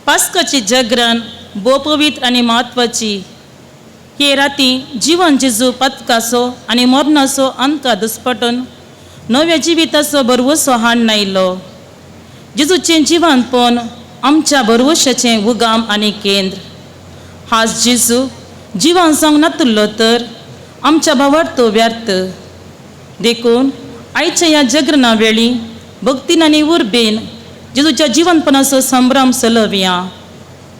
पास्काची जागरण भोव पवित्र आनी म्हत्वाची. हे राती जिवन जेजू पातकाचो आनी मरणाचो अंतकार दुस्पटून नव्या जिविताचो भरवसो हाडून आयलो. जेजूचें जिवनपण आमच्या भरवशाचें उगाम आनी केंद्र. हाज जेजू जिवन जावंक नातुल्लो तर आमच्या भावार्थ व्यर्थ. देखून आयच्या ह्या जागरणा वेळी भक्तीन आनी उर्बेन जेजूच्या जिवनपणाचो संभ्रम चलोवया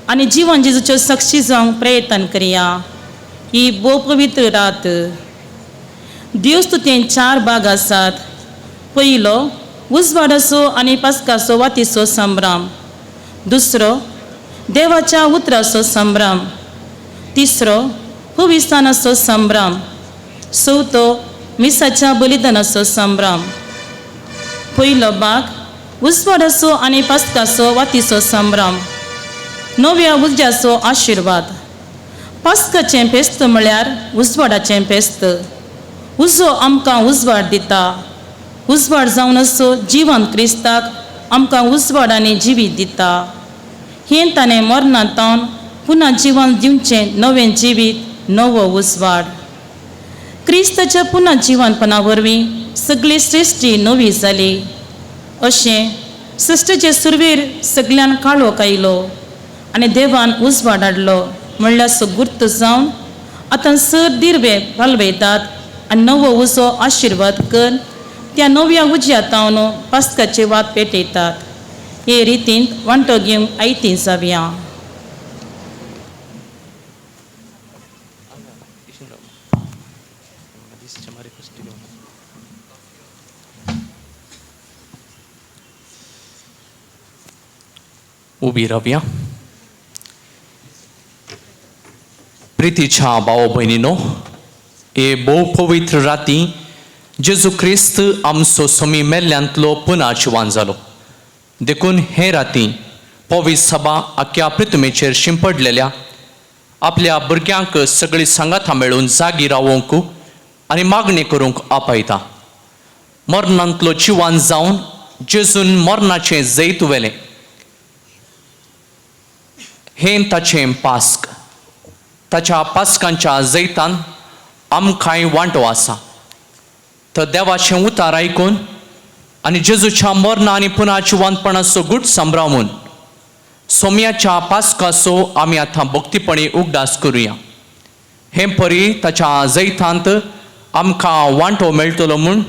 आनी जिवन जेजूच्यो साक्षी जावंक प्रयत्न करया. ही भोव पवित्र रात. देवस्तुतेन चार भाग आसात. पयलो उजवाडाचो आनी पास्काचो वातीचो संभ्रम, दुसरो देवाच्या उतराचो संभ्रम, तिसरो पविस्थानाचो संभ्रम, चवथो मिसाच्या बलिदानाचो संभ्रम. पयलो भाग उजवाडाचो आनी पास्काचो वातीचो संभ्रम. नव्या उज्याचो आशिर्वाद. पास्काचें फेस्त म्हळ्यार उजवाडाचें फेस्त. उजो आमकां उजवाड दिता. उजवाड जावन असो जिवन क्रिस्ताक आमकां उजवाड आनी जिवीत दिता. हें ताणें मरणांत पुन्हा जिवन दिवचें नवें जिवीत, नवो उजवाड. क्रिस्ताच्या पुन्हा जिवनपणा वरवीं सगळी सृश्टी नवी जाली. अशें सृश्टीचे सुरवेर सगळ्यान काळोख आयलो आनी देवान उजवाड हाडलो म्हणल्यार सगुर्त जावन आतां सर दिर्वे पालवयतात आनी नवो उजो आशिर्वाद कर त्या नव्या उज्या तावन पास्काची वात पेटयतात. हे रितींत वांटो घेवंक आयती जावया. उबी रावया. प्रितीच्या भाव भयणीनो, हे भोव पवित्र राती जेजू क्रिस्त आमचो समी मेल्ल्यांतलो पुना जिवान जालो. देखून हे राती पवित्र सभा आख्या पृथ्वीचेर शिंपडलेल्या आपल्या भुरग्यांक सगळीं सांगातां मेळून जागी रावोवंक आनी मागणी करूंक आपयता. मरणांतलो जिवान जावन जेजून मरणाचें जैत व्हेलें. हें ताचें पास्क. ताच्या पास्कांच्या जैतान आमकांय वांटो आसा. तर देवाचें उतार आयकून आनी जेजूच्या मरणा आनी पुना जिवानपणाचो गूट सांबरावून सोम्याच्या पास्काचो आमी आतां भक्तीपणी उगडास करुया. हे परी ताच्या जैतांत आमकां वांटो मेळटलो म्हूण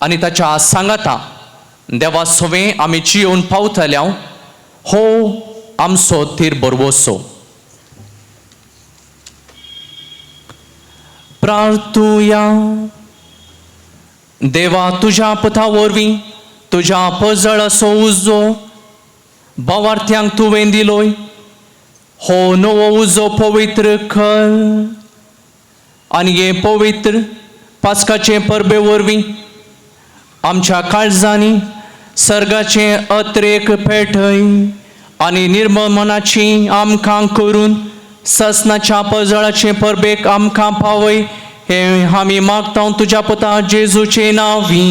आनी ताच्या सांगाता देवा सवें आमी जियोवन पावतल्या हो आमचो तीर बरवसो. प्रार्थुया. देवा, तुज्या पुता वरवीं तुज्या पजळाचो उजो भावार्थ्यांक तुवें दिलोय. हो नवो उजो पवित्र कर आनी हे पवित्र पास्काचे परबे वरवीं आमच्या काळजांनी सर्गाचें अत्रेक पेटय आनी निर्मळ मनाची आमकां करून ससनाच्या पजळाचे परबेक आमकां पावय. हे आमी मागता तुज्या पुता जेजूचे नांवी.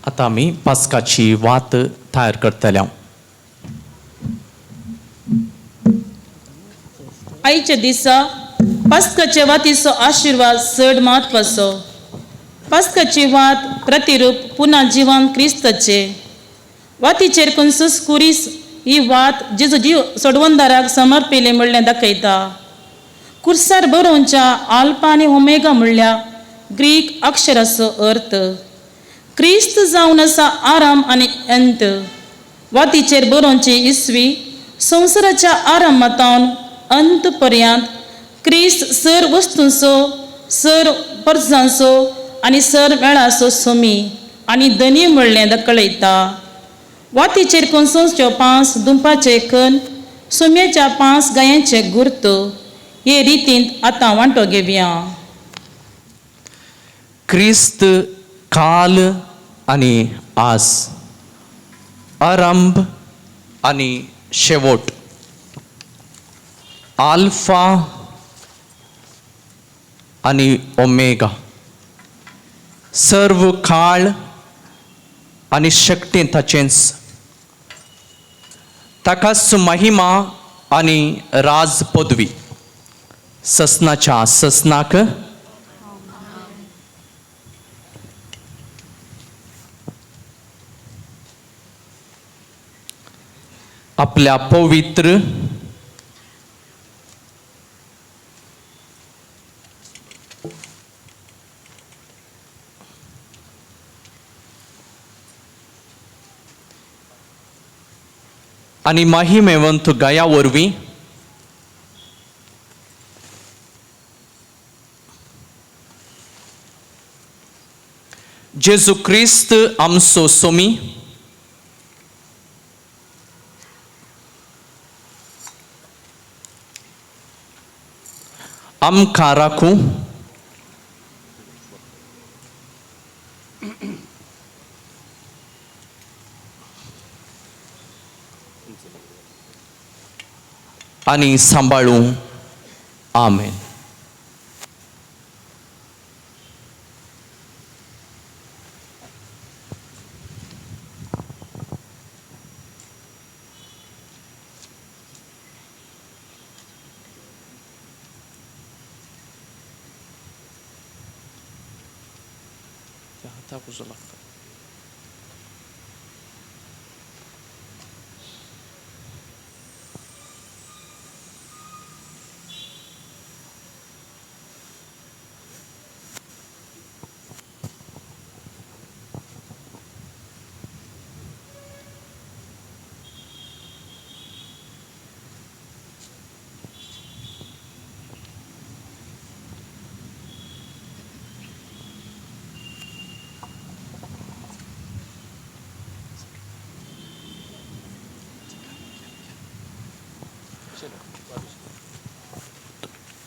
आतां आमी पास्काची वात तयार करतले. आयच्या दिसा पास्काच्या वातीचो आशिर्वाद चड म्हत्वाचो. पास्काची वात प्रतिरूप पुन्हा जिवन क्रिस्ताचे. वातीचेर कोन्सूस कुरीस ही वात जेजू जीव सोडवणदाराक समर्पिले म्हणलें दाखयता. कुर्सार बरोवच्या आल्फा आनी ओमेगा म्हणल्या ग्रीक अक्षराचो अर्थ क्रिस्त जावन आसा आराम आनी अंत. वातीचेर बरोवची इसवी संवसाराच्या आरामातावन अंत पर्यंत क्रिस्त सर वस्तूंचो, सर परजांचो आनी सर मेळाचो सोमी आनी धनी म्हणलें दकळयता. वातीचेर कोसळच्यो 5 दुंपाचे कण, सोम्याच्या 5 गायांचे गुर्त हे रितींत आतां वांटो घेवया. क्रिस्त काल आनी आज, आरंभ आनी शेवट, आल्फा आनी ओमेगा, सर्व काळ आनी शक्ती ताचेंच, ताकाच महिमा आनी राज पदवी ससनाच्या ससनाक. आपल्या पवित्र आनी महिमेवंत गया वरवीं जेजू क्रिस्त आमचो सोमी आमकां राखूं आनी सांबाळूं. आमेन.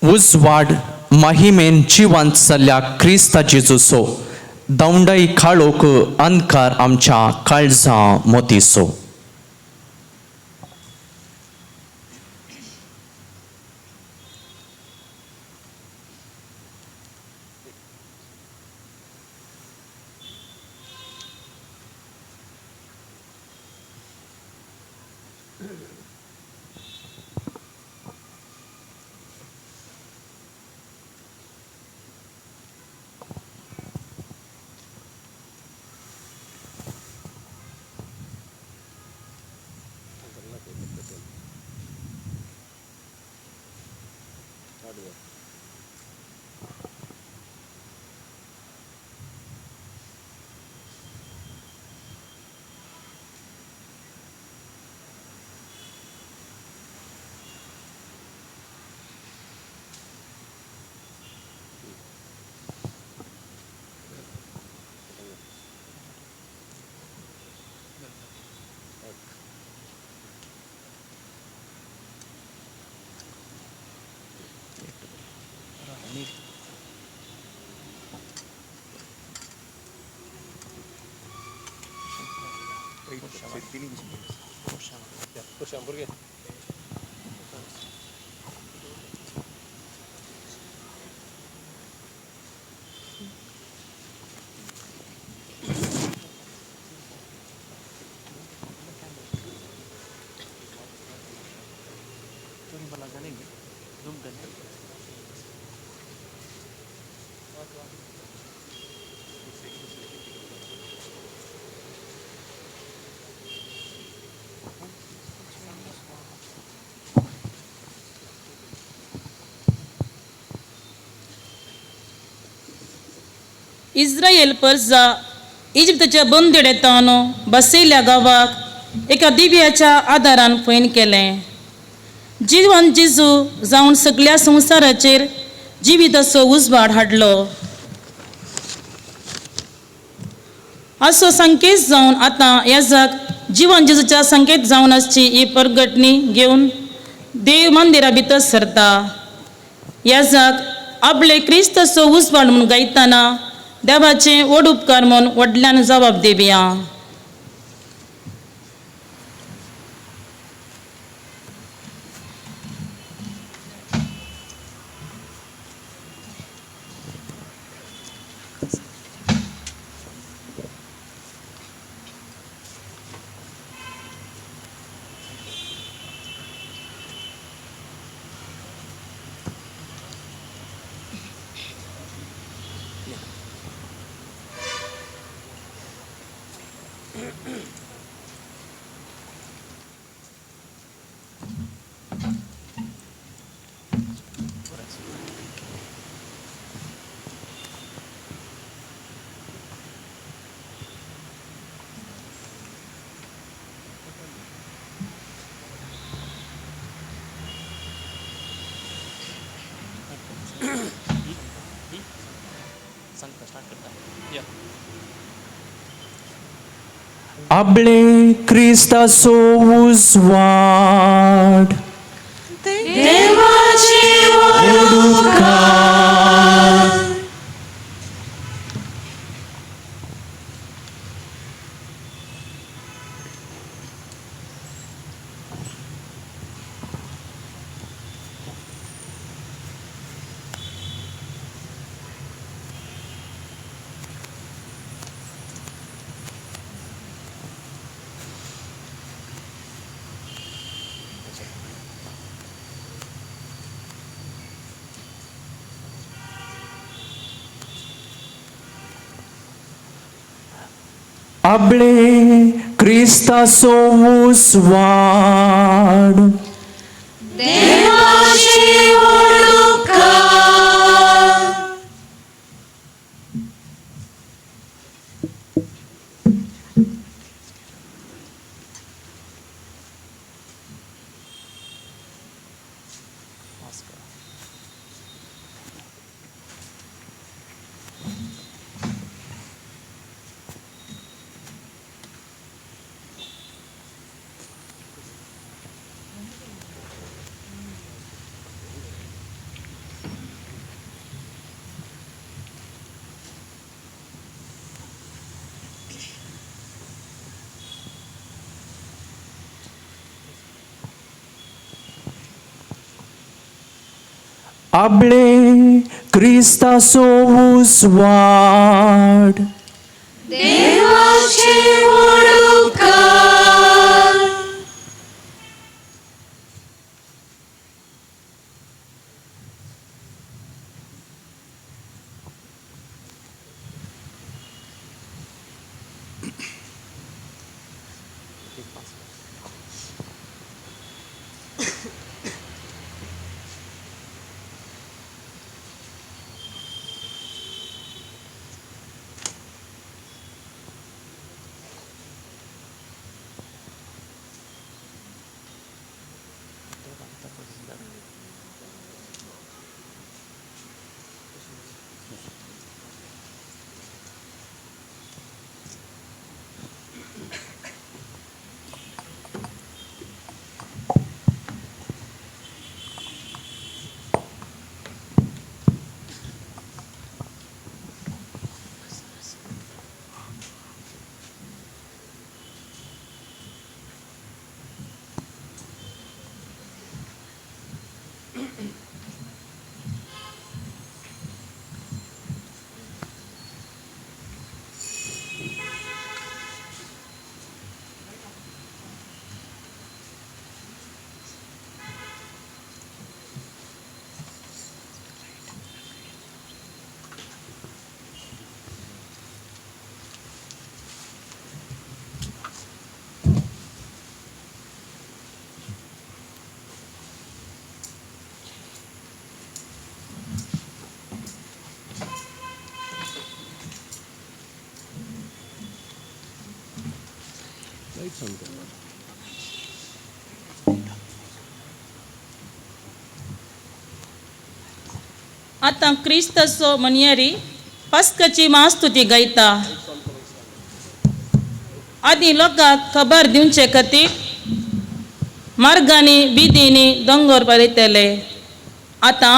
उजवाड महिमेन जिवंत जाल्ल्या क्रिस्ता जेजूचो दवंडाई काळोख अंधकार आमच्या काळजा मोतीचो. इस्रायल परजा इजिप्तच्या बंदिडेतान बसयल्या गांवाक एका दिव्याच्या आदारान फैन केलें. जिवन जेजू जावन सगळ्या संवसाराचेर जिविताचो उजवाड हाडलो. असो संकेत जावन आतां याजक जिवन जेजूच्या संकेत जावन आसची ही परगटणी घेवन देव मंदिरा भितर सरता. याजक आपले क्रिस्ताचो उजवाड म्हूण गायतना देवाचे व्हड उपकार म्हूण व्हडल्यान जबाब दिवया. आपले क्रिस्ताचो उजवाड देवाचे उपकार. आपले क्रिस्ताचो उजवाड देवाचे उपकार. आपले क्रिस्ताचो उजवाड देवाचे उपकार. आतां क्रिस्ताचो मनयारी पास्काची मास्तुती गायता. आदीं लोकांक खबर दिवचे खातीर मार्गांनी बिदींनी दोंगर पळयतले. आतां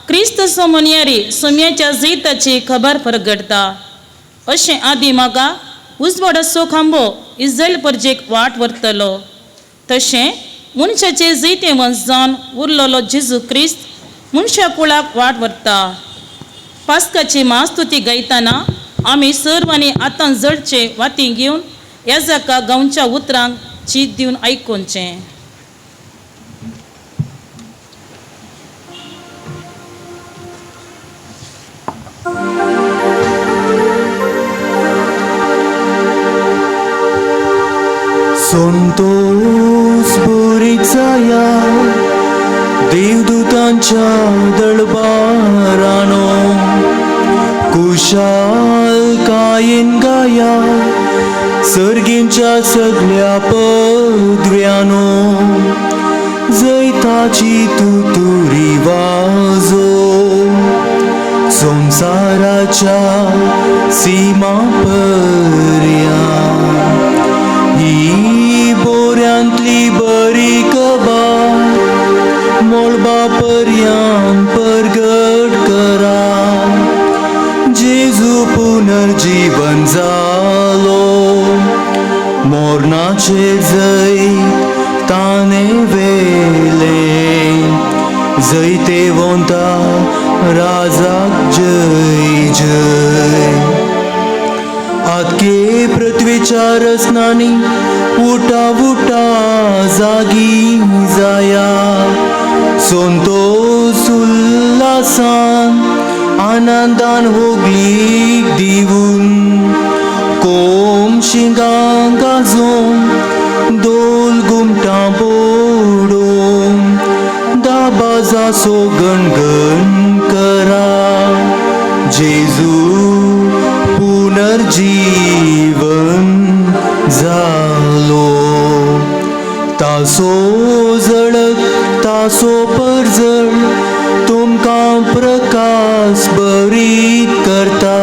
क्रिस्त सोमोनयारी सोम्याच्या जैताची खबर परगटता. अशें आदीं म्हाका उजवाडाचो खांबो इस्रायल परजेक वाट व्हरतलो, तशें मनशाचे जैतेवंत जावन उरलेलो जेजू क्रिस्त मनशा कुळाक वाट व्हरता. पास्काची मास्तुती गायतना आमी सर्वांनी आतां जळचे वाती घेवन याजका गांवच्या उतरांक चीत दिवन आयकुचें. संतोष बोरीचाया देवदूतांच्या दळबारानो कुशाल कायेन गाया सर्गींच्या सगळ्या पदव्यानो जैताची तुतुरी वाजो संसाराच्या सीमा पर्यान ही बोऱ्यांतली बरी कबार मोळबा पर्यान परगट करा. जेजू पुनर्जीवन जालो मोरनाचे जैत ताणे वेले जैतेवंता राजाक जय जय. आतके पृथ्वीच्या रचनांनी उठा उठा जागी जाया संतोष उल्हासान आनंदान होगलीक दिवन कोम शिंगां गाजोवन दोल गुमटां बोडोवन दाबाजाचो गणगण करा. जेजू पुनर्जीवन जालो तासो जळक तासो परजळ तुमकां प्रकाश बरीत करता.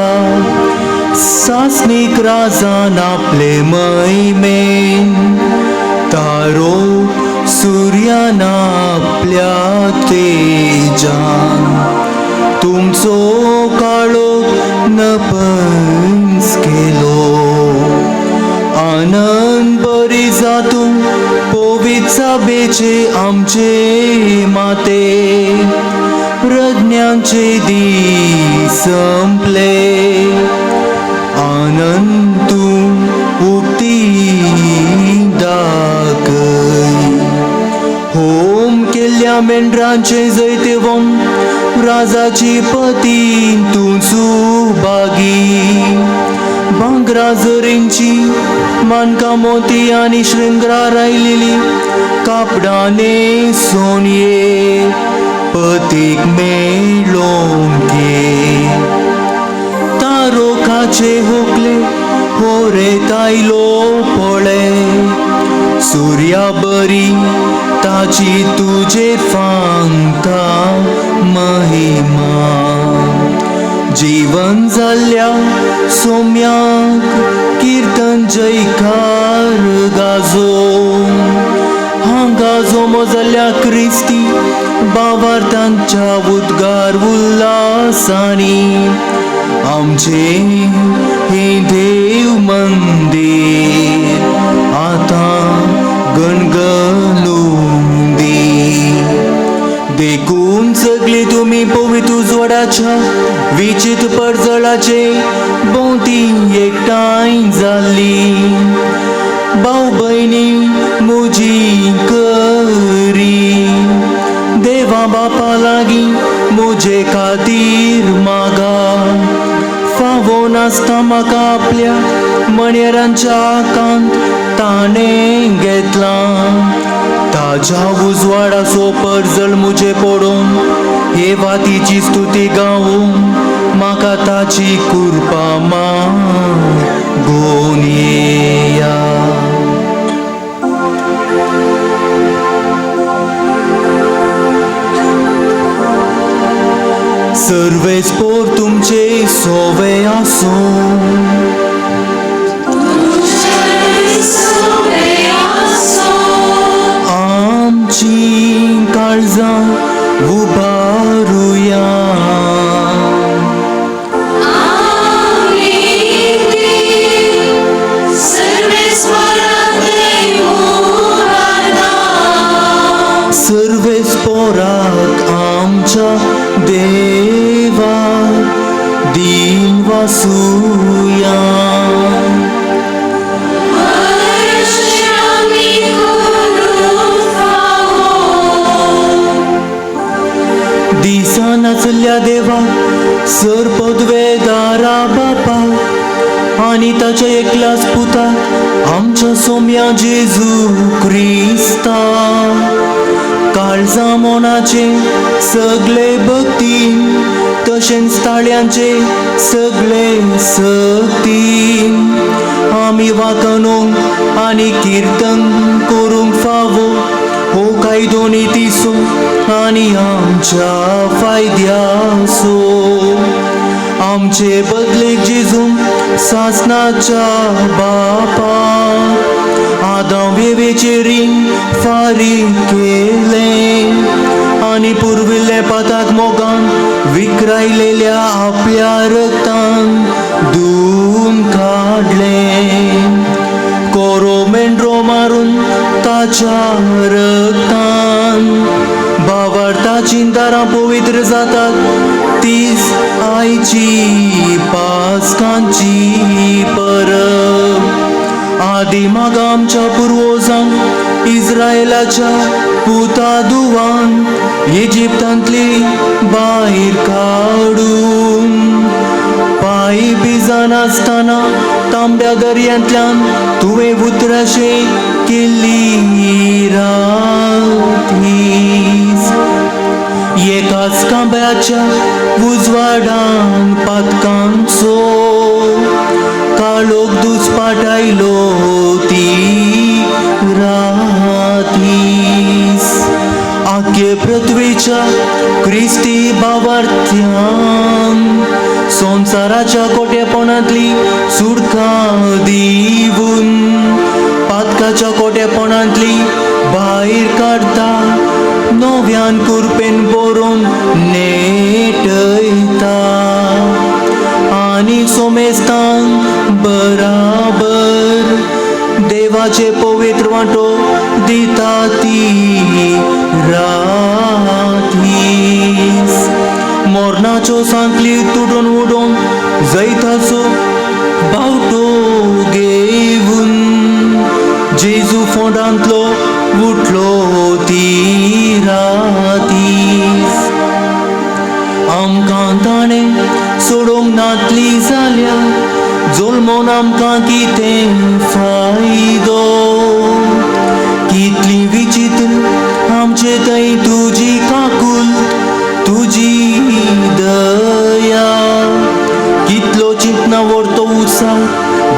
सासणीक राजान आपले महिमेन तारो सुर्यान आपल्या तेजान तुमचो काळो नपंस केलो. आनंद बरी जातूं पवित्र आमचे माते प्रज्ञांचे दीस संपले आनंद तूं उक्ती दाखय. होम केल्ल्या मेंढरांचे जैतेवंत राजाची पती तूं सुभागी भांगरा जरींची मानका मोती आनी शृंगरा रायलेली कापडाने सोनये पतीक मेळोंके. तारोखाचे होकले होरे तायलो पळे सुर्या बरी ताची तुजेर फांगता महिमा. जीवन जाल्ल्या सोम्याक किर्तन जयकार गाजो हांगा जोमो जाल्ल्या क्रिस्ती बावार्थांच्या उद्गार उल्हासांनी आमचे हें देव मंदीर आतां गणगणूंदी. देखून सगळी तुमी पवित्र उजवाडाच्या विचित्र परजळाचे भोंवती एकठांय जाल्ली भाव भयणी म्हजी करी देवा बापा लागीं म्हजे खातीर मागा. फावो नासता म्हाका आपल्या मणेरांच्या कांत ताणें घेतलां ताज्या उजवाडाचो परजळ म्हजे पडोवन हे वातीची स्तुती गावूं म्हाका ताची कृपा मागून येया. सर्वेस पोर तुमचे सोवे आसूं. आनी ताच्या एकल्याच पुताक आमच्या सोम्या जेजू क्रिस्ता काळजा मनाचे सगळे भक्तीन तशेंच ताळ्यांचे सगळे सक्तीन आमी वाकणूंक आनी किर्तन करूंक फावो हो कायदो नितीचो आनी आमच्या फायद्याचो. आमचे बदलेक जेजून सासनाच्या बापा आदाम वेवेचें रीण फारीक केलें आनी पुर्विल्ले पाताक मोगान विक्रायलेल्या आपल्या रक्तान धुवन काडलें. कोरो मेंढरो मारून ताच्या रक्तान भावार्थाचीं दारां पवित्र जातात तीच आयची पास्कांची परब. आदी मागा आमच्या पुर्वजांक इस्रायलाच्या पुता दुवान इजिप्तांतली भायर काडून पांय भिजनासतना तांब्या दर्यांतल्यान तुवें उतराशें केल्ली रात हीच. एकाच खांब्याच्या उजवाडान पातकांचो काळोख दुस्पाटायलो ती रात हीच. आख्खे पृथ्वीच्या क्रिस्ती भावार्थ्यान संवसाराच्या कोटेपणांतली सुटका दिवन पातकाच्या कोटेपणांतली भायर काडटा नव्यान कुरपेन बरोवन नेटयता आनी सोमेस्तांक बराबर देवाचे पवित्र वांटो दिता ती रात हीच. मरणाच्यो सांखळी तुडून उडोवन जैताचो बावटो घेवन जेजू फोंडांतलो उठलो ती रात हीच. आमकां ताणें सोडोवंक नातली जाल्यार जल्मोन आमकां कितें फायदो. कितली विचित्र आमचे थंय तुजी काकूल तुजी दया. कितलो चिंतना व्हरतो उत्साह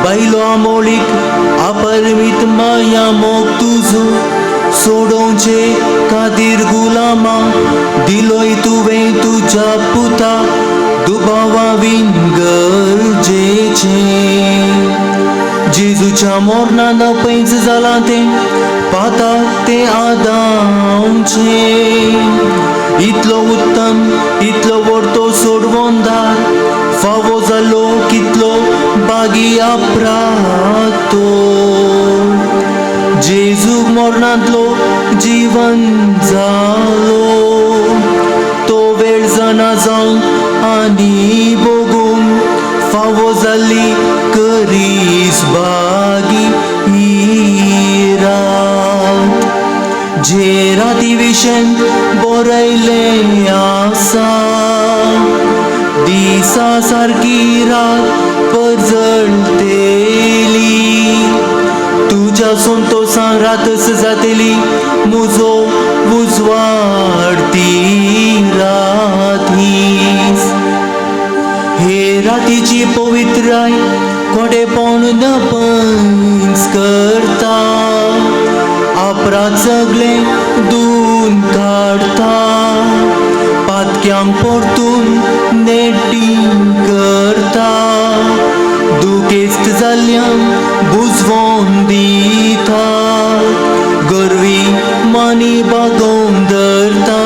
बायलो आमोळीक अपरमीत माया मोग तुजो सोडोवचे खातीर गुलामा दिलोय तुवें तुज्या पुता दुबावा विन गरजेचें. जेजूच्या मोरणान पैंच जालां तें पाताक तें आदावचें. इतलो उत्तम इतलो व्हडतो सोडवंदार फावो जालो कितलो बागी अपरातो. जेजूक मरणांतलो जीवन जालो तो वेळ जाणा जावन आनी भोगूंक फावो जाल्ली करीस बागी ही रात. जे राती विशेन बरयलें आसा दिसा सारकी रात परजळटेली तुज्या संतोसान रातच जातली मुजो उजवाड ती रात हीच. हे रातीची पवित्राय कोडेपण नपंच करता अपराध सगळे धुवन काडटा पातक्यांक परतून नेटी करता दुखेस्त जाल्ल्यांक बुजवोन दिता गर्वी मानी बागोवन धरता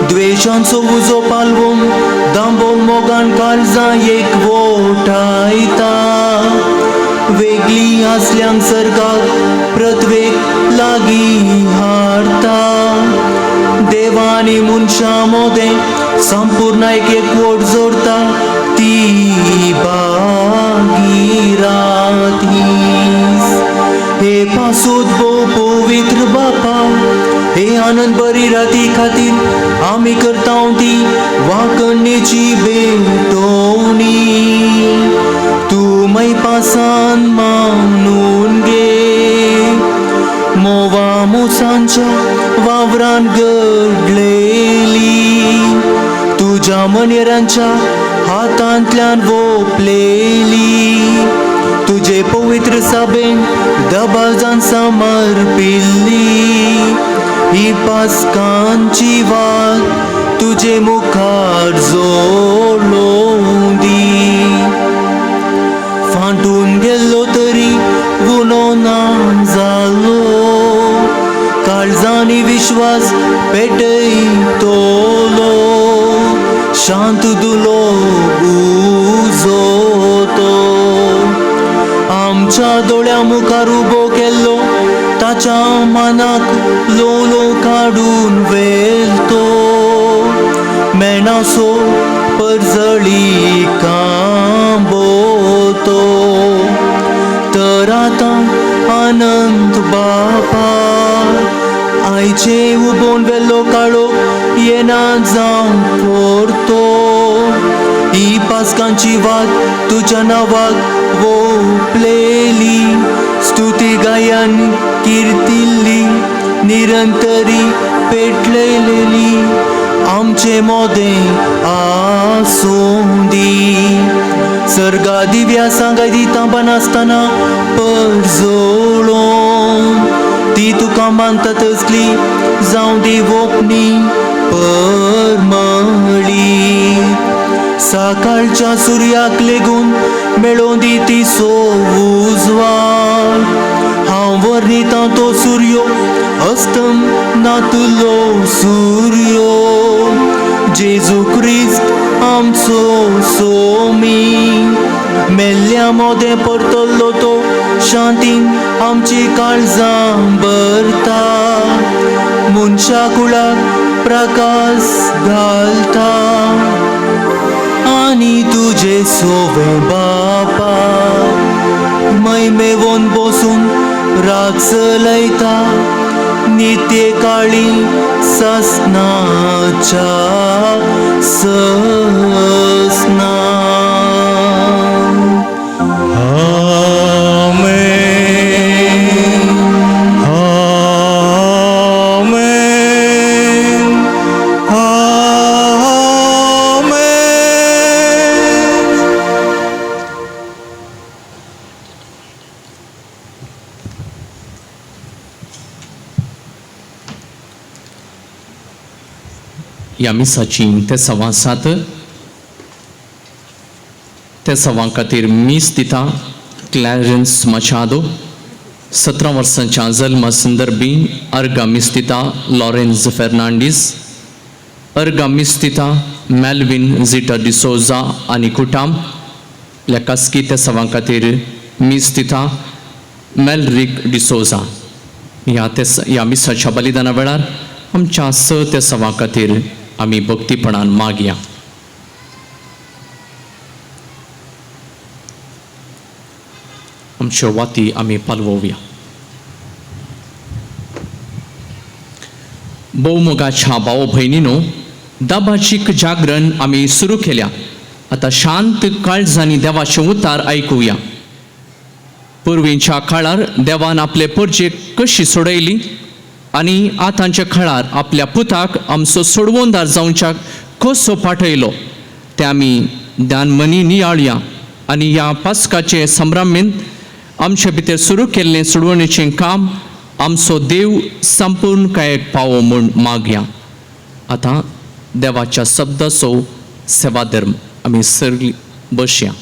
द्वेशांचो उजो पालवून दांबोवन मोगान काळजां एकवटायता वेगळी आसल्यांक सर्गाक पृथ्वेक लागीं हाडटा. देवा आनी मनशां मोदें संपूर्ण एक एकवट जोडता ती बागी रातीस। हे पासूत भोव पवित्र बापा, हे आनंद बरी राती खातीर आमी करता ती वाकणीची भेटवणी। तूं मै पासान मानून गे मोवा मोसांच्या वावरान घडलेली तुज्या मनेरांच्या हातांतल्यान वोपलेली तुजे पवित्र साबेन दबाजान समर्पिल्ली ही पास्कांची वात तुजे मुखार जोडलों दी फांटून गेल्लो तरी गुनो ना जालो काळजांनी विश्वास पेटयतलो शांत दुलो उजो तो आमच्या दोळ्या मुखार उबो केल्लो ताच्या मनाक लोलो काडून व्हेल तो मेणासो परजळी कांबो तो तर आतां आनंद बापा आयचे उबोन वेलो काळो येना जावं पोरतो ही पास्कांची वात तुज्या नांवाक वोपलेली स्तुती गायन किर्तिल्ली निरंतरी पेटलेली आमचे मोदें आसूं दी सर्गा दिव्या सांगाय दिता नासतना परजोळोन ती तुका मानता तसली जावं दी वोपणी परमळी सकाळच्या सुर्याक लेगून मेळों दी ती उजवाड हांव वर्णिता तो सुर्यो अस्तम नातुलो सुर्यो जेजू क्रिस्त आमचो सोमी मेल्ल्या मोदें परतल्लो तो शांतीन आमची काळजां भरता मनशा कुळाक प्रकाश घालता आनी तुजे सोवे बापा मैमेवोन बसून राग चलयता नित्य काळी ससनाच्या ससना. आमेन, आमेन, आमेन. ह्या मिसाची तेसांवां सात तेसांवां खातीर मीस दिता क्लॅरन्स मचादो 17 वर्सांच्या जल्म संदर्भी अर्गा मीस दिता लॉरेन्स फेर्नांडीस अर्गा मीस दिता मेल्विन झिटा डिसोजा आनी कुटाम ह्या कास्की तेसांवां खातीर मीस दिता मेलरीक डिसोजा. ह्या मिसाच्या बलिदाना वेळार आमच्या स तेसांवां खातीर आमी भक्तीपणान मागया. आमच्यो वाती आमी पालवोवया. भोवमोगाच्या भाव भयणीनो, दाबाचीक जागरण आमी सुरू केल्या. आतां शांत काळजांनी देवाचें उतार आयकुया. पुर्वीच्या काळार देवान आपले परजेक कशी सोडयली आनी आतांच्या काळार आपल्या पुताक आमचो सोडवणदार जावच्याक कसो पाठयलो तें आमी ध्यानमनी नियाळया आनी ह्या पास्काचे संभ्रमेन आमचे भितर सुरू केल्लें सोडवणेचें काम आमचो देव संपूर्ण कायक पावो म्हूण मागया. आतां देवाच्या शब्दाचो सेवाधर्म आमी सगळीं बसया.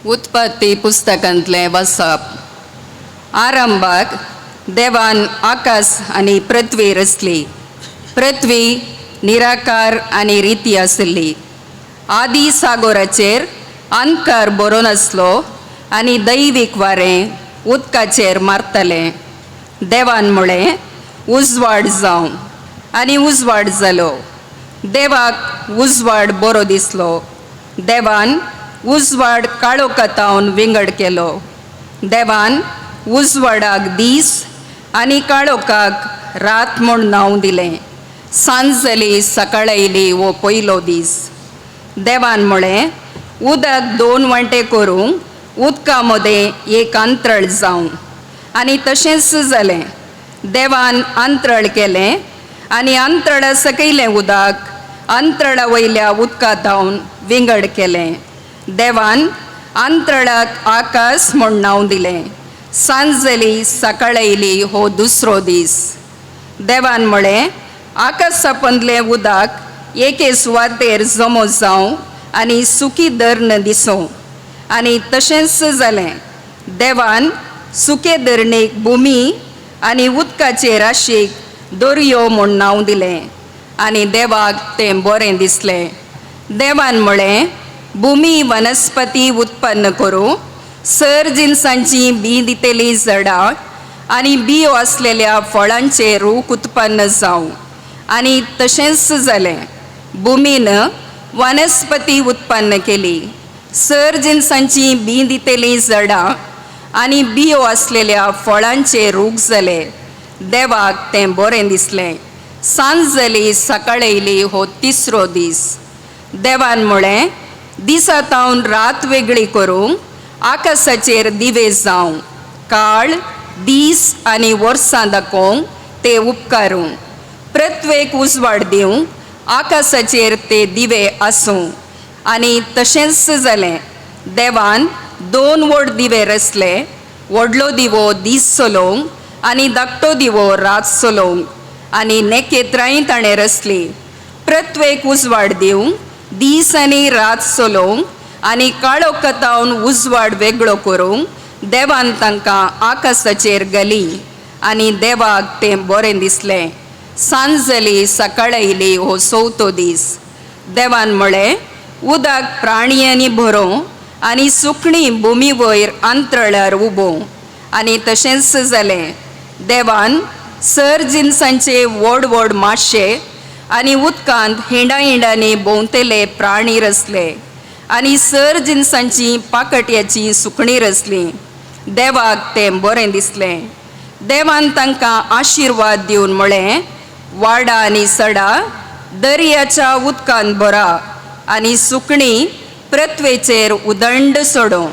उत्पत्ती पुस्तकांतलें वसप. आरंभाक देवान आकाश आनी पृथ्वी रचली. पृथ्वी निराकार आनी रिती आसली. आदी सागोराचेर अंधकार भरून आसलो आनी दैवीक वारें उदकाचेर मारतालें. देवान म्हळें, उजवाड जावं, आनी उजवाड जालो. देवाक उजवाड बरो दिसलो. देवान उजवाड काळोखांतावन विंगड केलो. देवान उजवाडाक दीस आनी काळोखाक रात म्हूण नांव दिलें. सांज जाली, सकाळ आयली, हो पयलो दीस. देवान म्हळें, उदक दोन वांटे करूंक उदका मदें एक अंतरळ जावं, आनी तशेंच जालें. देवान अंतरळ केलें आनी अंतरळा सकयलें उदक अंतरळा वयल्या उदका धांवन विंगड केलें. देवान अंतरळाक आकाश म्हूण नांव दिलें. सांज जाली, सकाळ आयली, हो दुसरो दीस. देवान म्हळें, आकाशा पंदलें उदक एके सुवातेर जमो जावं आनी सुकी धरण दिसूं, आनी तशेंच जालें. देवान सुके धरणीक भुमी आनी उदकाचे राशीक दर्यो म्हूण नांव दिलें, आनी देवाक तें बरें दिसलें. देवान म्हळें, भुमी वनस्पती उत्पन्न करूं, सर जिनसांची बीं दितली झाडां आनी बियो आसलेल्या फळांचे रूख उत्पन्न जावं, आनी तशेंच जालें. भुमीन वनस्पती उत्पन्न केली, सर जिनसांची बीं दितली झाडां आनी बियो आसलेल्या फळांचे रूख जाले. देवाक तें बरें दिसलें. सांज जाली, सकाळ आयली, हो तिसरो दीस. देवान म्हळें, दिसा तावन रात वेगळी करूंक आकाशाचेर दिवे जावं, काळ दीस आनी वर्सां दाखोवंक ते उपकारूं, पृथ्वेक उजवाड दिवंक आकाशाचेर ते दिवे आसूं, आनी तशेंच जालें. देवान दोन व्हड दिवे रचले, व्हडलो दिवो दीस चलोवंक आनी धाकटो दिवो रात चलोवंक, आनी नेकेत्रांय ताणें रचली, पृथ्वेक उजवाड दिवंक दीस आनी रात चलोवंक आनी काळोखांतावन उजवाड वेगळो करूंक देवान तांकां आकाशाचेर घाली, आनी देवाक तें बरें दिसलें. सांज जाली, सकाळ आयली, हो चवथो दीस. देवान म्हळें, उदक प्राणयांनी भरोवं आनी सुकणीं भुमी वयर अंतरळार उबोवं, आनी तशेंच जालें. देवान सर जिनसांचे व्हड व्हड माशे आनी उदकांत हिंडा हिंडांनी भोंवतले प्राणी रचले, आनी सर जिनसांची पाकट्याची सुकणीं रचलीं. देवाक तें बरें दिसलें. देवान तांकां आशिर्वाद दिवन म्हळें, वाडा आनी सडा, दर्याच्या उदकांत भरा आनी सुकणीं पृथ्वेचेर उदंड सोडों.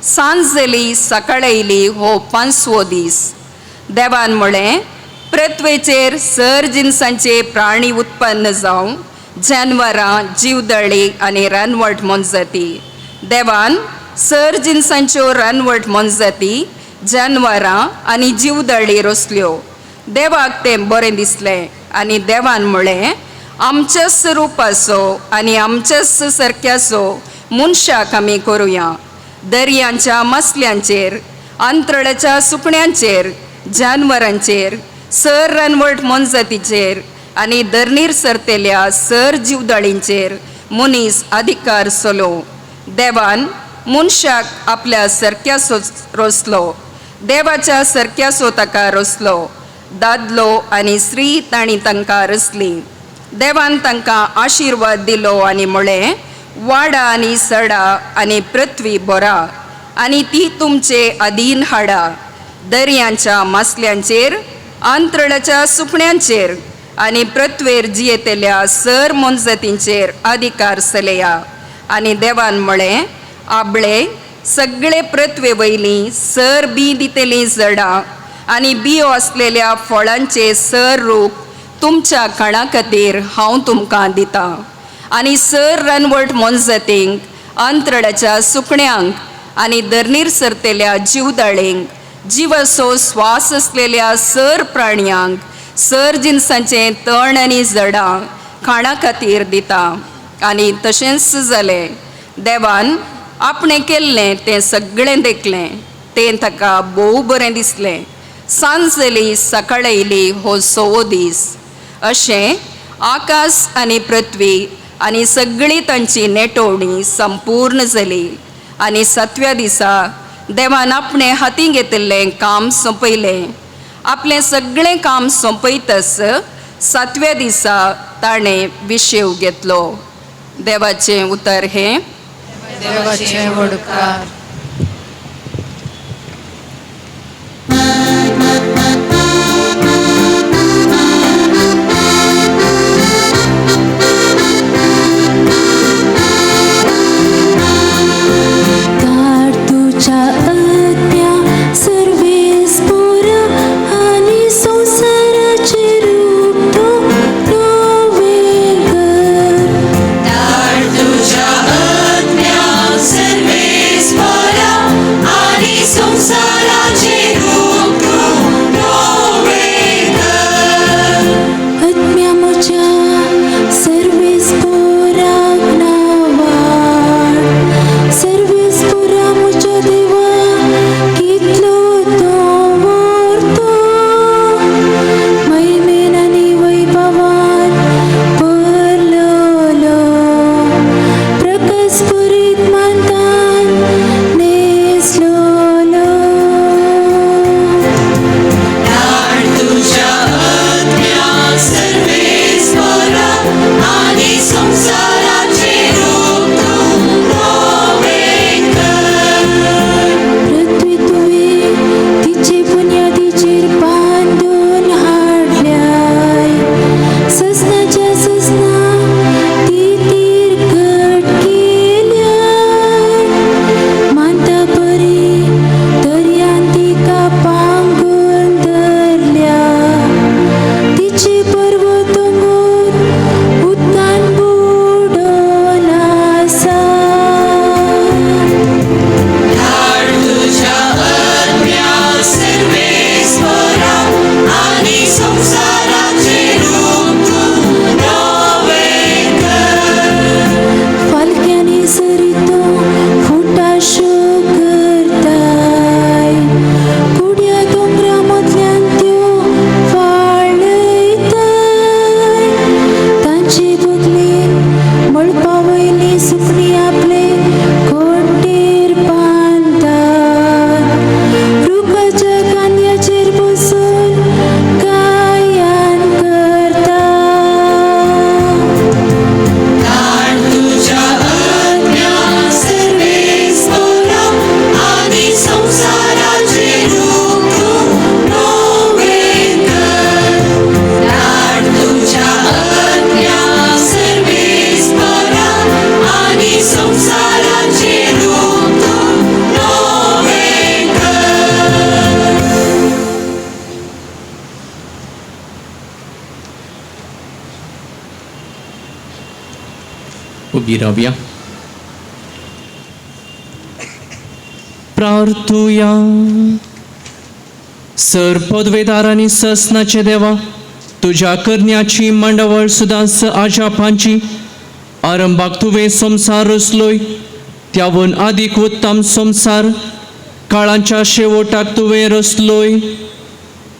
सांज जाली, सकाळ आयली, हो पांचवो दीस. देवान म्हळें, पृथ्वेचेर सर जिनसांचे प्राणी उत्पन्न जावं, जानवरां, जिवदळी आनी रानवट मोनजाती. देवान सर जिनसांच्यो रानवट मोनजाती, जानवरां आनी जिवदळी रचल्यो. देवाक तें बरें दिसलें, आनी देवान म्हळें, आमच्याच रुपाचो आनी आमच्याच सारक्याचो मनशाक आमी करुया, दर्यांच्या मसल्यांचेर, अंतरळाच्या सुकण्यांचेर, जानवरांचेर, सर रानवट मोनजातीचेर आनी धरणीर सरतेल्या सर जिवदाळींचेर मनीस अधिकार चलोवं. देवान मनशाक आपल्या सारक्याचो रचलो, देवाच्या सारक्याचो ताका रचलो, दादलो आनी स्त्री तांणी तांकां रचली. देवान तांकां आशिर्वाद दिलो आनी म्हळें, वाडा आनी सडा आनी पृथ्वी भरा आनी ती तुमचे अधीन हाडा, दर्यांच्या मासल्यांचेर, अंतरळाच्या सुकण्यांचेर आनी पृथ्वेर जियेतल्या सर मोनजातींचेर अधिकार चलया. आनी देवान म्हळें, आबळे सगळे पृथ्वे वयलीं सर बीं दितलीं झाडां आनी बियो आसलेल्या फळांचे सर रूख तुमच्या खाणा खातीर हांव तुमकां दितां, आनी सर रानवट मोनजातींक, अंतरळाच्या सुकण्यांक आनी धरणीर सरतेल्या जिवदाळींक, जिवाचो स्वास आसलेल्या सर प्राण्यांक, सर जिनसांचें तण आनी झाडां खाणा खातीर दिता. आनी तशेंच जालें. देवान आपणें केल्लें तें सगळें देखलें, तें ताका भोव बरें दिसलें. सांज जाली, सकाळ आयली, हो सवो दीस. अशें आकाश आनी पृथ्वी आनी सगळी तांची नेटोवणी संपूर्ण जाली, आनी सातव्या दिसा देवान आपणें हातीं घेतिल्लें काम सोंपयलें. आपलें सगळें काम सोंपयतच सातव्या दिसा ताणें विशेव घेतलो. देवाचें उतर हें. देवाचें व्हडकार. उबी रावया. प्रार्थुया. सर पदवेदार आनी ससनाचे देवा, तुज्या करण्याची मांडावळ सुदांस आजापांची आरंभाक तुवें संवसार रचलोय, त्यावन आदीक उत्तम संवसार काळांच्या शेवटाक तुवें रचलोय.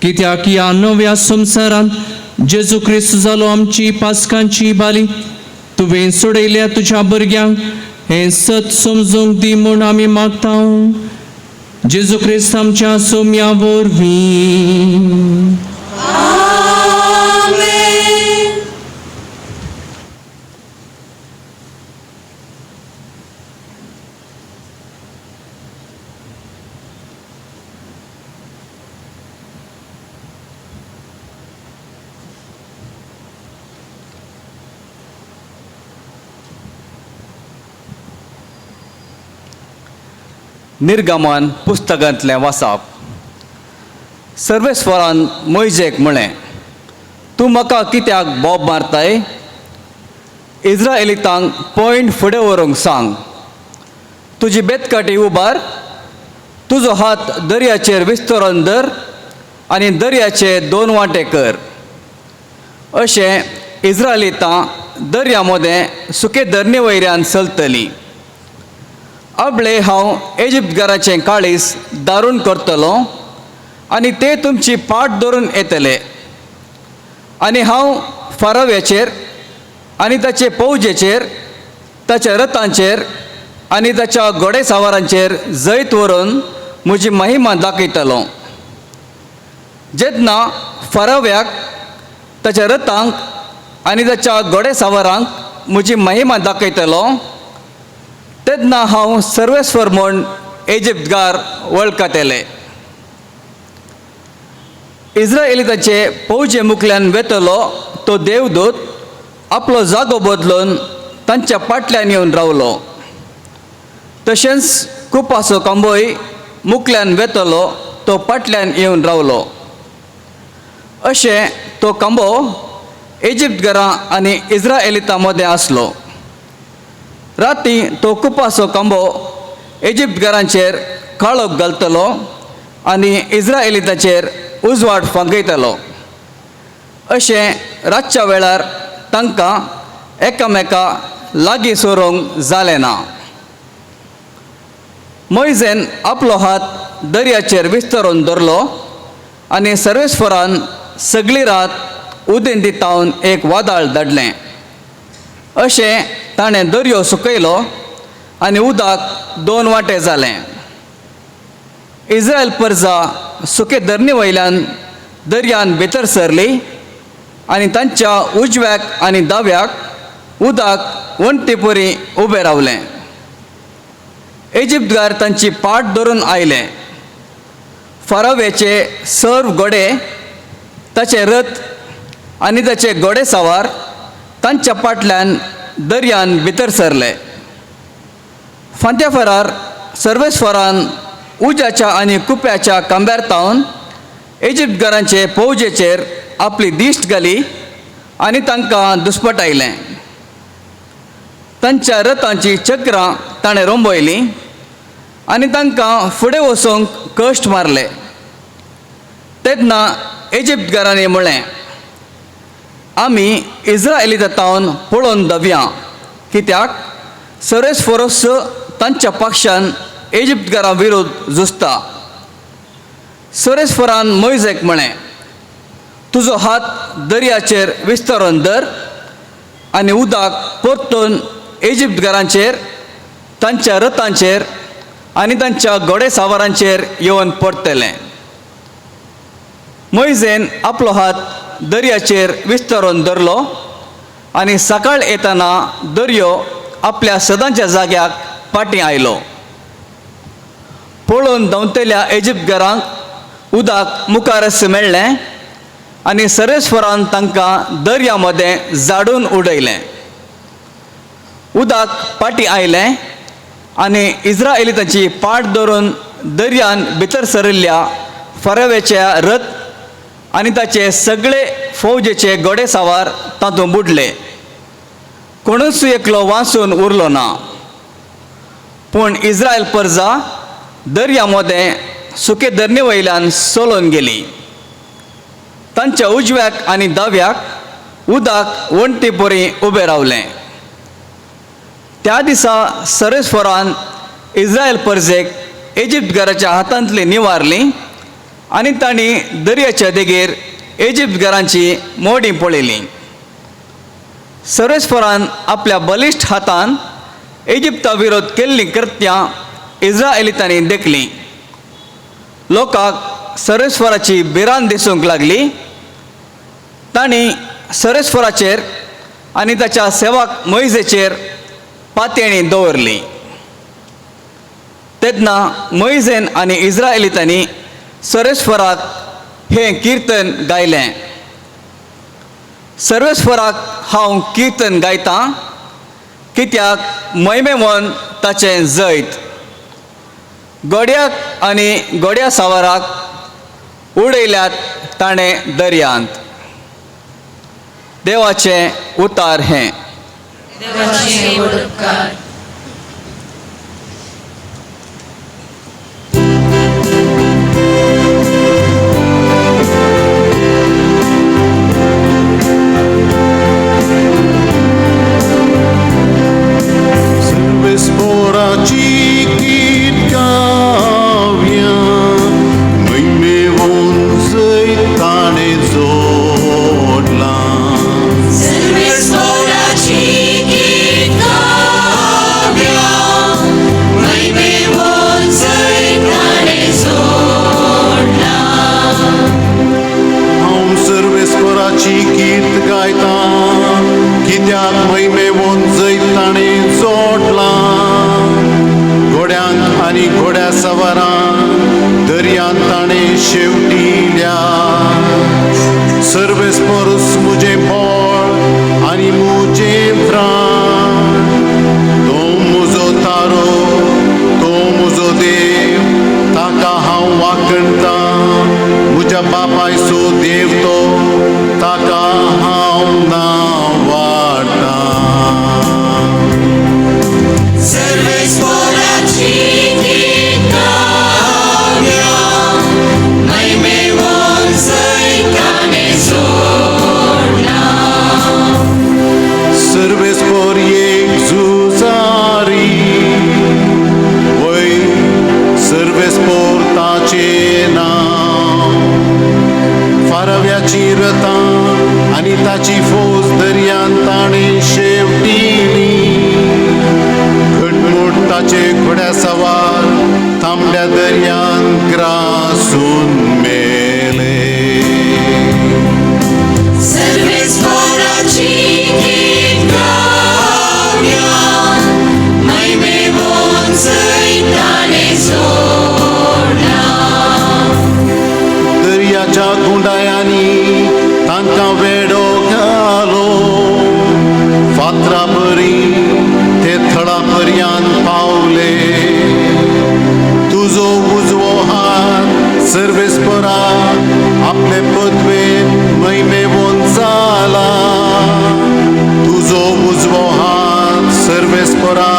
कित्याक ह्या नव्या संवसारांत जेजू क्रिस्त जालो आमची पास्कांची बाली. तुवें सोडयल्या तुज्या भुरग्यांक हें सत समजूंक दी म्हूण आमी मागता. जेजू क्रिस्त आमच्या सोम्या वरवीं. निर्गमन पुस्तकांतलें वाचप. सर्वेस्वरान मोयजेक म्हळें, तूं म्हाका कित्याक बोब मारताय? इज्रायलितांक पॉयंट फुडें व्हरूंक सांग. तुजी बेतकाटी उबार, तुजो हात दर्याचेर विस्तरून धर आनी दर्याचे दोन वांटे कर. अशें इज्रायलितां दर्या मदें सुके धरणे वयल्यान चलतलीं. आपले हांव इजिप्तकाराचें काळीज दारून करतलो आनी ते तुमची पाट धरून येतले. आनी हांव फाराव्याचेर आनी ताचे फौजेचेर, ताच्या रथांचेर आनी ताच्या घोडेसावारांचेर जैत व्हरून म्हजी महिमा दाखयतलो. जेन्ना फाराव्याक, ताच्या रथांक आनी ताच्या घोडेसावारांक म्हजी महिमा दाखयतलो तेन्ना हांव सर्वेस्वर म्हूण इजिप्तगार वळखतले. इस्रायलिताचे फौजे मुखल्यान वेतलो तो देवदूत आपलो जागो बदलून तांच्या फाटल्यान येवन रावलो. तशेंच कुपाचो कांबोय मुखल्यान वेतलो तो फाटल्यान येवन रावलो. अशें तो कांबो इजिप्तघरां आनी इस्रायलितां मदें आसलो. राती तो कुपाचो कांबो इजिप्तघरांचेर काळोख घालतलो आनी इस्रायलितांचेर उजवाड फांकयतलो. अशें रातच्या वेळार तांकां एकामेका लागीं सरूंक जालें ना. मोयजेन आपलो हात दर्याचेर विस्तरून धरलो आनी सर्वेस्वरान सगळी रात उदेंती तावन एक वादळ धाडलें. अशें ताणें दर्यो सुकयलो आनी उदक दोन वांटे जालें. इस्रायल परजा सुके धरणी वयल्यान दर्यान भितर सरली आनी तांच्या उजव्याक आनी दाव्याक उदक वण्टीपुरी उबें रावलें. इजिप्तगार तांची पाट धरून आयले. फाराव्याचे सर्व घोडे, ताचे रथ आनी ताचे घोडे सवार तांच्या फाटल्यान दर्यान भितर सरले. फांत्याफरार सर्वेस्वरान उज्याच्या आनी कुप्याच्या कांब्यार तावन इजिप्तगारांचे फौजेचेर आपली दिश्ट घाली आनी तांकां दुस्पटायलें. तांच्या रथांची चक्रां ताणें रोंबयलीं आनी तांकां फुडें वचूंक कश्ट मारले. तेन्ना इजिप्तगारांनी म्हळें, आमी इस्रायलिता तावन पळोवन दवया, कित्याक सर्वेस्फोरस तांच्या पक्षान इजिप्तगारां विरुद्ध झुजता. सर्वेस्फोरान मोयजेक म्हळें, तुजो हात दर्याचेर विस्तारून धर आनी उदक परतून इजिप्तगारांचेर, तांच्या रथांचेर आनी तांच्या घोडेसावारांचेर येवन परतलें. मोयजेन आपलो हात दर्याचेर विस्तारून धरलो आनी सकाळ येतना दर्यो आपल्या सदांच्या जाग्याक फाटीं आयलो. पळोवन धांवतल्या इजिप्तगारांक उदक मुखारच मेळ्ळें आनी सर्वेस्वरान तांकां दर्या मदें झाडून उडयलें. उदक फाटीं आयलें आनी इस्रायलितांची पाट धरून दर्यान भितर सरिल्ल्या फाराव्याच्या रथ आनी ताचे सगळे फौजेचे घोडेसावार तातूंत बुडले. कोणूच एकलो वांचून उरलो ना. पूण इस्रायल परजा दर्या मदें सुके धरणे वयल्यान चलोवन गेली. तांच्या उजव्याक आनी दाव्याक उदक वण्टी परी उबें रावलें. त्या दिसा सर्वेस्वरान इस्रायल परजेक इजिप्तगाराच्या हातांतली निवारली आनी तांणी दर्याच्या देगेर इजिप्तगारांची मोडी पळयली. सर्वेस्वरान आपल्या बलिश्ट हातान इजिप्ता विरोध केल्लीं कृत्यां इस्रायलितांनी देखलीं. लोकांक सर्वेस्वराची भिरांत दिसूंक लागली. तांणी सर्वेस्वराचेर आनी ताच्या सेवक मोयजेचेर पातयेणी दवरली. तेन्ना मोयजेन आनी इस्रायलितांनी सर्वेस्वराक हें किर्तन गायलें. सर्वेस्वराक हांव किर्तन गायतां, कित्याक महिमेमन ताचें जैत. घोड्याक आनी घोड्या सावाराक उडयल्यात ताणें दर्यांत. देवाचें उतार हें. देवाचे व्हड उपकार. सर्वेस्पोराची गीत गावया, महिमेवन जैत ताणें जोडलां. सर्वेस्पोराची गीत गावया. सर्वेस्पोरूस मुजें बळ आनी मुजें प्राण. तो मुजो तारो, तो मुजो देव, ताका हांव वाकणतां. म्हज्या बापायचो देव तो, ताका हांव नांव वाडटां. सर्वेस्पोराची गीत गावया, महिमेवन जैताने जोडला. सर्वेस्पोर एक झुजारी, वय सर्वेस्पोर ताचें नांव. फारव्याची रथां आनी ताची फौज दर्यान ताणें शेवटिली. घटमूट ताचे घोड्या सवार तांबड्या दर्यान ग्रासून मेले. सर्वेस्पोराची गीत गावया, महिमेवन जैताने जोडला. दर्याच्या गुंडायांनी तांकां वेडो घालो. फातरा बरी ते थळा पर्यान पावले. तुजो उजवो हात सर्वेस्पोरा आपले पदवेन महिमेवन जाला. तुजो उजवो हात सर्वेस्पोरा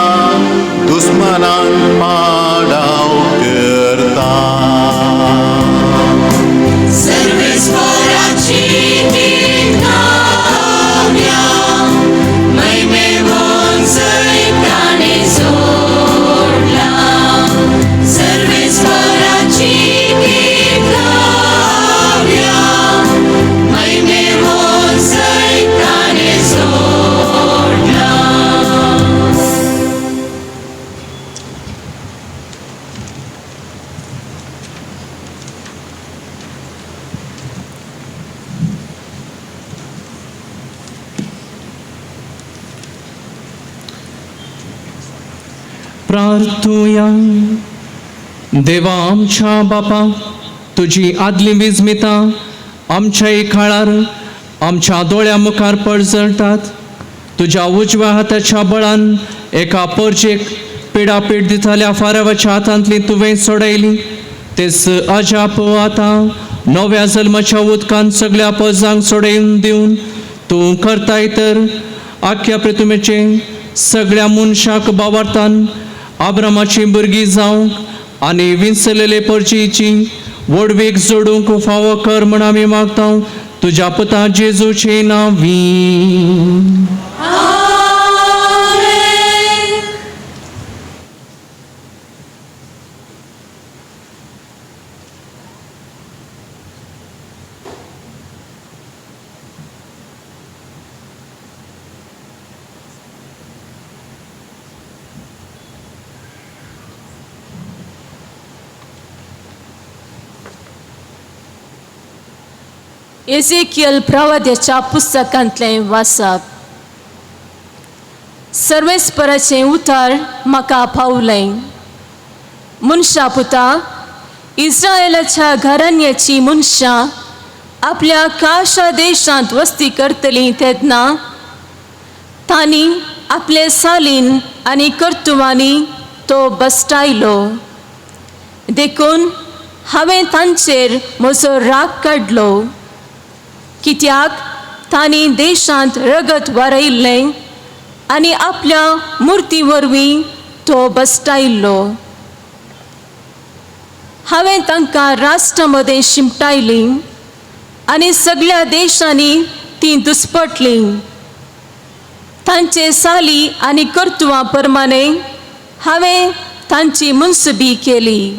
दुस्मनांक पाडाव करता. सर्वेस्पोराची गीत गावया, महिमेवन जैताने जोडला. सर्वेस्पोराची गीत गावया, महिमेवन जैताने जोडला. प्रार्थुया. देवा आमच्या बापा, तुजी आदली विजमितां आमच्या काळार आमच्या दोळ्या मुखार पडजळटात. तुज्या उजव्या हाताच्या बळान एका परजेक पिडापीड दिताल्या फारावाच्या हातांतली तुवें सोडयली. तेच अजाप आतां नव्या जल्माच्या उदकान सगळ्या पजांक सोडोवन दिवन तूं करताय तर आख्या प्रतिमेचे सगळ्या मनशाक बावार्थान आब्रामाची भुरगीं जावंक आनी विंचलेले परजेची व्हडवीक जोडूंक फावो कर म्हण आमी मागता तुज्या पुता जेजूचे नांवी. आमेन. एझेकियल प्रवाद्याच्या पुस्तकांतलें वाचप. सर्वेस्पराचें उतर म्हाका पावलें. मनशा पुता, इस्रायलाच्या घराण्याची मनशां आपल्या काशा देशांत वस्ती करतलीं तेन्ना तांणी आपले सालीन आनी कर्तुवांनी तो बसटायलो. देखून हांवें तांचेर म्हजो राग काडलो, कित्याक तांणी देशांत रगत वारयल्लें आनी आपल्या मुर्ती वरवीं तो बसटायल्लो. हांवें तांकां राष्ट्रा मदें शिमटायलीं आनी सगळ्या देशांनी तीं दुस्पटलीं. तांचे साली आनी कर्तुवां प्रमाणे हांवें तांची मुनसबी केली.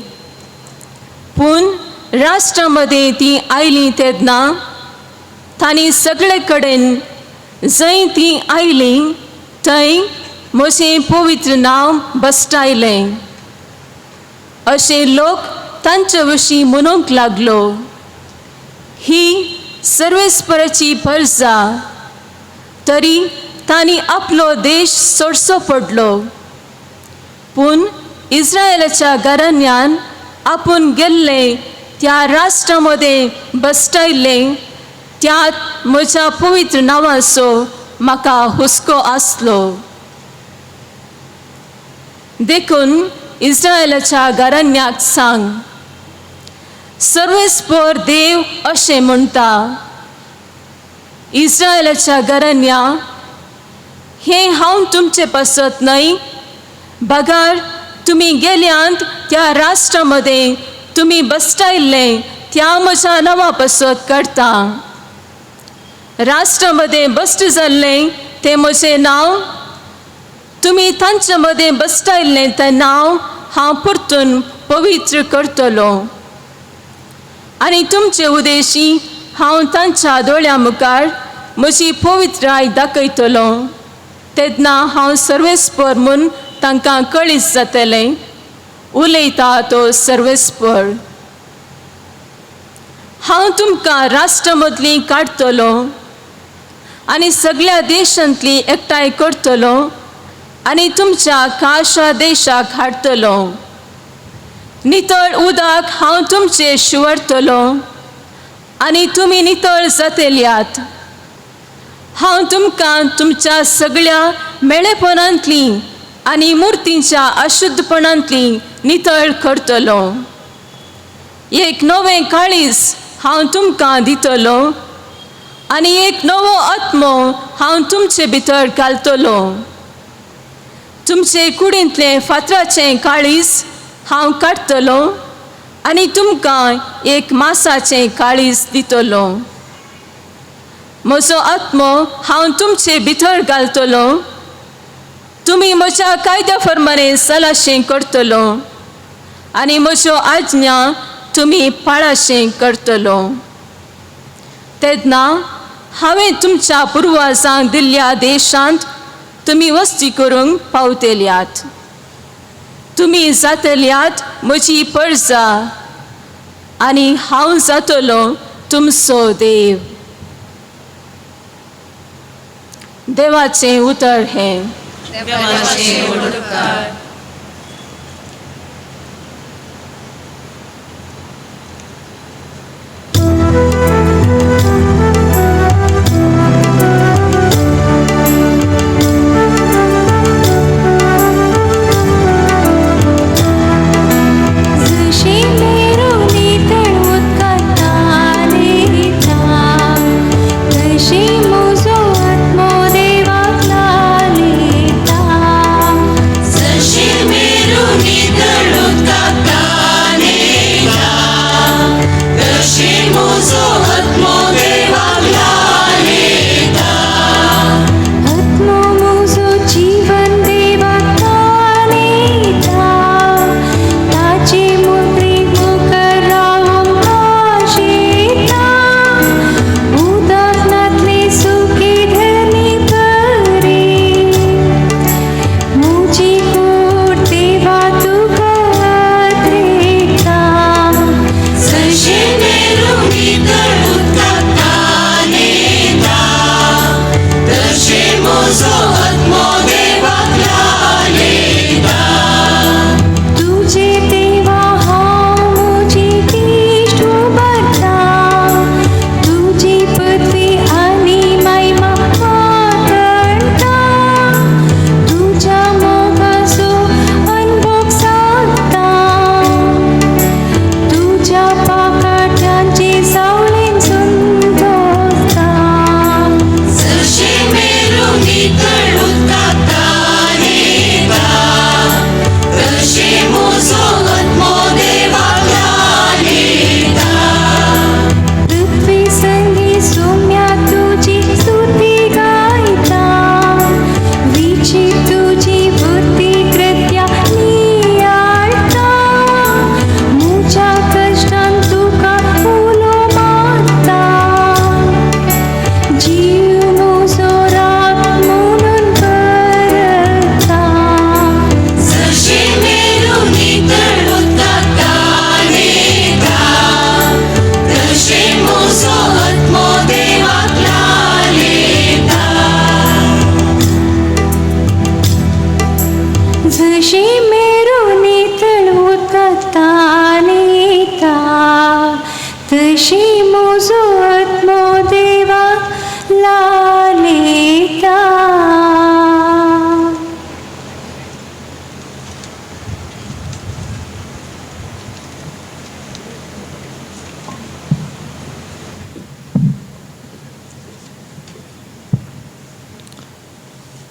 पूण राष्ट्रा मदें तीं आयलीं तेन्ना तांणी सगळे कडेन जंय तीं आयलीं थंय म्हजें पवित्र नांव बसटायलें. अशें लोक तांचे विशीं म्हणूंक लागलो, ही सर्वेस्पराची परजा. तरी तांणी आपलो देश सोडचो पडलो. पूण इस्रायलाच्या घराण्यान आपूण गेल्ले त्या राष्ट्रा मदें बसटायल्लें त्या म्हज्या पवित्र नांवाचो म्हाका हुस्को आसलो. देखून इस्रायलाच्या घराण्याक सांग, सर्वेस्पर देव अशें म्हणटा, इस्रायलाच्या घराण्या, हें हांव तुमचे पासत न्हय, बगर तुमी गेल्यांत त्या राष्ट्रा मदें तुमी बसटायल्लें त्या म्हज्या नांवा पासत करता. राष्ट्रा मदें बस्ट जाल्लें तें म्हजें नांव, तुमी तांचे मदें बसटायल्लें तें नांव हांव परतून पवित्र करतलो आनी तुमचे उदेशी हांव तांच्या दोळ्या मुखार म्हजी पवित्राय दाखयतलो. तेन्ना हांव सर्वेस्पर म्हूण तांकां कळीत जातलें, उलयता तो सर्वेस्पर. हांव तुमकां राष्ट्रा मदलीं काडटलो आनी सगळ्या देशांतली एकठांय करतलो आनी तुमच्या खाशा देशाक हाडटलो. नितळ उदक हांव तुमचें शिंवरतलो आनी तुमी नितळ जातल्यात. हांव तुमकां तुमच्या सगळ्या मेळेपणांतली आनी मुर्तींच्या अशुद्धपणांतली नितळ करतलो. एक नवें काळीज हांव तुमकां दितलो आनी एक नवो आत्मो हांव तुमचे भितर घालतलो. तुमचे कुडींतलें फातराचें काळीज हांव काडटलो आनी तुमकां एक मासाचें काळीज दितलो. म्हजो आत्मो हांव तुमचे भितर घालतलो, तुमी म्हज्या कायद्या फरमाने सलाशें करतलो आनी म्हज्यो आज्ञा तुमी पाळाशें करतलो. तेन्ना हांवें तुमच्या पुर्वाजांक दिल्ल्या देशांत तुमी वस्ती करूंक पावतल्यात. तुमी जातल्यात म्हजी परजा आनी हांव जातलो तुमचो देव. देवाचें उतर हें. जशी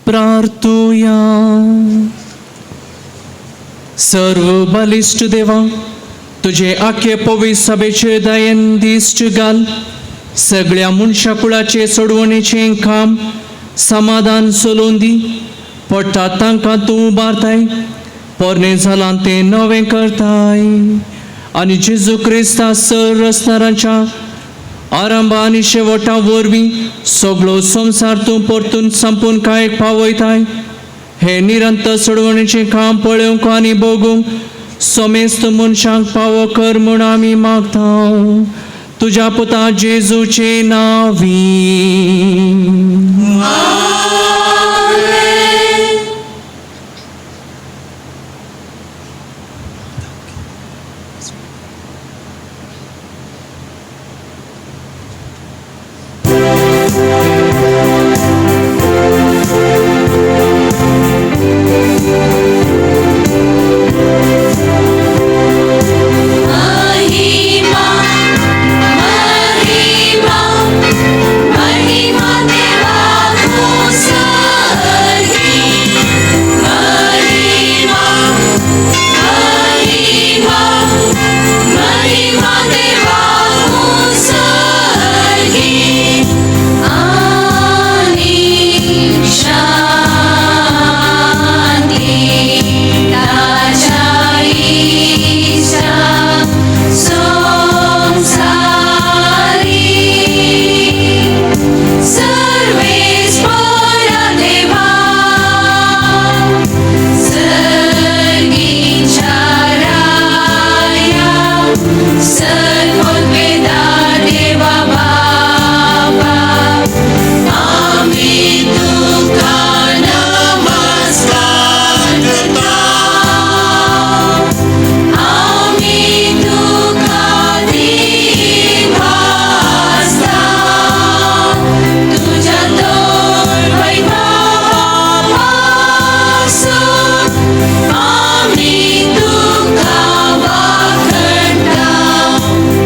प्रार्थुया. सर्व बलिश्ट देवा, तुजे आखे पवित्र सभेचे दयेन दिश्ट घाल, सगळ्या मनशा कुळाचे सोडवणेचें काम समाधान चलोवन दी. पडटा तांकां तूं उबारताय, पोरणें जालां तें नवें करताय, आनी जेजू क्रिस्ता सर रचणारांच्या आरंभ आनी शेवटा वरवीं सगळो संवसार तूं परतून संपून कांय पावयताय. हे निरंतर सोडवणेचें काम पळोवंक आनी भोगूंक समेस्त मनशांक पावो कर म्हूण आमी मागता, तुज्या पुता जेजूचे नांवी. महिमा महिमा महिमा देवा स्वर्गी, महिमा महिमा महिमा देवा स्वर्गी, आणि शांती ताच्या इश्टा संसारी. सर्वेस्पर देवा सर्गीच्या राया, सर्वोत्वेदा देवा बापा, आमी तुका नमस्कार करता, आमी तुका दिभासता, तुज्या तोर वैभवापासून आमी तुका वाखणता.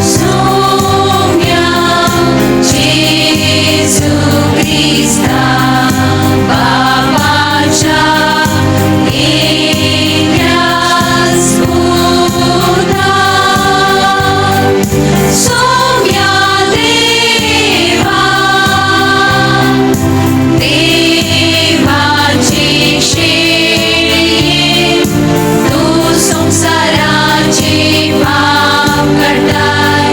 सोम्या जेजू क्रिस्ता बापाच्या एकल्याच पुता, सोम्या देवा देवाची शेळये, तूं संवसाराचे पाप काडटाय,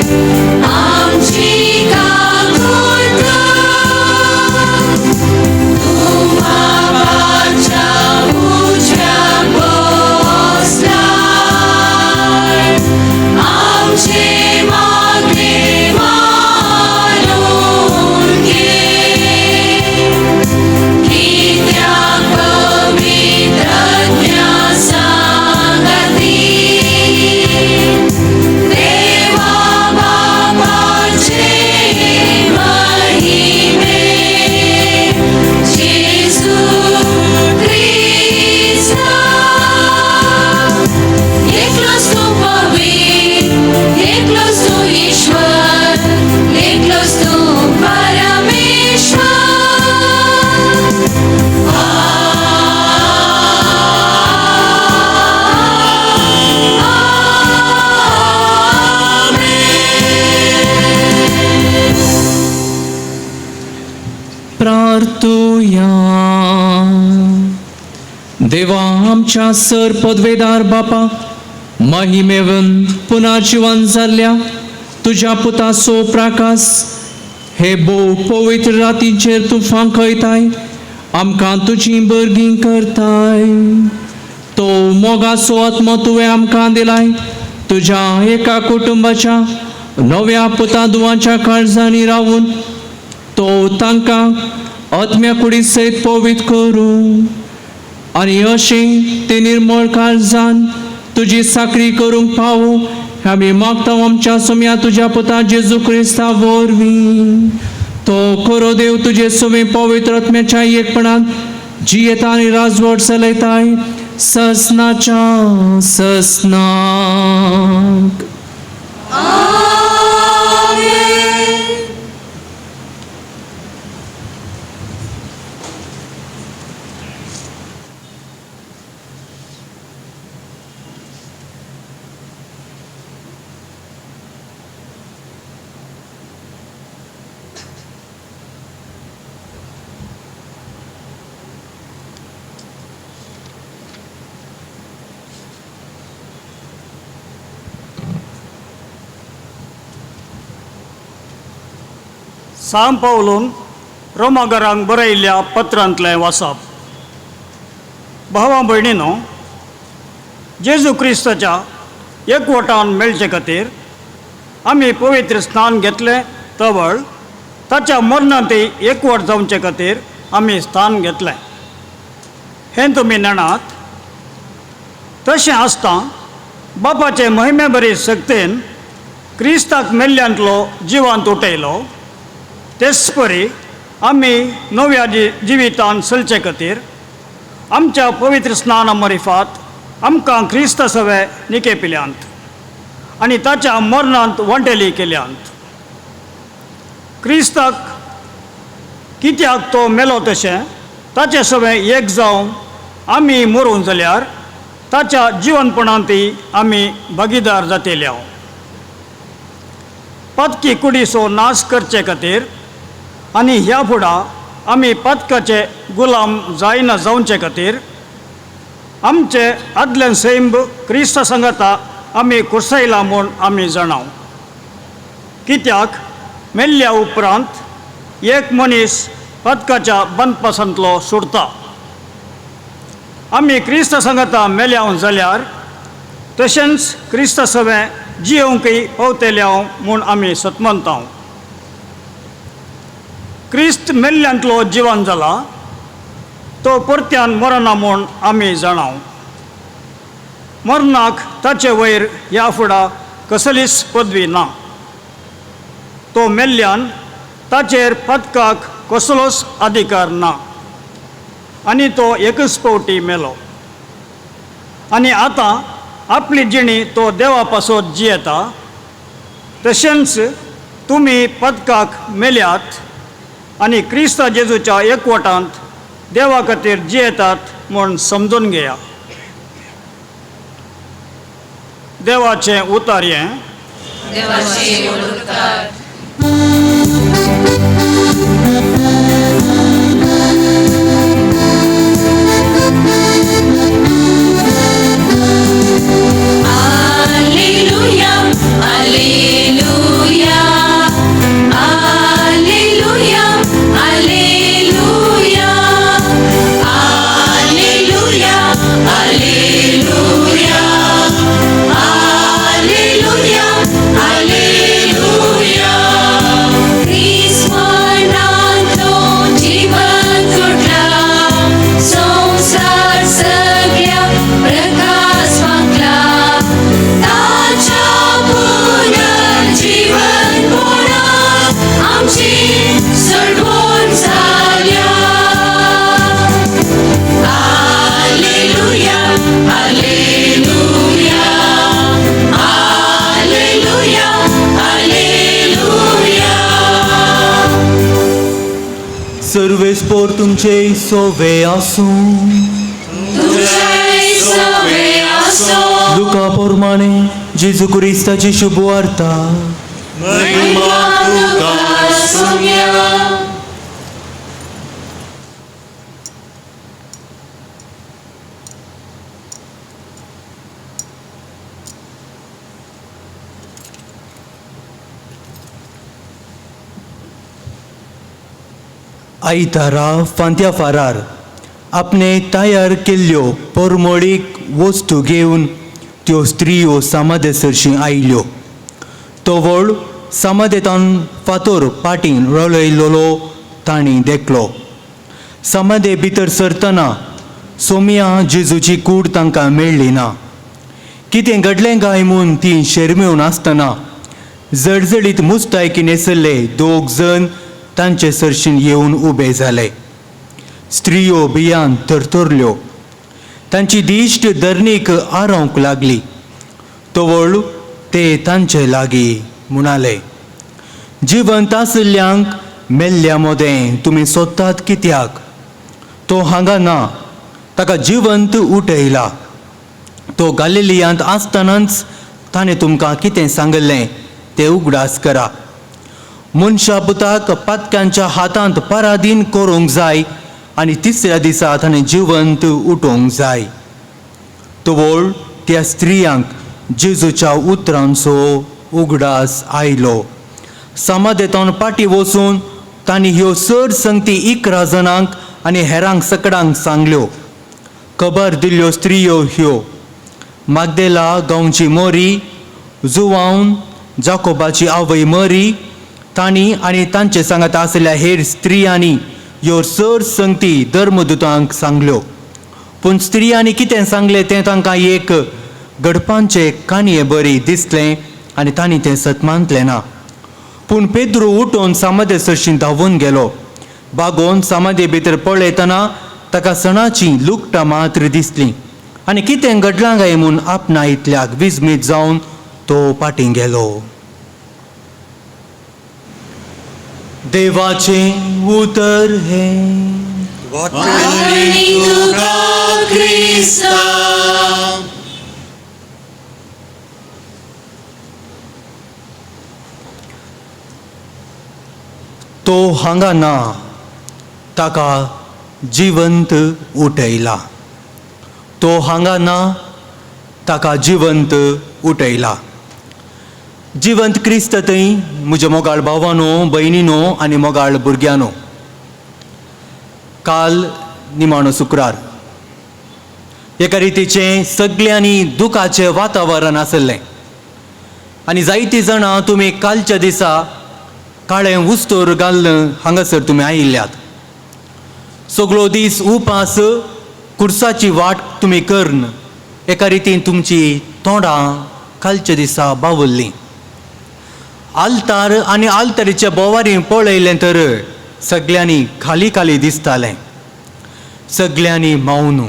आमची काकूळ कर. तूं बापाच्या उजव्या बसलाय, आमचे मागणे मानून घे, कित्याक पवित्र आत्म्या सांगाती देवा बापाचे महिमे जेजू क्रिस्ता. एकलोच तूं पवित्र, एकलोच तूं ईश्वर, एकलोच तूं परमेश्वर. प्रार्थुया. देवा आमच्या सर पदवेदार बापा, महिमेवन पुन्हा जिवन जाल्ल्या तुज्या पुताचो प्रकाश हे भोव पवित्र रातींचेर तूं फांकयताय, आमकां तुजी भुरगीं करताय. तो मोगाचो आत्मो तुवें आमकां दिलाय, तुज्या एका कुटुंबाच्या नव्या पुता दुवांच्या काळजांनी रावून तो तांकां आत्म्या कुडी सयत पवित्र करूं, आनी अशें ते निर्मळ काळजान तुजी साकरी करूंक पावो. आमी मागता आमच्या सोम्या तुज्या पुता जेजू क्रिस्ता वरवीं. तो खरो देव तुजे सोमे पवित्र आत्म्याच्या एकपणान जियेता आनी राजवट चलयताय ससनाच्या ससनाक. आमेन. सांव पावलून रोमागरांक बरयल्ल्या पत्रांतलें वाचप. भावा भयणीनो, जेजू क्रिस्ताच्या एकवटान मेळचे खातीर आमी पवित्र स्नान घेतलें तवळ ताच्या मरणांतय एकवट जावचे खातीर आमी स्थान घेतलें हें तुमी नेणात. तशें आसता बापाचे महिमे बरी शक्तेन क्रिस्ताक मेल्ल्यांतलो जिवांत उठयलो, तेच परी आमी नव्या जिवितान चलचे खातीर आमच्या पवित्र स्नाना मरिफात आमकां क्रिस्ता सवे निकेपिल्यांत आनी ताच्या मरणांत वांटेली केल्यांत. क्रिस्ताक कित्याक तो मेलो तशें ताचे सवे एक जावन आमी मरूंक जाल्यार ताच्या जिवनपणांतय आमी भागीदार जातले. पातकी कुडीचो नाश करचे खातीर आनी ह्या फुडां आमी पातकाचे गुलाम जायना जावचे खातीर आमचे आदलें सैंब क्रिस्ता सांगाता आमी कुर्सयला म्हूण आमी जाणाव. कित्याक मेल्ल्या उपरांत एक मनीस पातकाच्या बंदपासांतलो सुटता. आमी क्रिस्ता सांगाता मेल्याव जाल्यार तशेंच क्रिस्ता सवें जियोवंकय पावतल्याव म्हूण आमी सतमनताव. क्रिस्त मेल्ल्यांतलो जिवन जाला, तो परत्यान मरना म्हूण आमी जाणाव. मरणाक ताचे वयर ह्या फुडां कसलीच पदवी ना. तो मेल्ल्यान ताचेर पदकाक कसलोच अधिकार ना आनी तो एकच फावटी मेलो आनी आतां आपली जिणी तो देवा पासत जियेता. तशेंच तुमी पदकाक मेल्यात आनी क्रिस्ता जेजूच्या एकवटांत देवा खातीर जियेतात म्हूण समजून घेया. देवाचें उतार हें. Alleluia, Alleluia, Alleluia, Alleluia, Alleluia, Alleluia, Alleluia, Alleluia. क्रिस्मनांतलो जीवन तुटला, संसार सगळ्या प्रकाश फांकला, ताच्या पुनर्जीवनपणात आमची सडवण जाल्या. Alleluia, Alleluia, Alleluia, Alleluia. सर्वेस्पोर तुमचे सोवे आसूं. तुझे सवे आसो. लुका प्रमाणे जेजू क्रिस्ताची शुभवार्ता. महिमा तुका सुम्या. आयतारा फांत्या फारार आपणे तयार केल्ल्यो परमळीक वस्तू घेवन त्यो स्त्रियो समाधे सरशीं आयल्यो. तवळ समाधेतान फातोर पाटीन रळयलोलो तांणी देखलो. समाधे भितर सरतना सोमिया जेजूची कूड तांकां मेळ्ळी ना. कितें घडलें काय म्हूण ती शेरमेवन आसतना जळजळीत मुस्तायकी न्हेसल्ले दोग जण तांचे सरशीन येवन उबे जाले. स्त्रियो भियान थरथरल्यो. तांची दिश्ट धरणीक आरोवंक लागली. तवळ ते तांचे लागीं म्हणाले, जिवंत आशिल्ल्यांक मेल्ल्या मदें तुमी सोदतात कित्याक? तो हांगा ना, ताका जिवंत उठयला. तो गालिलियांत आसतनाच ताणें तुमकां कितें सांगिल्लें तें उगडास करा. मनशा पुताक पातक्यांच्या हातांत पराधीन करूंक जाय आनी तिसऱ्या दिसा ताणें जिवंत उठोवंक जाय. तवळ त्या स्त्रियांक जेजूच्या उतरांचो उगडास आयलो. समाधेंतल्यान फाटीं वचून तांणी ह्यो चड संगती 11 जाणांक आनी हेरांक सकडांक सांगल्यो. खबर दिल्ल्यो स्त्रियो ह्यो: मागदेला गांवची मोरी, जुवावन जाकोबाची आवय मरी. तांणी आनी तांचे सांगात आसल्या हेर स्त्रियांनी ह्यो चड संगती धर्मदूतांक सांगल्यो. पूण स्त्रियांनी कितें सांगलें तें तांकां एक घडपांचे काणये बरी दिसलें आनी तांणी तें सत मानलें ना. पूण पेद्रू उठून सामादे सरशीं धांवून गेलो. बागोवन सामादे भितर पळयतना ताका सणाचीं लुकटां मात्र दिसलीं आनी कितें घडलां काय म्हूण आपणा इतल्याक विजमीत जावन तो फाटीं गेलो. देवाचें उतर हें. तो हांगा ना, ताका जिवंत उठयला. तो हांगा ना, ताका जिवंत उठयला. जिवंत क्रिस्त थंय म्हज्या मोगाळ भावानो, भयणीनो आनी मोगाळ भुरग्यांनो, काल निमाणो शुक्रार एका रितीचें सगल्यांनी दुखाचें वातावरण आसलें आनी जायतीं जाणां तुमी कालच्या दिसा काळें उस्तोर घालून हांगासर तुमी आयिल्ल्यात. सगळो दीस उपास कुर्साची वाट तुमी करून एका रितीन तुमची तोंडां कालच्या दिसा बावल्लीं. आल्तार आनी आल्तारीच्या बोवारी पळयलें तर सगल्यांनी खाली खाली दिसतालें, सगल्यांनी मौन.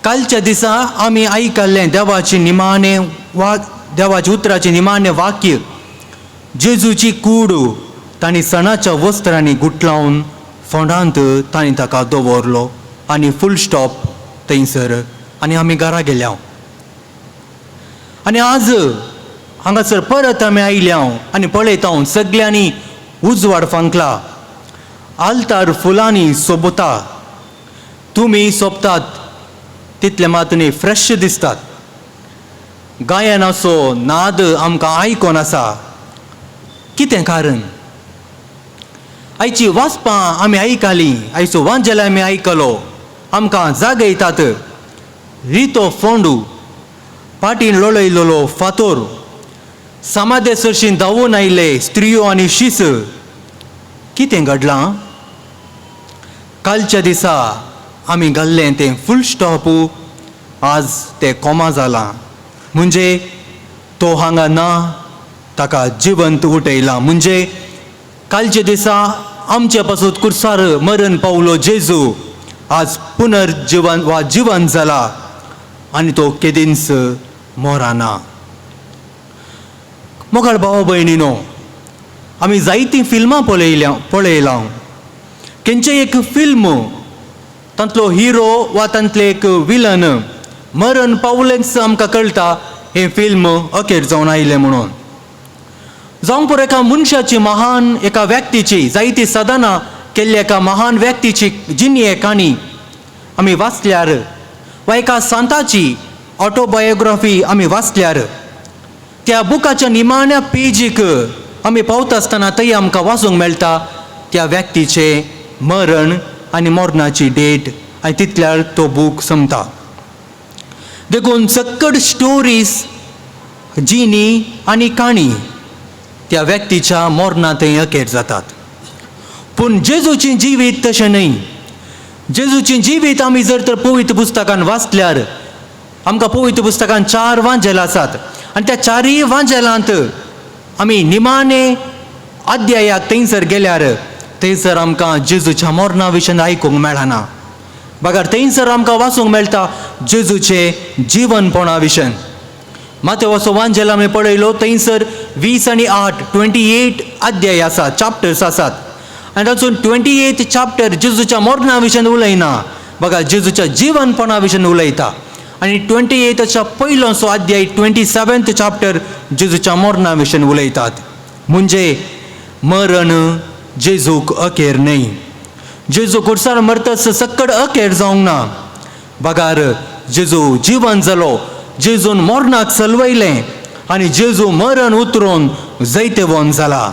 कालच्या दिसा आमी आयकल्लें देवाची निमाणें वा देवाच्या उतराचें निमाणें वाक्य, जेजूची कूड तांणी सणाच्या वस्त्रांनी गुटलावन फोंडांत तांणी ताका दवरलो आनी फूल स्टॉप थंयसर आनी आमी घरा गेल्या. आनी आज हांगासर परत आमी आयल्या आनी पळयता सगल्यांनी उजवाड फांकला, आल्तार फुलांनी सोबता, तुमी सोबतात तितले मात न्ही फ्रेश दिसतात. गायनाचो नाद आमकां आयकोन आसा. कितें कारण? आयची वाचपां आमी आयकलीं, आयचो वांजेल आमी आयकलो, आमकां जागयतात. रितो फोंडू, पाटीन लोळयलेलो फातोर, सामादे सरशीं धांवून आयले स्त्रियो आनी शीस. कितें घडलां? कालच्या दिसा आमी घाल्लें तें फूल स्टॉप आज तें कोमा जालां. म्हणजे तो हांगा ना, ताका जिवंत उठयला. म्हणजे कालच्या दिसा आमचे पासून कुर्सार मरण पावलो जेजू आज पुनर्जिवन वा जिवन जाला आनी तो केदींच मोराना. मोगाळ भाव भयणीनो, आमी जायतीं फिल्मां पळयलां. खंयचें एक फिल्म तांतलो हिरो वा तांतलें एक विलन मरण पावलेंच आमकां कळटा हें फिल्म अखेर जावन आयलें म्हणून. जावंक पुरो एका मनशाची महान एका व्यक्तीची जायती साधना केल्ल्या एका महान व्यक्तीची जिणये काणी आमी वाचल्यार वा एका सांताची ऑटोबायोग्राफी आमी वाचल्यार त्या बुकाच्या निमाण्या पेजीक आमी पावता आसतना थंय आमकां वाचूंक मेळटा त्या व्यक्तीचें मरण आनी मरणाची डेट आनी तितल्यार तो बूक सोंपता. देखून सक्कड स्टोरीज जिणी आनी काणी त्या व्यक्तीच्या मरणां थंय अखेर जातात. पूण जेजूचें जिवीत तशें न्हय. जेजूचें जिवीत आमी जर तर पवित्र पुस्तकान वाचल्यार आमकां पवित्र पुस्तकान 4 वांजेल आसात आनी त्या 4 वांजेलांत आमी निमाणे अध्यायाक थंयसर गेल्यार थंयसर आमकां जेजूच्या मरणा विशयान आयकूंक मेळना. बगर थंयसर आमकां वाचूंक मेळटा जेजूचें जिवनपणा विशयान. मातेवाचो वांजेल आमी पळयलो थंयसर 20 आनी 8 28 अध्याय आसात, चॅप्टर्स आसात आनी तातूंत 28 चॅप्टर जेजूच्या मरणा विशयान उलयना, बघा जेजूच्या जिवनपणा विशयान उलयता. आनी 28 पयलोसो अध्याय 27 चॅप्टर जेजूच्या मरणा विशयान उलयतात. म्हणजे मरण जेजूक अखेर न्हय. जेजू कुर्सार मरतस सक्कड अखेर जावंक ना. बगार जेजू जिवन जालो, जेजून मरणाक सलवयलें आनी जेजू मरण उतरून जैतवंत जाला.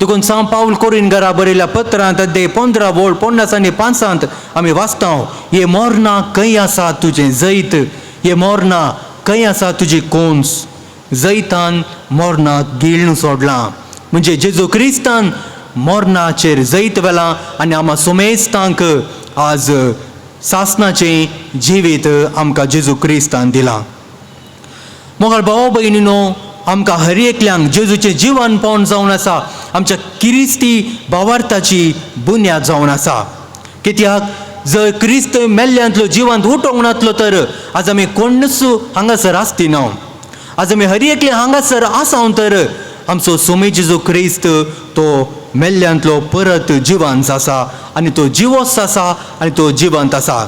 देखून सांव पावल कोरीन घरा बरयल्या पत्रांत अध्याय 15 वोळ 50 आनी 5 आमी वाचता, हे मोरना खंय आसा तुजें जैत, हे मोरना खंय आसा तुजी कोंस, जैतान मोरनाक गिळून सोडलां. म्हणजे जेजू क्रिस्तान मोरनाचेर जैत वेलां आनी आमा सोमेस्तांक आज सासनाचें जिवीत आमकां जेजू क्रिस्तान दिलां. मोगाळ भाव भयणीनो, आमकां हर एकल्यांक जेजूचें जिवनपण जावन आसा, आमच्या किरिस्ती भावार्थाची बुन्याद जावन आसा. कित्याक जर क्रिस्त मेल्ल्यांतलो जिवंत उठोवंक नातलो तर आज आमी कोण्णूच हांगासर आसती ना. आज आमी हर एकले हांगासर आसा तर आमचो सोमी जेजू क्रिस्त तो मेल्ल्यांतलो परत जिवंत आसा आनी तो जिवोस आसा आनी तो जिवंत आसा.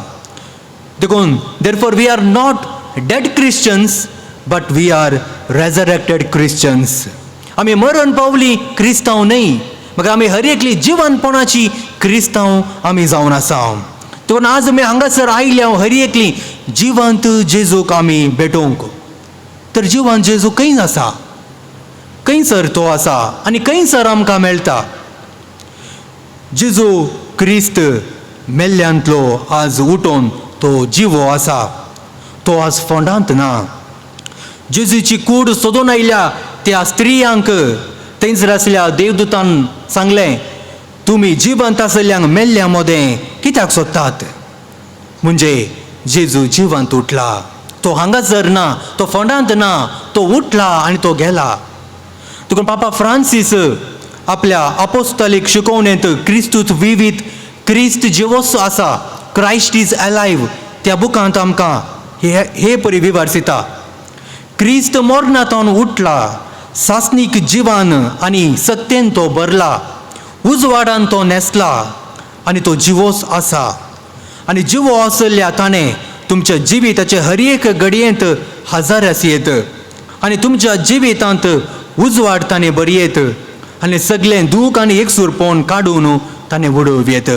देखून therefore we are not dead Christians but we are resurrected Christians. आमी मरण पावली क्रिस्तांव न्हय, मगर आमी हर एकली जिवनपणाची क्रिस्तांव आमी जावन आसा. देखून आज आमी हांगासर आयल्या हर एकली जिवंत जेजूक आमी भेटोवंक. तर जिवंत जेजू खंय आसा, खंयसर तो आसा आनी खंयसर आमकां मेळटा? जेजू क्रिस्त मेल्ल्यांतलो आज उठोवन तो जिवो आसा, तो आज फोंडांत ना. जेजूची कूड सोदून आयल्या त्या स्त्रियांक थंयसर आसल्या देवदूतान सांगलें, तुमी जिवंत आसल्ल्यांक मेल्ल्या मदें कित्याक सोदतात? म्हणजे जेजू जिवंत उठला, तो हांगासर ना, तो फोंडांत ना, तो उठला आनी तो गेला. तुका पापा फ्रांसीस आपल्या अपोस्तलीक शिकोवणेंत क्रिस्तूच विवीध क्रिस्त जिवोस आसा, क्रायस्ट is alive त्या बुकांत आमकां हे हे परी विवर्सिता. क्रिस्त मोरनाथान उठला, सासनीक जिवान आनी सत्तेन तो भरला, उजवाडान तो न्हेसला आनी तो जिवोस आसा. आनी जिवो आसल्या ताणें तुमच्या जिविताचे हर एक घडयेंत हजार आसयेत आनी तुमच्या जिवितांत उजवाड ताणें बरयेत आनी सगळें दूख आनी एकसूरपण काडून ताणें उडोवयेत.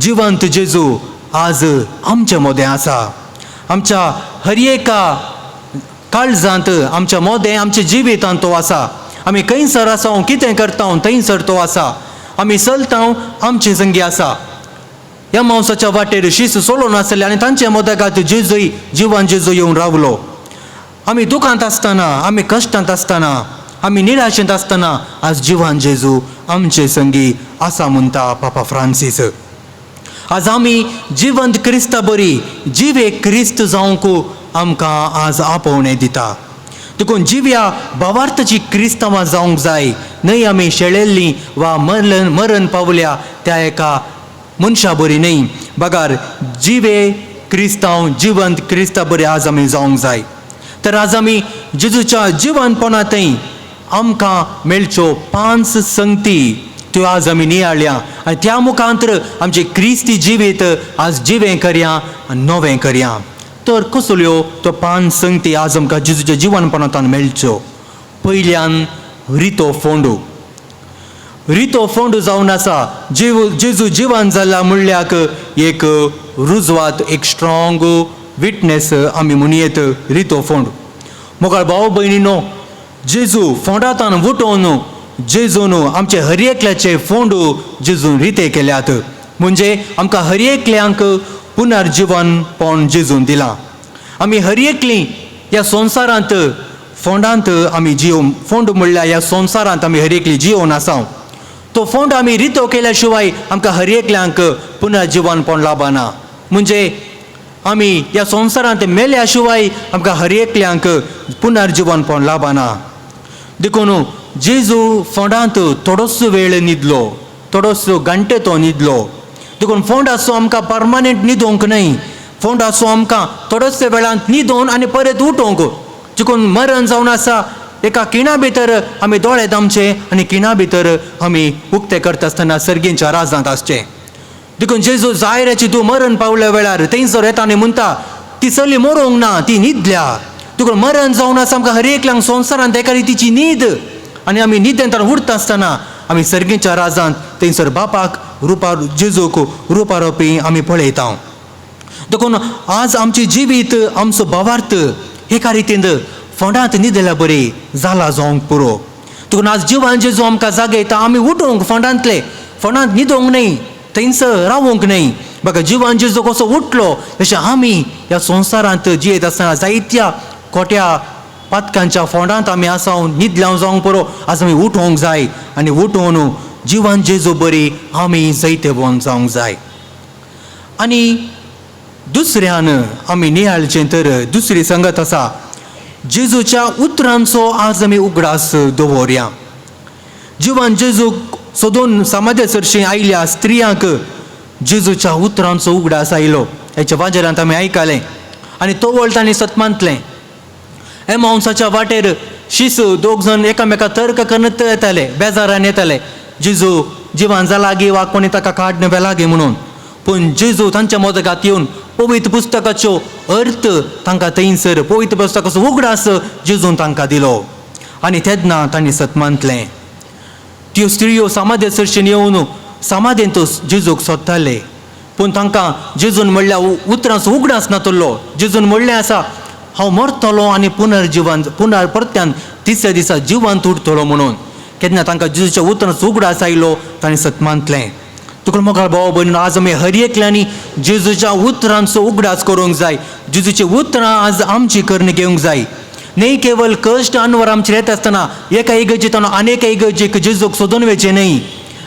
जिवंत जेजू आज आमच्या मोदें आसा, आमच्या हर एका काळजांत, आमच्या मोदें, आमच्या जिवितांत तो आसा. आमी खंयसर आसा, कितें करता थंयसर तो आसा. आमी चलता आमचे संगी आसा. ह्या मांसाच्या वाटेर शीस सोडून आसले आनी तांचे मोदकात जेजूय जिवन जेजू येवन रावलो. आमी दुखांत आसतना, आमी कश्टांत आसतना, आमी निराशेंत आसतना आज जिवन जेजू आमचे संगी आसा म्हणटा पापा फ्रांसीस. आज आमी जिवंत क्रिस्ता बरी जिवे क्रिस्त जावंक आमकां आज आपोवणें दिता. देखून जिव्या भावार्थाची क्रिस्तांवां जावंक जाय, न्हय आमी शेळेल्लीं वा मरण पावल्या त्या एका मनशा बरी न्हय, बगार जिवे क्रिस्तांव जिवंत क्रिस्ता बरी आज आमी जावंक जाय. तर आज आमी जेजूच्या जिवनपणांतय आमकां मेळच्यो 5 संगती त्यो आज आमी नियाळ्या आनी त्या मुखांतर आमचें क्रिस्ती जिवीत आज जिवें करया आनी नवें करया. तर कसल्यो त्यो 5 संगती आज आमकां जेजूच्या जिवनपणांतल्यान मेळच्यो? पयल्यान रितो फोंडू. रितो फोंडू जावन आसा जेजू जिवन जाला म्हणल्याक एक रुजवात, एक स्ट्रॉंग विटनेस आमी म्हणयेत रितो फोंड. मोगाळ भाव भयणीनो, जेजू फोंडांतान उठोवन जेजून आमचे हर एकल्याचे फोंडू जेजून रिते केल्यात. म्हणजे आमकां हर एकल्यांक पुनर्जिवनपण जेजून दिलां. आमी हर एकली ह्या संवसारांत फोंडांत आमी जियोवन, फोंड म्हणल्यार ह्या संवसारांत आमी हर एकली जियोवन आसा. तो फोंड आमी रितो केल्या शिवाय आमकां हर एकल्यांक पुनर्जिवनपण लाभना. म्हणजे आमी ह्या संवसारांत मेल्या शिवाय आमकां हर एकल्यांक पुनर्जिवनपण लाभना. देखून जेजू फोंडांत थोडोसो वेळ न्हिदलो, थोडोसो घंटे तो न्हिदलो. देखून फोंड आसूं आमकां परमनंट न्हिदोवंक न्हय, फोंड आसूं आमकां थोडोसो वेळांत न्हिदोवन आनी परत उठोवंक. देखून मरण जावन आसा एका खिणा भितर आमी दोळे दामचे आनी खिणा भितर आमी उक्ते करता आसतना सर्गींच्या राजांत आसचें. देखून जेजू जायराची तूं मरण पावल्या वेळार थंयसर येता आनी म्हणटा ती चली मरोंक ना, ती न्हिदल्या. देखून मरण जावन आसा आमकां हर एकल्यांक संवसारांत एका रितीची न्हीद आनी आमी न्हिदेंत उरता आसतना आमी सर्गींच्या राजांत थंयसर बापाक रुपा जेजूक रुपारोपी आमी पळयता. देखून आज आमचें जिवीत, आमचो भावार्थ एका रितीन फोंडांत न्हिदल्या बरी जाला जावंक पुरो. तुका आज जिवान जेजू आमकां जागयता आमी उठोवंक फोंडांतले फोंडांत न्हिदोंक न्हय, थंयसर रावोंक न्हय. बघा जिवान जेजू कसो उठलो तशें आमी ह्या संवसारांत जियेत आसतना जायत्या खोट्या पातकांच्या फोंडांत आमी आसा, न्हिदल्या जावंक पुरो. आज आमी उठोवंक जाय आनी उठोवन जिवान जेजू बरी आमी जैतेवंत जावंक जाय. आनी दुसऱ्यान आमी नियाळचें तर दुसरी संगत आसा, जेजूच्या उतरांचो आज आमी उगडास दवरया. जिवान जेजूक सोदून समाजा सरशीं आयल्या स्त्रियांक जेजूच्या उतरांचो उगडास आयलो. हेच्या वाजेरांत आमी आयकलें आनी तवळ तांणी सतमांतलें. एमावंसाच्या वाटेर शीस दोग जाण एकामेका तर्क करत येताले, बेजारान येताले, जेजू जिवान जाला वा कोणी ताका काडन वेलागी म्हणून. पूण जेजू तांच्या मोदकांत येवन पवित्र पुस्तकाच्यो अर्थ तांकां थंयसर पवित्र पुस्तकाचो उगडास जेजून तांकां दिलो आनी तेन्ना तांणी सतमांतलें. त्यो स्त्रियो समाधे सरशीन येवन समाधेंत जेजूक सोदताले, पूण तांकां जेजून म्हणल्या उतरांचो उगडास नातलो. जेजून म्हणलें आसा, हांव मरतलो आनी पुनर्जिवन पुनर परत्यान तिसऱ्या दिसा जिवंत उरतलो म्हणून. केन्ना तांकां जेजूच्या उतरांचो उगडास आयलो तांणी सतमांतलें. तुका मोगाळ भाव भयण, आज आमी हर एकल्यांनी जेजूच्या उतरांचो उगडास करूंक जाय. जेजूची उतरां आज आमची करणी घेवंक जाय. न्हय केवल कश्ट अनवर आमचेर येता आसतना एका इगर्जेंत आनी एका इगर्जेक जेजूक सोदून वचचें न्हय.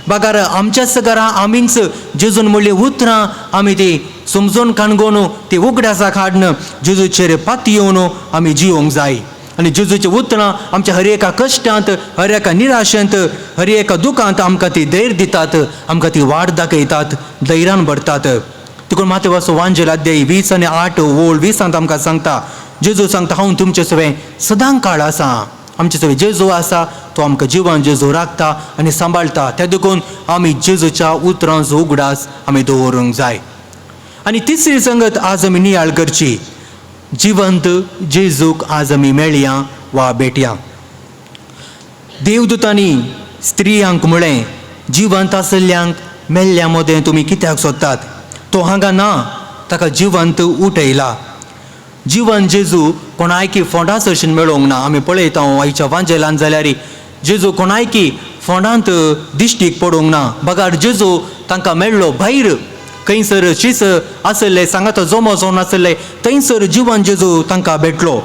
बगार आमच्याच घरा आमीच जेजून म्हणली उतरां आमी ती समजून काणगोन ती उगडासा काडन जेजूचेर पातयेवन आमी जियोंक जाय. आनी जेजूची उतरां आमच्या हर एका कश्टांत, हर एका निराशेंत, हर एका दुखांत आमकां ती धैर्य दितात, आमकां ती वाट दाखयतात, धैर्यान भरतात. तुका मातेवाचो वांजेल अध्याय 20 आनी 8 ओळ 20 आमकां सांगता, जेजू सांगता हांव तुमचे सवें सदां काळ आसा. आमचे सवें जेजू आसा, तो आमकां जिवन जेजू राखता आनी सांबाळटा. त्या देखून आमी जेजूच्या उतरांचो उगडास आमी दवरूंक जाय. आनी तिसरी संगत आज आमी नियाळ करची, जिवंत जेजूक आज आमी मेळया वा भेटया. देवदूतांनी स्त्रियांक म्हळें, जिवंत आशिल्ल्यांक मेल्ल्या मदें तुमी कित्याक सोदतात? तो हांगा ना, ताका जिवंत उठयला. जिवन जेजू कोणायकी फोंडा सरशीन मेळोवंक ना. आमी पळयता आयच्या वांजेलान जाल्यार जेजू कोणायकी फोंडांत दिश्टीक पडूंक ना. बगार जेजू तांकां मेळ्ळो भायर, खंयसर शीस आसले सांगात जमो जावन आसले थंयसर जिवन जेजू तांकां भेटलो.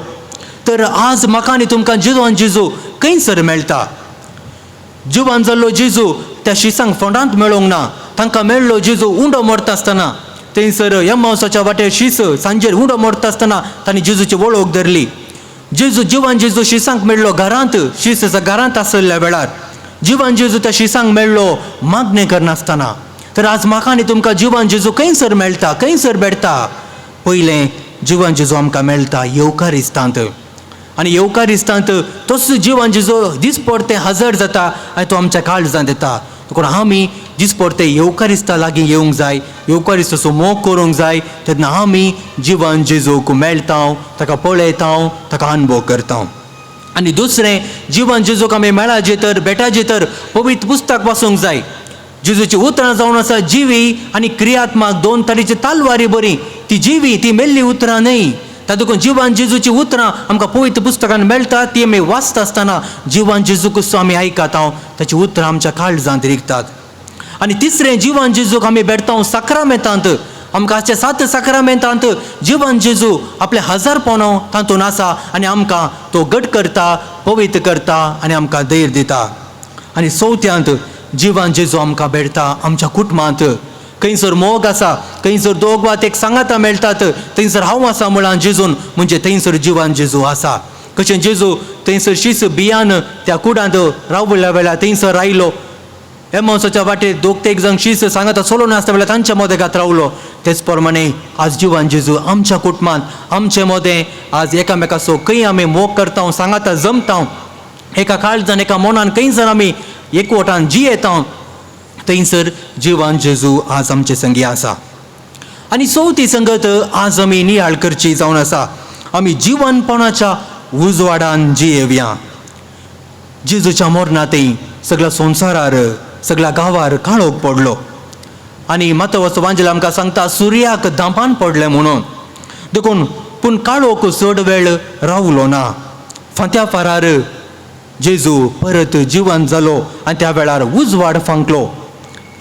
तर आज म्हाका आनी तुमकां जिवन जेजू खंयसर मेळटा? जिवन जाल्लो जेजू त्या शिसांक फोंडांत मेळोवंक ना. तांकां मेळ्ळो जेजू उंडो मोडटा आसतना. थंयसर एमावसाच्या वाटेर शीस सांजेर उंडो मोडटा आसतना तांणी जेजूची वळख धरली. जेजू जिवन जेजू शिसांक मेळ्ळो घरांत, शीस घरांत आसल्या वेळार जिवन जेजू त्या शिसांक मेळ्ळो मागणें करनासतना. तर आज म्हाका आनी तुमकां जिवन जेजू खंयसर मेळटा, खंयसर भेटता? पयलें जिवन जेजू आमकां मेळटा येवकारिस्तांत. आनी येवकारिस्तांत तोच जिवन जेजू दिसपडते हजर जाता आनी तो आमच्या काळजांत येता. देखून आमी दिसपडते येवकारिस्ता लागीं येवंक जाय, येवकारिस्ताचो मोग करूंक जाय. तेन्ना आमी जिवन जेजूक मेळटा, ताका पळयता, ताका अनुभव करता. आनी दुसरें, जिवन जेजूक आमी मेळाचे तर भेटाचे तर पवित्र पुस्तक वाचूंक जाय. जेजूची उतरां जावन आसा जिवी आनी क्रियात्मक, दोन तरेची तालवारी बरी. ती जिवी, ती मेल्ली उतरां न्हय. त्या देखून जिवन जेजूची उतरां आमकां पवित्र पुस्तकान मेळटा, ती आमी वाचता आसतना जिवन जेजूक आमी आयकता, ताची उतरां आमच्या काळजांत रिगतात. आनी तिसरें, जिवन जेजूक आमी भेटता साक्रामेंतांत. आमकां आजच्या 7 साक्रामेंतांत जिवन जेजू आपले हजारपणां तातूंत आसा आनी आमकां तो घट करता, पवित्र करता आनी आमकां धैर्य दिता. आनी चवथ्यांत जिवन जेजू आमकां भेटता आमच्या कुटुंबांत. खंयसर मोग आसा, खंयसर दोग वा एक सांगाता मेळटात, थंयसर हांव आसा म्हळां जेजून, म्हणजे थंयसर जिवन जेजू आसा. कशें जेजू थंयसर शीस बियान त्या कुडांत रावल्या वेळार थंयसर आयलो. एमावसाच्या वाटेर दोग तेग जाण शीस सांगाता चलोवन आसता वेळार तांच्या मदेगात रावलो. तेच प्रमाणे आज जिवन जेजू आमच्या कुटुंबांत आमचे मदें आज एकामेकाचो खंय आमी मोग करता, सांगाता जमता, एका काळजान एका मनान खंयसर आमी एकवटान जियेता, थंयसर जिवन जेजू आज आमचे संगी आसा. आनी चवथी संगत आज आमी नियाळ करची जावन आसा, आमी जिवनपणाच्या उजवाडान जियेवया. जेजूच्या मरणांतय सगळ्या संवसारार, सगळ्या गांवार काळोख पडलो. आनी मातवचो वांजेल आमकां सांगता सुर्याक धांपान पडलें म्हणून. देखून पूण काळोख चड वेळ रावलो ना. फांत्या फारार जेजू परत जिवन जालो आनी त्या वेळार उजवाड फांकलो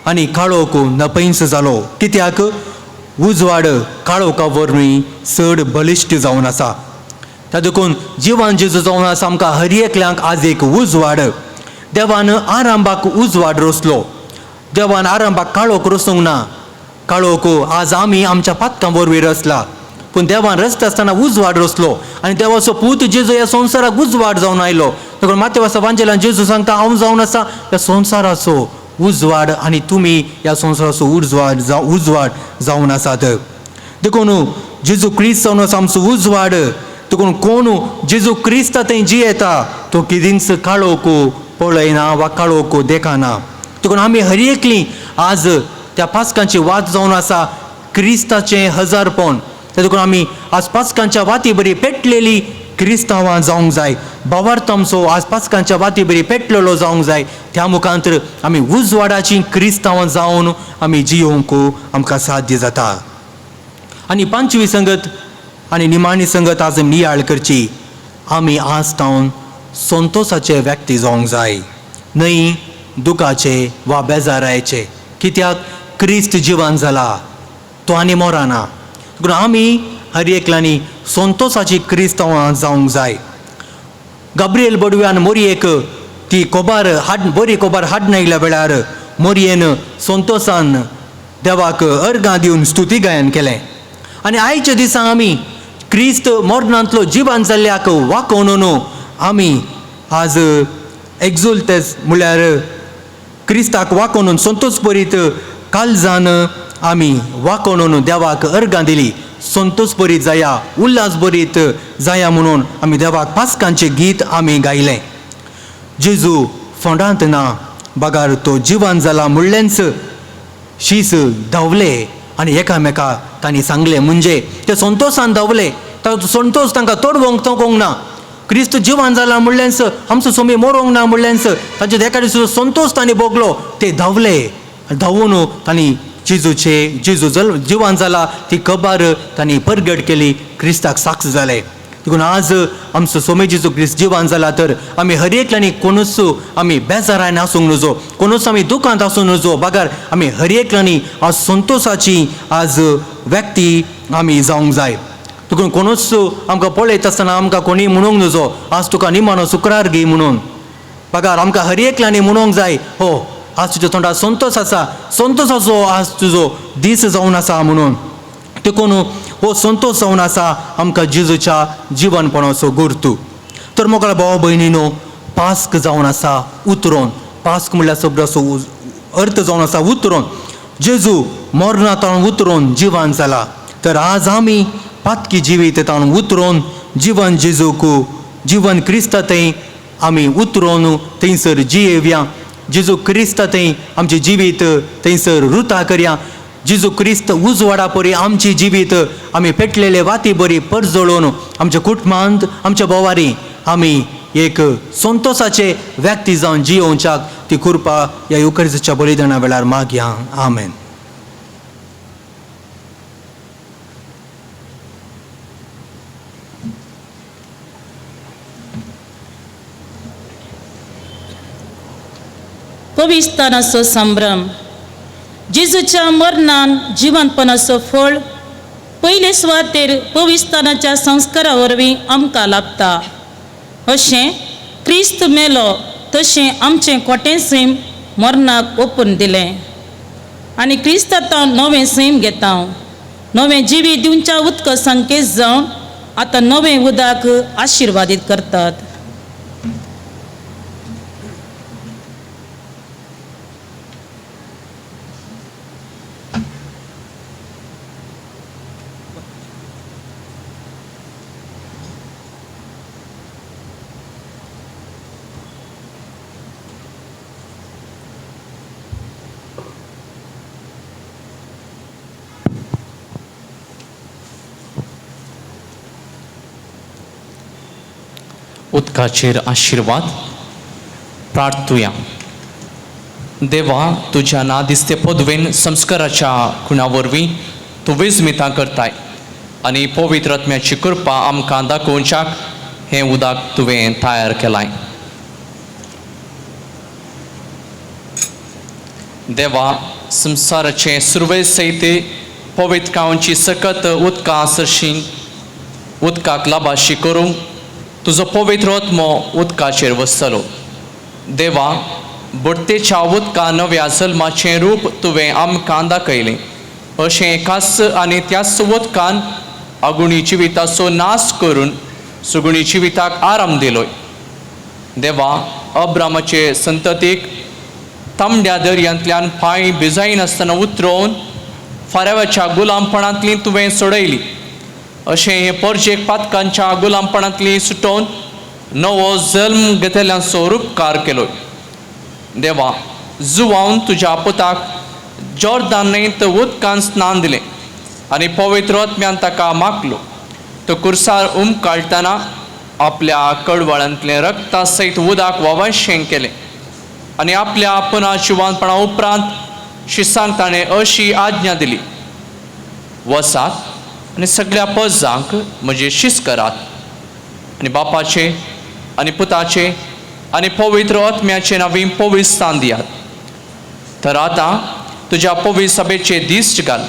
आनी काळोख नपैंस जालो. कित्याक उजवाड काळोखा वरवीं चड बलिश्ट जावन आसा. त्या देखून जिवन जेजू जावन आसा आमकां हर एकल्यांक आज एक उजवाड. देवान आरंभाक उजवाड रचलो, देवान आरंभाक काळोख रचूंक ना. काळोख आज आमी आमच्या पातकां वरवीं रचला, पूण देवान रचता आसतना उजवाड रचलो आनी देवाचो पूत जेजू ह्या संवसाराक उजवाड जावन आयलो. देखून मातेवासा वांजेलान जेजू सांगता, हांव जावन आसा ह्या संवसाराचो उजवाड आनी तुमी ह्या संवसाराचो उजवाड जावन आसात. देखून जेजू क्रिस्त जावन आसा आमचो उजवाड. देखून कोण जेजू क्रिस्ता थंय जियेता तो किदींच काळोख पळयना वा काळोख देखना. देखून आमी हर एकली आज त्या पास्कांची वात जावन आसा क्रिस्ताचें हजारपण. देखून आमी आज पास्कांच्या वाती बरी पेटलेली क्रिस्तांवां जावंक जाय. भावार्थ आमचो आज पास्कांच्या वाती बरी पेटलेलो जावंक जाय. त्या मुखांतर आमी उजवाडाची क्रिस्तांवां जावन आमी जियोवंक आमकां साध्य जाता. आनी पांचवी संगत आनी निमाणी संगत आज नियाळ करची, आमी आज तावन संतोसाचे व्यक्ती जावंक जाय, न्हय दुखाचे वा बेजारायचे. कित्याक क्रिस्त जिवन जाला, तो आनी मोराना. देखून आमी हर एकल्यांनी संतोसाची क्रिस्तांवां जावंक जाय. गाब्रिएल बडव्यान मोरयेक ती कोबार हाड बरी कोबार हाडून आयिल्ल्या वेळार मोरयेन संतोसान देवाक अर्गां दिवन स्तुती गायन केलें. आनी आयच्या दिसा आमी क्रिस्त मरणांतलो जिवन जाल्ल्याक वाकोवन आमी आज एक्जुलतेस म्हणल्यार क्रिस्ताक वाकोवन संतोस बरीत कालजान आमी वाकोवन देवाक अर्गां दिली. संतोस बरीत जाया, उल्हास बरीत जाया म्हणून आमी देवाक पास्कांचें गीत आमी गायलें. जेजू फोंडांत ना बगार तो जिवन जाला म्हणलेंच शीस धांवले आनी एकामेका तांणी सांगलें. म्हणजे ते संतोसान धांवले, तो संतोस तांकां तोडवंक तोकोंक ना. क्रिस्त जिवन जाला म्हणलेंच आमचो सोमी मोरोंक ना म्हणलेंच तांचे एका दिसा संतोस तांणी भोगलो. ते धांवले, धांवून तांणी जेजूचे जेजू जिवन जाला ती खबर तांणी परगट केली, क्रिस्ताक साक्ष जाले. देखून आज आमचो सोमे जेजू क्रिस्त जिवन जाला तर आमी हर एकल्यांनी कोणूच आमी बेजारान आसूंक नजो, कोणूच आमी दुकांत आसूंक नजो, बगर आमी हर एकल्यांनी आज संतोसाची आज व्यक्ती आमी जावंक जाय. देखून कोणूच आमकां पळयता आसतना आमकां कोणीय म्हणूंक नजो आज तुका निमाणो शुक्रार घे म्हणून, बगर आमकां हर एकल्यांनी म्हणूंक जाय, हो आज तुज्या तोंडार संतोस आसा, संतोसाचो आज तुजो दीस जावन आसा म्हणून. देखून हो संतोस जावन आसा आमकां जेजूच्या जिवनपणाचो गुर्तू. तर मोगळ्या भाव भयणीनो, पास्क जावन आसा उतरोन. पास्क म्हणल्यार शब्दाचो अर्थ जावन आसा उतरोन. जेजू मरणा तावन उतरोन जिवन जाला तर आज आमी पातकी जिवीत तावन उतरोन जिवन जेजूक जिवन क्रिस्ता थंय आमी उतरोन थंयसर जियेवया. जेजू क्रिस्ता थंय आमचें जिवीत थंयसर रुता करया. जेजू क्रिस्त उजवाडा परी आमची जिवीत आमी पेटलेले वाती बरी परजळोवन आमच्या कुटुंबांत आमच्या भोवारी आमी एक संतोसाचे व्यक्ती जावन जियोवच्याक ती कृपा ह्या युकरिस्ताच्या बलिदाना वेळार मागया. आमेन. पविस्तानाचो संभ्रम. जेजूच्या मरणान जिवनपणाचो फळ पयले सुवातेर पविस्तानाच्या संस्कारा वरवीं आमकां लाभता. अशें क्रिस्त मेलो तशें आमचें खोटें सैम मरणाक ओपून दिलें आनी क्रिस्त आतां नवें सैम घेता. नवें जिवीत दिवच्या उदक संकेत जावन आतां नवें उदक आशिर्वादीत करतात. उदकाचेर आशिर्वाद प्रार्थुया. देवा, तुज्या ना दिसते पदवेन संस्काराच्या खुणा वरवीं तूं विस्मितां करताय आनी पवित्र आत्म्याची कृपा आमकां दाखोवच्याक हें उदक तुवें तयार केलां. देवा, संवसाराचे सुरवे सयत पवित्रकांची सकत उदका सरशी उदकाक लाभाशी करूंक तुजो पवित्र आत्मो उदकाचेर वसतलो. देवा, बुडतेच्या उदका नव्या जल्माचें रूप तुवें आमकां दाखयलें. अशें एकाच आनी त्याच उदकान आगुणी जिविताचो नाश करून सुगुणी जिविताक आराम दिलोय. देवा, अब्रामाचे संततीक तांबड्या दर्यांतल्यान पांय भिजायनासतना उतरोवन फाराव्याच्या गुलामपणांतली तुवें सोडयली. अशें हे पोरजेक पातकांच्या गुलामपणांतली सुटोवन नवो जल्म घेतल्यांचो रुपकार केलो. देवा, जुवावन तुज्या पुताक जॉर्दान न्हंयत उदकान स्नान दिलें आनी पवित्र आत्म्यान ताका मागलो. तो कुर्सार उमकाळटना आपल्या कडवळांतलें रक्ता सयत उदक वावशें केलें आनी आपल्या पुना जिवानपणा उपरांत शिसांक ताणें अशी आज्ञा दिली, वसात आनी सगळ्या पजांक म्हजे शिस करात आनी बापाचे आनी पुताचे आनी पवित्र आत्म्याचे नांवी पवित्र स्थान दियात. तर आतां तुज्या पवित्र सभेचे दीस घाल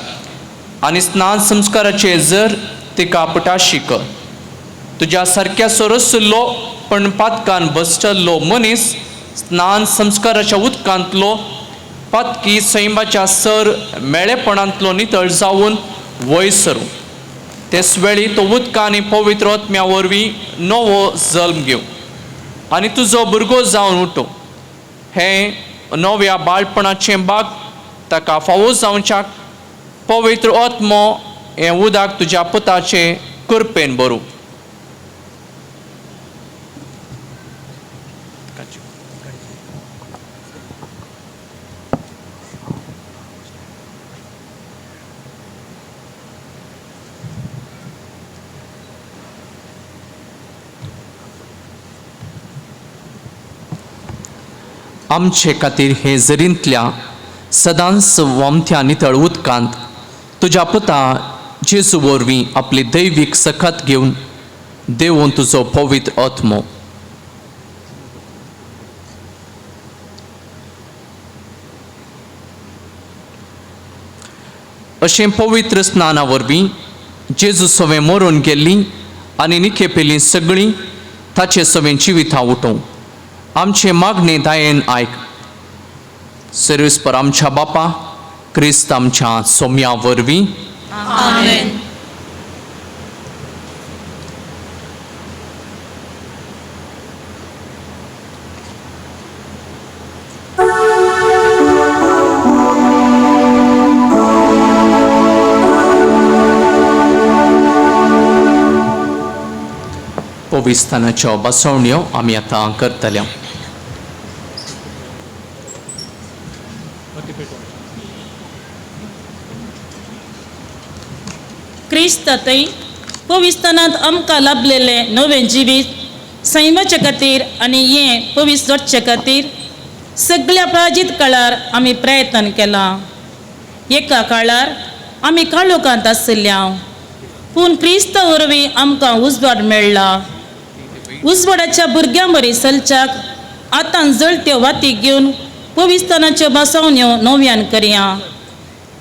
आनी स्नान संस्काराचे जर तिका पुटाशी कर. तुज्या सारक्या सोरसुल्लो पण पातकान बसचल्लो मनीस स्नान संस्काराच्या उदकांतलो पातकी सैमाच्या सर मेळेपणांतलो नितळ जावन वयर सरूं. तेच वेळी तो उदका आनी पवित्र आत्म्या वरवीं नवो जल्म घेवं आनी तुजो भुरगो जावन उठो. हें नव्या बाळपणाचें बाग ताका फावो जावच्याक पवित्र आत्मो हें उदक तुज्या पुताचे कृपेन भरूं. आमचे खातीर हे जरींतल्या सदांच वामत्या नितळ उदकांत तुज्या पुता जेजू वरवीं आपली दैवीक सकत घेवन देवून तुजो पवित्र आत्मो. अशें पवित्र स्नाना वरवीं जेजू सवें मरून गेल्ली आनी निखेपेलीं सगळीं ताचे सवें जिवितां उठोवं आमचे मागणे दायेन आयक. सर्वेस्पर आमच्या बापा क्रिस्त आमच्या सोम्या वरवीं. आमेन. पविस्थानाच्यो बसवण्यो आमी आतां करतल्या. क्रिस्त थंय पविस्थानांत आमकां लाभलेलें नवें जिवीत सैमाचे खातीर आनी हें पवित्र जोडचे खातीर सगळ्या प्राजीत काळार आमी प्रयत्न केलां. एका काळार आमी काळोखांत आशिल्ल्या, पूण क्रिस्त वरवीं आमकां उजवाड मेळ्ळा. उजवाडाच्या भुरग्यां बरी चलच्याक आतां जळत्यो वाती घेवन पविस्थानाच्यो बसवण्यो नव्यान करया.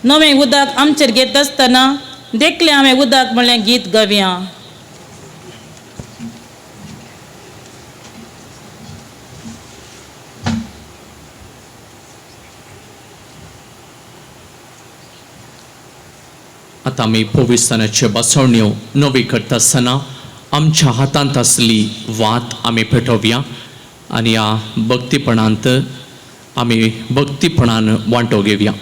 नवें उदक आमचेर घेत आसतना देखलें हांवें उदक म्हणलें गीत गावया. आतां आमी पविस्थानाच्यो बसवण्यो नवी करता आसतना आमच्या हातांत आसली वात आमी पेटोवया आनी ह्या भक्तीपणांत आमी भक्तीपणान वांटो घेवया.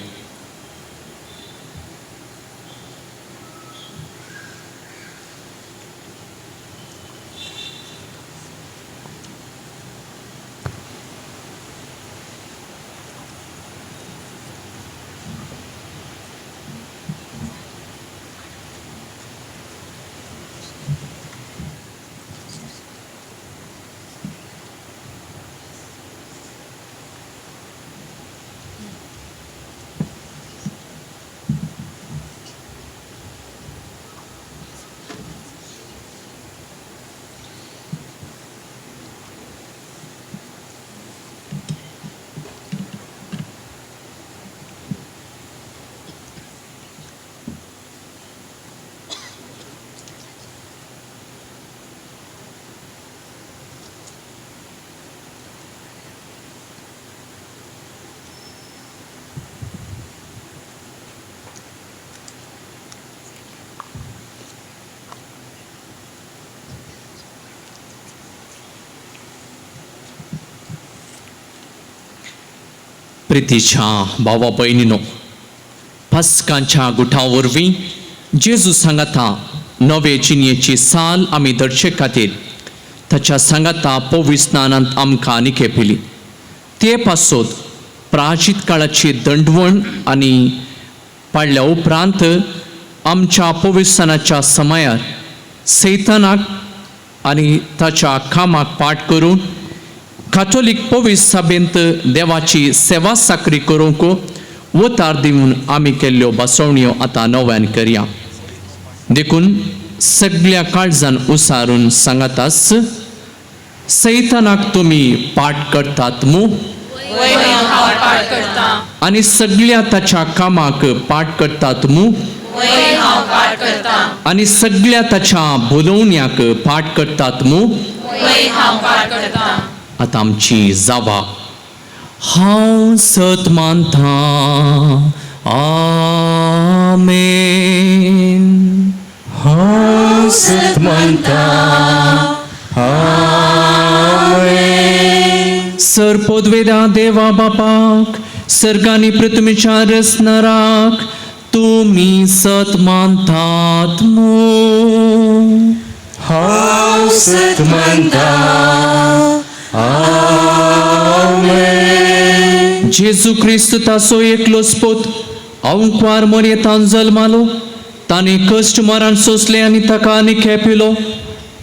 प्रितीच्या भावा भयणीनो, पास्कांच्या गुठा वरवीं जेजू सांगाता नवे जिणेची साल आमी धरचे खातीर ताच्या सांगाता पवित्र स्नानांत आमकां निखेपिली. ते पासत प्राचीत काळाची दंडवण आनी पाडल्या उपरांत आमच्या पवित्रस्नानाच्या समयार सैतानाक आनी ताच्या कामाक पाठ करून काथोलीक पवित्र सभेंत देवाची सेवा साकरी करूंक वतार दिवन आमी केल्ल्यो बसवण्यो आतां नव्यान करया. देखून सगळ्या काळजान उसारून सांगातास, सैतानाक तुमी पाठ करतात मू आनी सगळ्या ताच्या कामाक पाठ करतात मू आनी सगळ्या ताच्या बोलोवण्याक पाठ करतात मू. आतां आमची जावा, हांव सत मानता, आमेन. हांव सत मानता, आमेन. सर पोदवेदा देवा बापाक, सर्गानी पृथ्वीच्या रचणाराक तुमी सत मानतात मू. हांव सत मानता, आमेन. जेजू क्रिस्त ताचो एकलोच पूत अवंकवार मरयेतान जल्मालो, ताणें कश्ट मरण सोंसलें आनी ताका आनी खेपिलो.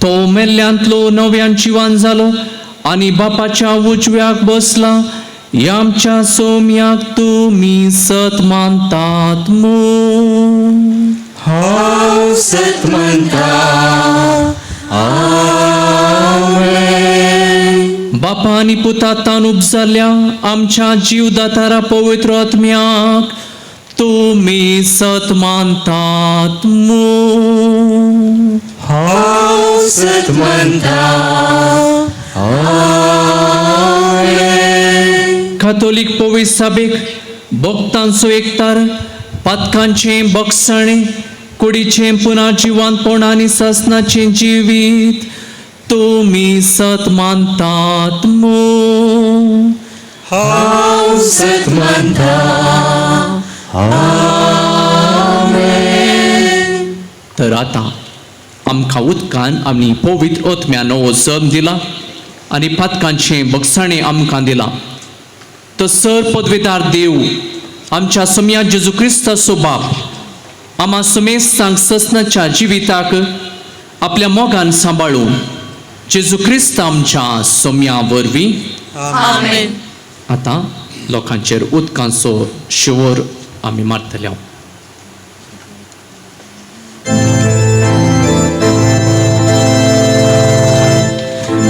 तो मेल्ल्यांतलो नव्यान जिवान जालो आनी बापाच्या उजव्याक बसला. ह्या आमच्या सोम्याक तुमी सत मानतात मू. हांव सत मानता, आमेन. बापा आनी पुता तान उपजाल्या आमच्या जीवदातारा पवित्र आत्म्याक तुमी सत मानतात मू. हांव सत मानता, आमेन. कातोलीक पवित्र सभेक भक्तांचो एकतार, पातकांचें बक्षाणें, कुडीचें पुना जिवानपण आनी सासनाचें जिवीत तुमी सत मानतात मू. हांव सत मानता, आमेन. तर आतां आमकां उदकान आमी पवित्र आत्म्या नवो जल्म दिला आनी पातकांचें बक्षाणें आमकां दिलां. तर सर पदवेदार देव आमच्या सोम्या जेजू क्रिस्ताचो बाप आमा सुमेस्तांक ससनाच्या जिविताक आपल्या मोगान सांबाळून जेजू क्रिस्त आमच्या सोम्या वरवीं. आमेन. आतां लोकांचेर उदकांचो शिंवर आमी मारतले.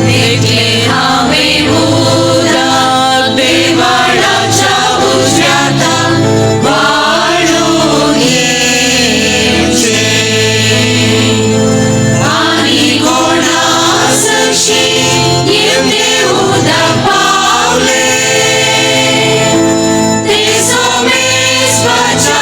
देखले हांवें उदक देवाळाच्या उजव्या वाळून येवचें आनी कोणा सरशीं येवतें उदक पावलें तें सोमेस्वाच्या.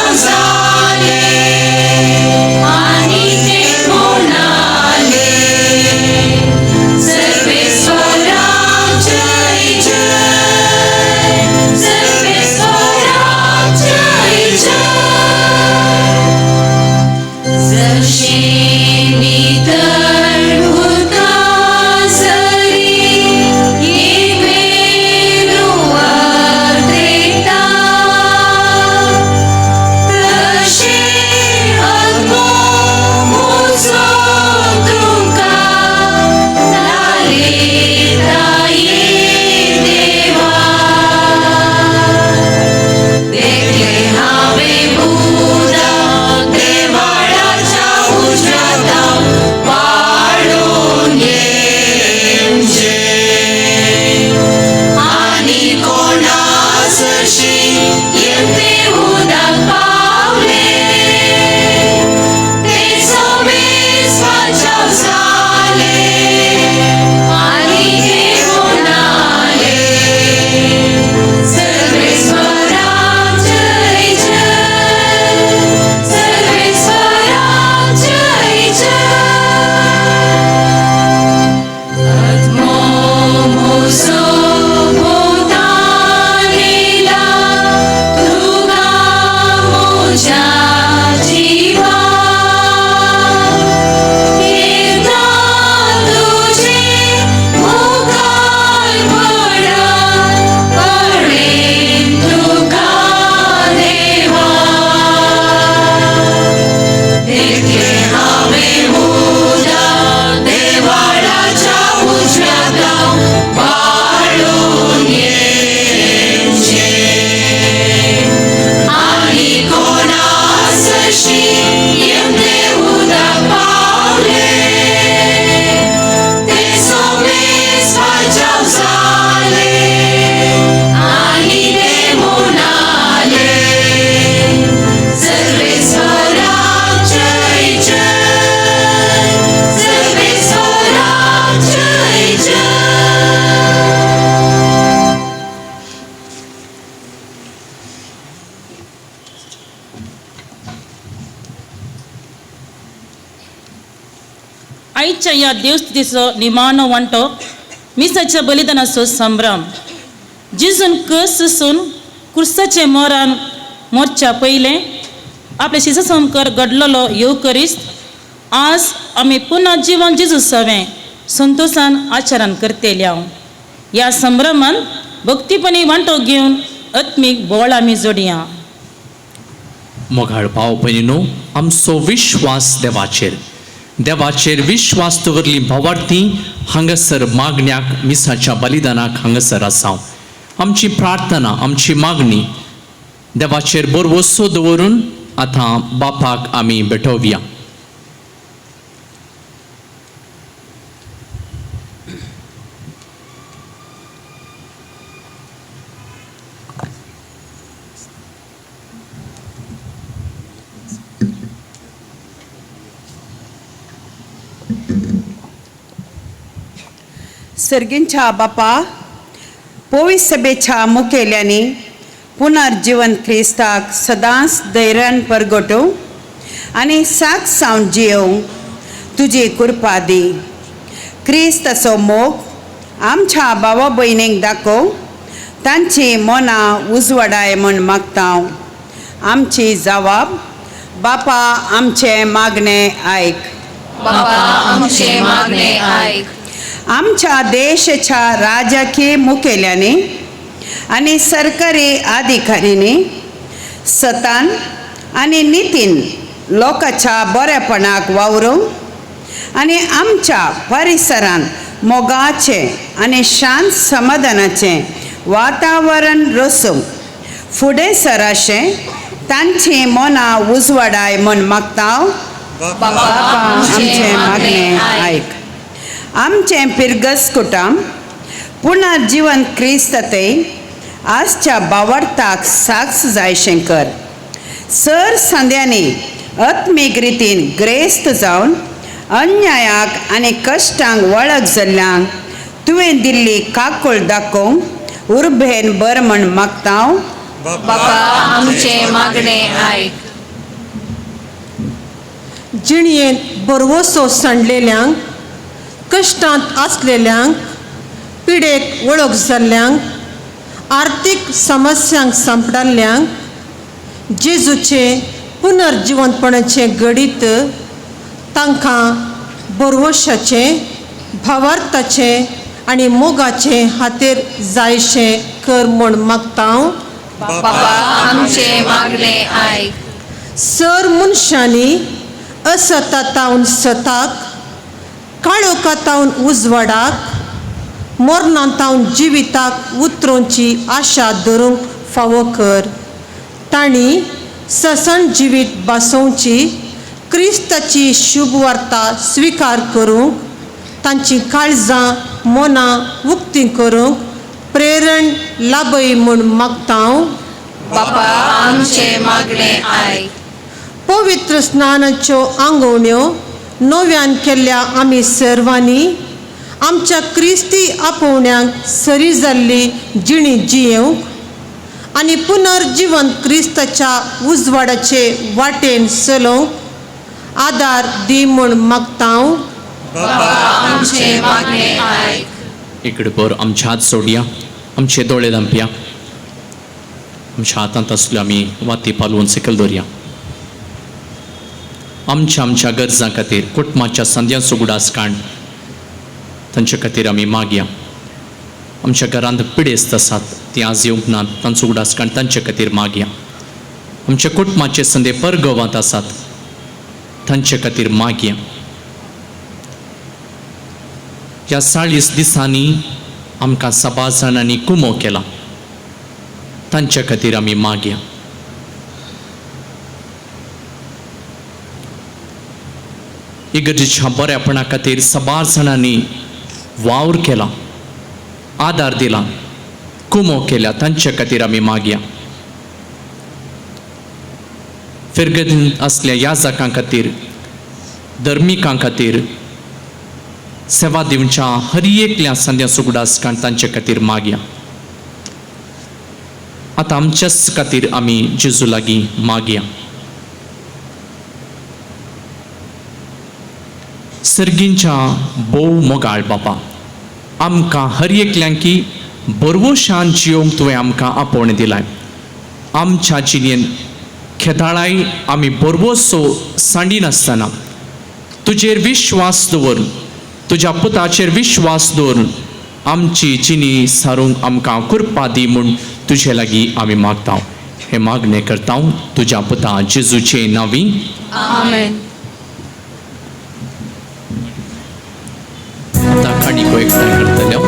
आयच्या ह्या देवस्तिचो निमाणो वांटो मिसाच्या बलिदानाचो संभ्रम. जिजून कस सुसून कुर्साचे मोरान मोर्च्या पयलें आपले शिजसंकर घडलेलो येवकरिस्त आज आमी पुन्हा जिवन जेजू सवें संतोशान आचरण करतले. ह्या संभ्रमान भक्तीपणी वांटो घेवन आत्मीक बोळ आमी जोडया. मोगाळ भाव भयणीनो, आमचो विश्वास देवाचेर, देवाचेर विश्वास दवरली भावार्थी हांगासर मागण्याक मिसाच्या बलिदानाक हांगासर आसा. आमची प्रार्थना, आमची मागणी देवाचेर बरवसो दवरून आतां बापाक आमी भेटोवया. सर्गींच्या बापा, पोवीस सभेच्या मुखेल्यांनी पुनर्जीवन क्रिस्ताक सदांच धैर्यान परगटूं आनी साक सावन जियोवंक तुजी कृपा दी. क्रिस्ताचो मोग आमच्या भावा भयणींक दाखोव, तांची मनां उजवाडाय म्हूण मागता. आमची जवाब बापा आमचें मागणें आयक. बापा आमचें मागणें आयक. आमच्या देशाच्या राजकीय मुखेल्यांनी आनी सरकारी अधिकाऱ्यांनी सतान आनी नितीन लोकांच्या बरेपणाक वावरूंक आनी आमच्या परिसरांत मोगाचें आनी शांत समाधानाचें वातावरण रसूंक फुडें सराशें तांची मनां उजवाडाय म्हूण मागता. बापा आमचें मागणें आयक. आमचें पिरगस कुटाम पुनर्जीवन क्रिस्तते आजच्या बावडताक साक्ष जायशें कर. सर संद्यांनी आत्मीक रितीन ग्रेस्त जावन अन्यायाक आनी कश्टांक वळख जाल्ल्यांक तुवें दिल्ली काकूळ दाखोवंक उर्बेन बर म्हूण मागता. बापा आमचें मागणें आयक. जिणयेंत बरवसो सांडलेल्यांक, कश्टांत आसलेल्यांक, पिडेक वळख जाल्ल्यांक, आर्थीक समस्यांक सांपडिल्ल्यांक जेजूचें पुनर्जिवंतपणाचें घडीत तांकां बरवशाचें, भावार्थाचें आनी मोगाचें हातेर जायशें कर म्हूण मागता. बापा आमचें मागणें आयक. सर मनशांनी असतातावन सताक, काळोखातावन उजवाडाक, मोरनांतावन जिविताक उतरोवची आशा धरूंक फावो कर. तांणी ससन जिवीत बासोवची क्रिस्ताची शुभवार्ता स्विकार करूंक, तांची काळजां मनां उक्ती करूंक प्रेरण लाभय म्हूण मागता. बापा आमचें मागणें आयक. पवित्र स्नानाच्यो आंगवण्यो नव्यान केल्ल्या आमी सर्वांनी आमच्या क्रिस्ती आपोवण्यांक सरी जाल्ली जिणी जियेवंक आनी पुनर्जिवन क्रिस्ताच्या उजवाडाचे वाटेन चलोवंक आदार दी म्हूण मागता. आमचें मागणें आयक. इकडे भर आमचे हात सोडया, आमचे दोळे धांपया, आमच्या हातांत आसल्यो आमी वाती पालवून सकयल दवरया. आमच्या आमच्या गरजां खातीर, कुटुंबाच्या संद्यांचो उगडास काण तांचे खातीर आमी मागया. आमच्या घरांत पिडेस्त आसात तीं आज येवंक नात, तांचो उगडास काण तांचे खातीर मागया. आमच्या कुटुंबाचे संदे परगवांत आसात तांचे खातीर मागया. ह्या 40 दिसांनी आमकां साबार जाणांनी कुमो केला, तांचे खातीर आमी मागया. इगर्जेच्या बऱ्यापणा खातीर साबार जाणांनी वावर केला, आदार दिला, कुमो केल्या, तांचे खातीर आमी मागया. फिरगदींत आसल्या याजकां खातीर, धर्मिकां खातीर, सेवा दिवच्या हर एकल्या संद्या उगडास काण तांचे खातीर मागया. आतां आमच्याच खातीर आमी जेजू लागीं मागया. सर्गींच्या भोव मोगाळ बापा, आमकां हर एकल्यांकी बरवशान जियोंक तुवें आमकां आपोवणें दिलाय. आमच्या जिणेन खेदाळाय आमी बरवसो सांडिनासतना तुजेर विश्वास दवरून, तुज्या पुताचेर विश्वास दवरून आमची जिणी सारूंक आमकां कृपा दी म्हूण तुजे लागीं आमी मागता. हे मागणें करता तुज्या पुता जेजूचे नांवी, आमेन. आतां काणको एकठांय करतले.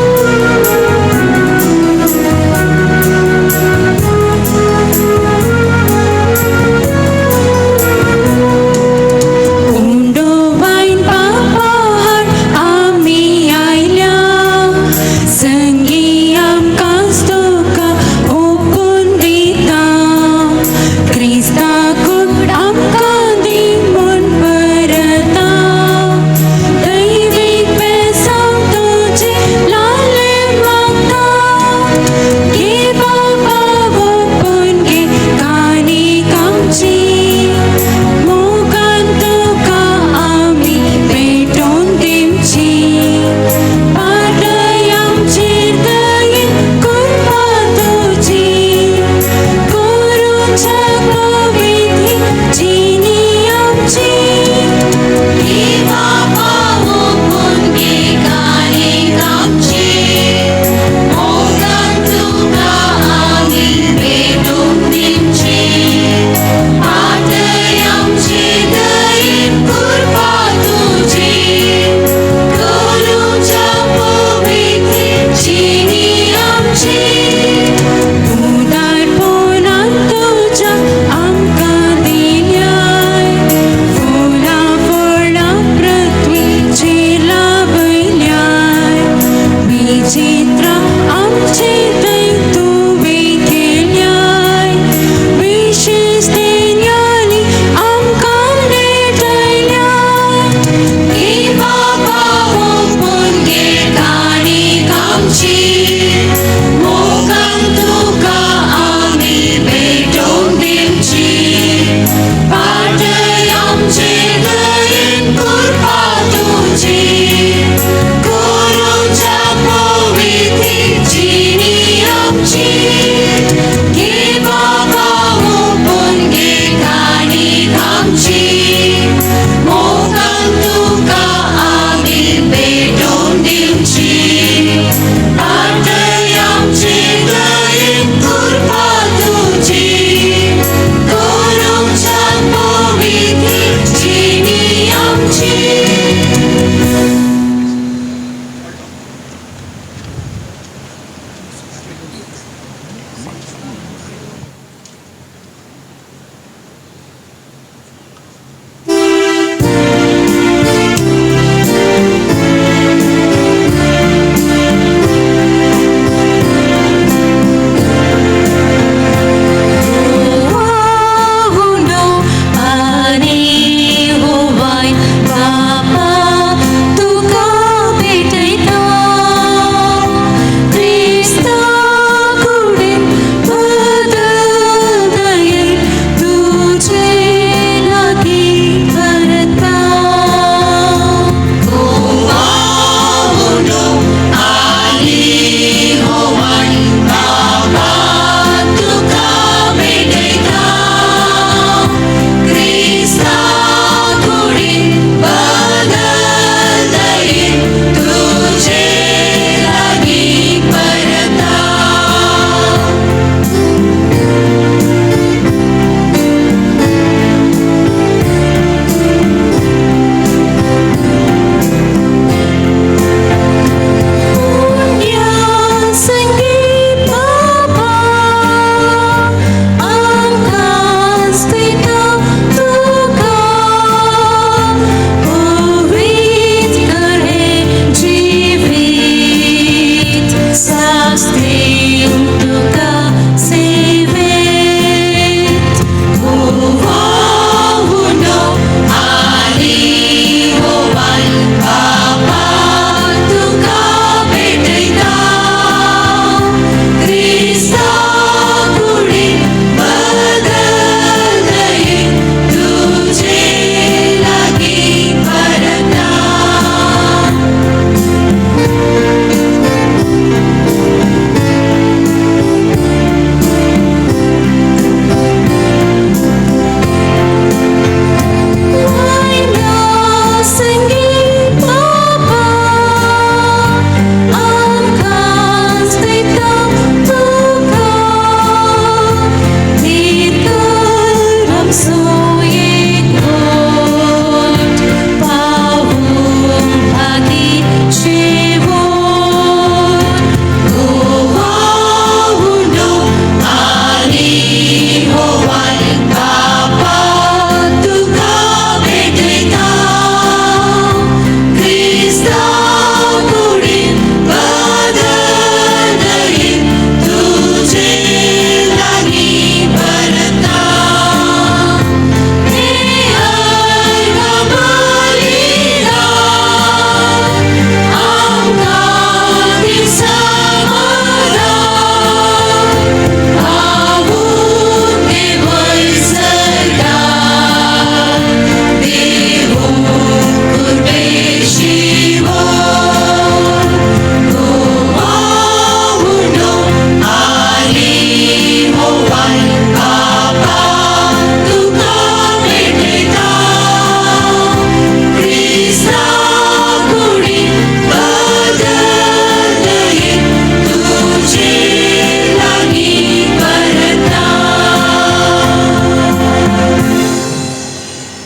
दैवीक बेसांव तुजें.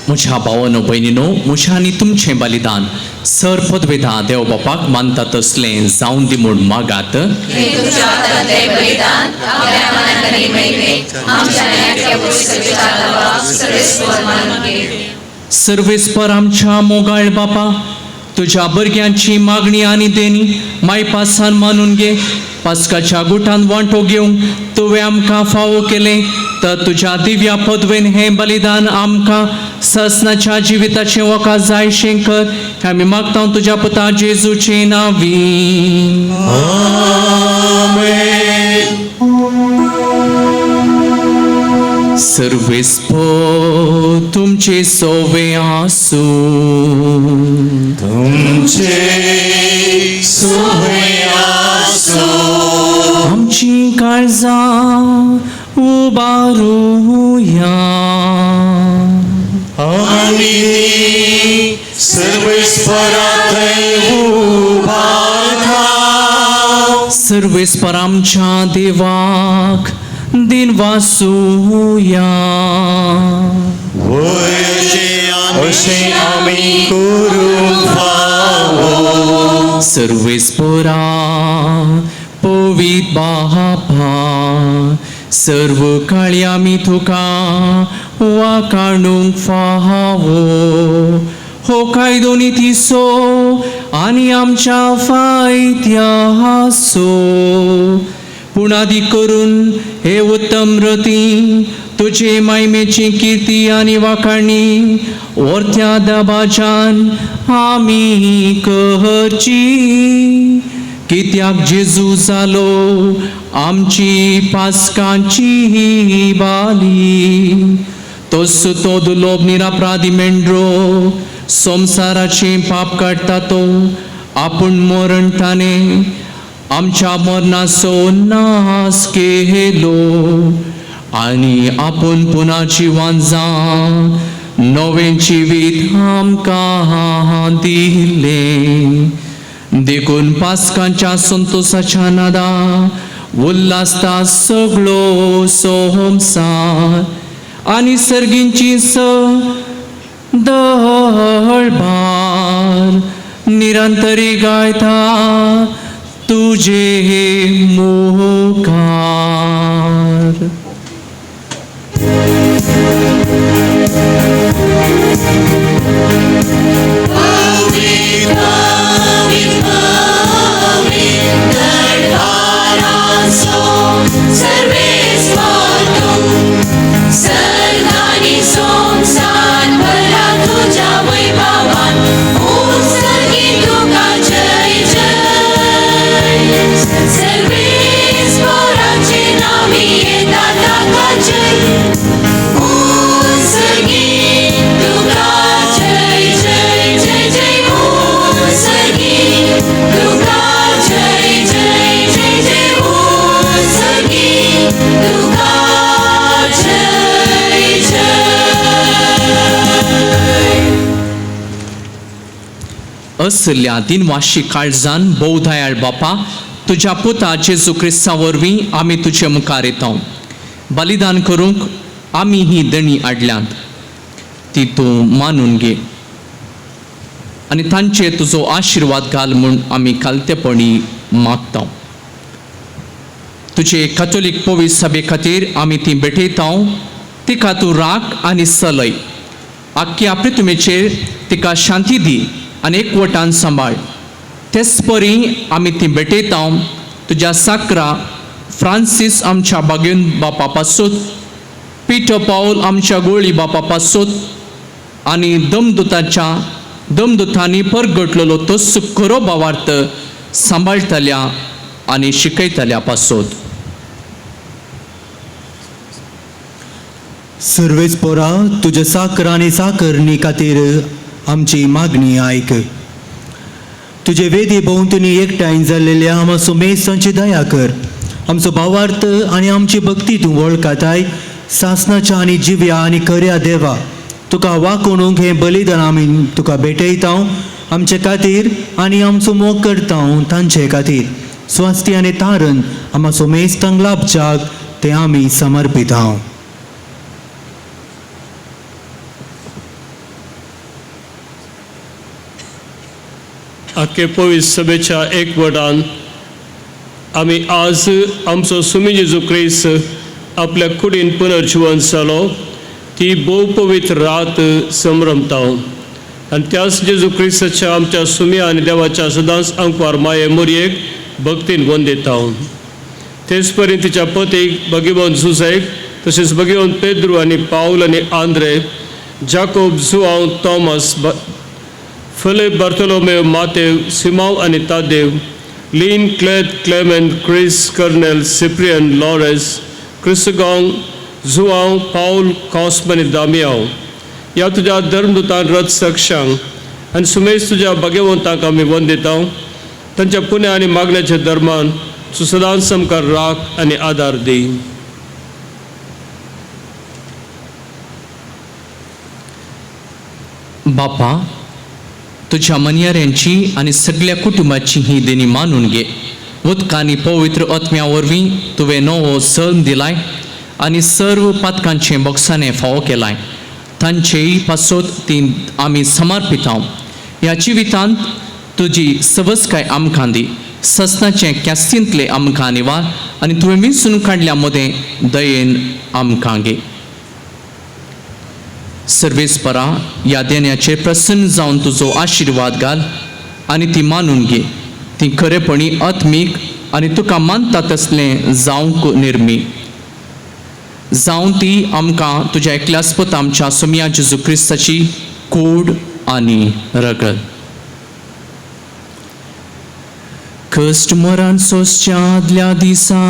म्हज्या भावानो भयणीनो, म्हज्या आनी तुमचें बलिदान सर पदवेता देव बापाक मानता तसलें जावन दी म्हूण मागात. सर्वेस्पर आमच्या मोगाळ बापा, तुज्या भुरग्यांची मागणी आनी देणी मायपासान मानून घे. पास्काच्या गुटान वांटो घेवंक तुवें आमकां फावो केलें तर तुज्या दिव्या पदवेन हें बलिदान आमकां ससनाच्या जिविताचें वखद जायशें कर. आमी मागता तुज्या पुता जेजूचे नांवी. सर्वेस्पर तुमचे सोवे आसूं. तुमचे सोवे आसूं. आमची काळजां उबारुया. आमी सर्वेस्परा थंय उबारता. सर्वेस्पर आमच्या देवाक दिनवासुया. अशें आमी करूंक फावो. सर्वेस्परा पवित्र बापा, सर्व काळी आमी तुका वाकाणूंक फावो. हो कायदो नितीचो आनी आमच्या फायद्याचो. पूण आदी करून हे उत्तम रती तुजे मायमेची किर्ती आनी वाखाणी वर्त्या दबाजान आमी करची. कित्याक जेजू जालो आमची पास्कांची बाली. तोस तो दुलोब निरापराधी मेंढरो संवसाराचें पाप काडटा तो आपूण मरण ताणें आमच्या मरणाचो नाश केलो आनी आपूण पुना जिवान जावन नवें जिवीत आमकां दिलें. देखून पास्कांच्या संतोसाच्या नादा उल्हासता सगळो संवसार आनी सर्गींची स दळभार निरंतरी गायता तुझे मुखार. असल्या दिनवाशी काळजान भोव दयाळ बापा, तुज्या पुता जेजू क्रिस्ता वरवीं आमी तुजे मुखार येता. बलिदान करूंक आमी ही दणी हाडल्यांत ती तूं मानून घे आनी तांचेर तुजो आशिर्वाद घाल म्हूण आमी खालतेपणी मागता. तुजे कॅथोलीक पवित्र सभे खातीर आमी ती भेटयता. तिका तूं राख आनी सलय. आख्या प्रितुमेचेर तिका शांती दी आनी एकवटान सांबाळ. तेच परी आमी ती भेटयता तुज्या साकरा फ्रांसीस आमच्या बागेन बापा पासूत, पिटर पावल आमच्या गोळी बापा पासूत आनी दमदुताच्या दमदुतांनी परगटलेलो तोच खरो भावार्थ सांबाळटल्या आनी शिकयतल्या पासूत. सर्वेस्पोरा तुज्या साकर आनी साकरणी खातीर आमची मागणी आयक. तुजे वेदी भोंवतणी एकठांय जाल्लेल्या आमचो मेसांची दया कर. आमचो भावार्थ आनी आमची भक्ती तूं वळखताय. सासनाच्या आनी जिव्या आनी खऱ्या देवा, तुका वाकोणूंक हें बलिदान आमी तुका भेटयता. आमचे खातीर आनी आमचो मोग करता तांचे खातीर स्वास्थ्य आनी तारण आमचो मेस्तांक लाभच्याक तें आमी समर्पिता. आख्खे पवित्र सभेच्या एकवटान आमी आज आमचो सुमी जेजू क्रिस्त आपल्या कुडीन पुनर्जिवन जालो ती भोव पवित्र रात संभ्रमता आनी त्याच जेजू क्रिस्ताच्या आमच्या सुम्या आनी देवाच्या सदांच आंकवार माये मोरयेक भक्तीन वंदिता. तेच परी तिच्या पतीक भगिवन जुझेक तशेंच भगिवन पेद्रू आनी पावल आनी Andre, Jacob, Joao, Thomas, Philip, Bartolomeo, Matev, Simao आनी Tadev, Lean, Clet, Clement, Chris, Cornel, Cyprian, Lawrence, Chrysogone, Joao, Paul, Cosme आनी दामियाव ह्या तुज्या धर्मदूतान रथ सक्षांक आनी सुमेश तुज्या भगवंतांक आमी वंदिता. तांच्या पुण्या आनी मागण्याच्या धर्मान तूं सदांच आमकां राख आनी आदार दी. बापा, तुज्या मनयाऱ्यांची आनी सगळ्या कुटुंबाची ही देणी मानून घे. उदकांनी पवित्र आत्म्या वरवीं तुवें नवो सल्म दिलाय आनी सर्व पातकांचें बोक्साणें फावो केलाय. तांचेय पासत ती आमी समर्पिता. ह्या जिवितांत तुजी सवसकाय आमकां दी. ससनाचें कॅस्तींतले आमकां निवार आनी तुवें विंचून काडल्या मदें दयेन आमकां घे. सर्वेस्परा, ह्या देण्याचेर प्रसन्न जावन तुजो आशिर्वाद घाल आनी ती मानून घे. ती खरेपणी आत्मीक आनी तुका मानता तसलें जावंक निर्मी जावं ती आमकां तुज्या एकल्यास्पत आमच्या सोमया जेजू क्रिस्ताची कूड आनी रगत. कश्ट मरण सोंसच्या आदल्या दिसा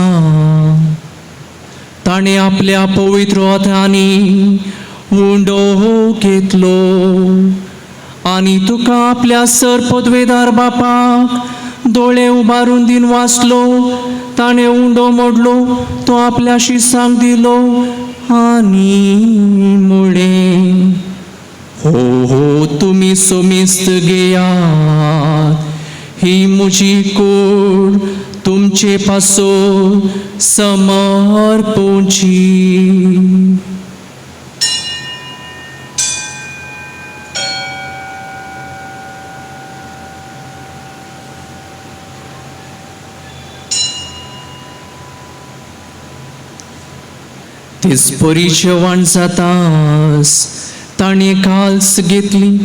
ताणें आपल्या पवित्र हातांनी उंडो घेतलो आनी तुका आपल्या सर पदवेदार बापाक दोळे उबारून दिन वाचलो. ताणें उंडो मोडलो, तो आपल्या शिसांक दिलो आनी म्हळें, हो हो तुमी सोमिस्त घेयात, ही म्हजी कूड तुमचे पासो समर्पुची. तेच परी जेवण जातास ताणें काल्स घेतली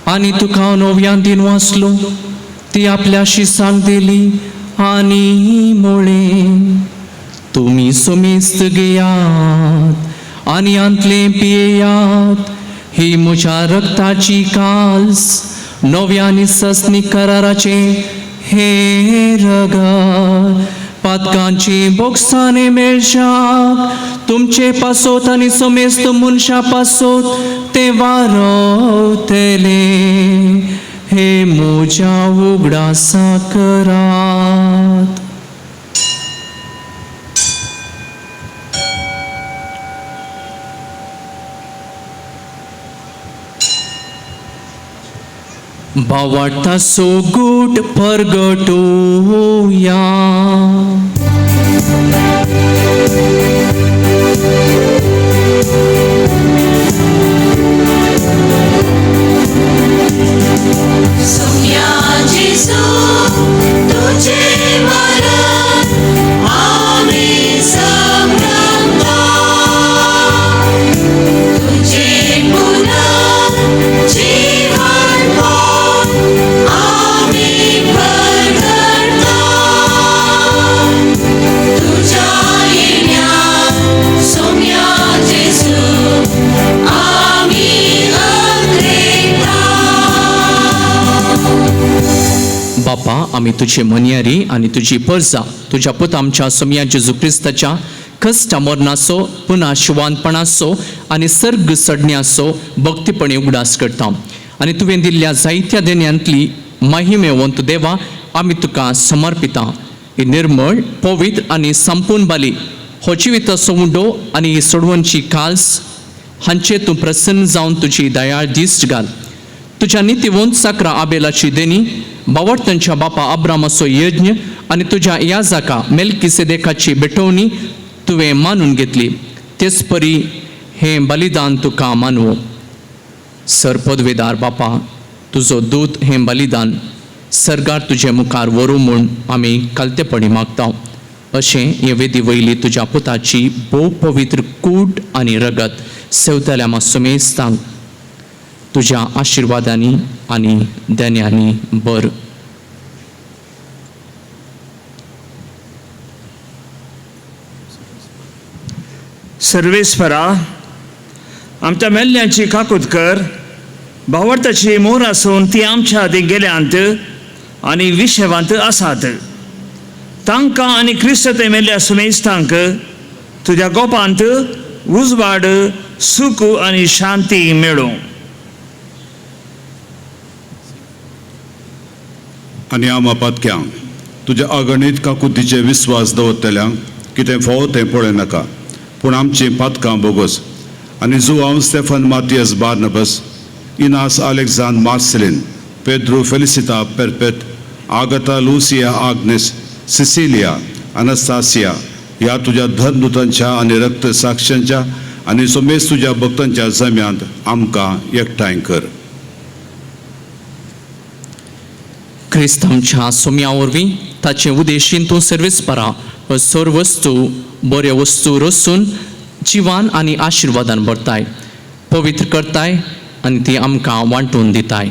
आनी तुका नव्यान दिन वाचलो. ती आपल्या शिसांक दिली आनी म्हळें, तुमी सोमेस्त घेयात आनी आंतलें पियेयात, ही म्हज्या रक्ताची काल्स नव्या आनी सस्नी कराराचें हें रगत. पातकांची बोगसाणे मेळशाक तुमचे पासोत आनी समेस्त मनशां पासोत ते वारवतले. हे म्हज्या उगडासा करात. बावाटा सोगूट परगटोया. सोम्या जेजू तुझे मरण आम्ही संभ्रमता, तुझे पुनर्जीवन आम्ही परगटता, तुझ्या येण्यात सोम्या जेजू आम्ही अंग्रेता. बापा, आमी तुजे मनयारी आनी तुजी परजा तुज्या पुता आमच्या सोमया जेजू क्रिस्ताच्या कश्टा मरणाचो पुना शिवानपणाचो आनी सर्ग चडण्याचो भक्तीपणी उगडास करता आनी तुवें दिल्ल्या जायत्या देण्यांतली महिमेवंत देवा आमी तुका समर्पिता. ही निर्मळ पवित्र आनी संपूर्ण बाली हो जिविताचो उंडो आनी ही सोडवणची काल्स हांचे तूं प्रसन्न जावन तुजी दयाळ दिश्ट घाल. तुज्या नितीवंत साकरा आबेलाची देणी, बावडतांच्या बापा अब्रामाचो यज्ञ आनी तुज्या याजाका मेलकिसेदेकाची भेटवणी तुवें मानून घेतली. तेच परी हें बलिदान तुका मानवो. सर पदवेदार बापा, तुजो दूत हें बलिदान सर्गार तुजे मुखार व्हरूं म्हूण आमी कालतेपणी मागता. अशें हे वेदी वयली तुज्या पुताची भोव पवित्र कूड आनी रगत सेवतल्या मासुमेस्तांक तुज्या आशिर्वादांनी आनी देण्यांनी बर. सर्वेस्परा, आमच्या मेल्ल्यांची काकूत कर. भावार्थाची मोर आसून ती आमच्या आदी गेल्यांत आनी विशेवांत आसात. तांकां आनी क्रिस्त ते मेल्ल्या सुमेस्तांक तुज्या गोपांत उजवाड, सुख आनी शांती मेळूं. आनी आमा पातक्यांक तुज्या अगणीत काकुतीचे विस्वास दवरतल्यांक कितें फावो तें पळय नाका, पूण आमचीं पातकां बोगस. आनी Joao Stephen Matias Barnabas, Inas Alexand Marcelin, Pedro Felicita Perpet, Agatha Lucia Agnes, Cecilia Anastasia ह्या तुज्या धर्मदूतांच्या आनी रक्त साक्षांच्या आनी सोमेस तुज्या भक्तांच्या जम्यांत आमकां एकठांय कर. क्रिस्त आमच्या सोम्या वरवीं ताचे उदेशीन तूं सर्वेस्परा सर्व वस्तू बऱ्यो वस्तू रसून जिवान आनी आशिर्वादान भरताय, पवित्र करताय आनी ती आमकां वांटून दिताय.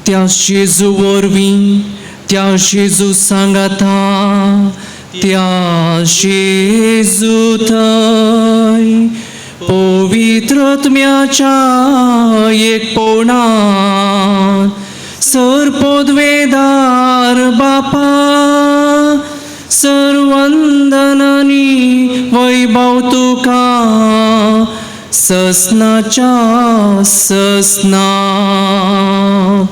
त्या जेजू वरवीं, त्या जेजू सांगाता, त्या जेजू थंय पवित्रत्म्याच्या एकपणान सर पदवेदार बापा सर्वंदनानी वैभव तुका ससनाच्या ससनाक.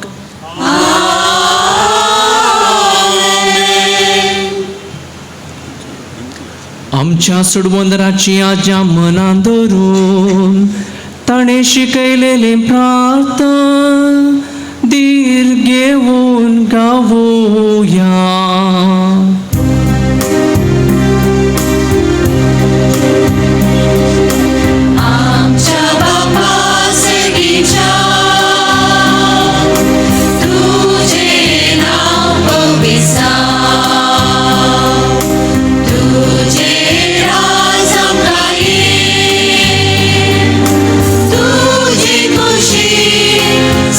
आमच्या सोडवंदराची आज्या मनान धरून ताणें शिकयलेलें प्रार्थना धीर घेवन गावोया. आमच्या बापा सर्गीच्या, तुझे नाव पवित्र जावं, तुझे राज आमकां येवं, तुजी खुशी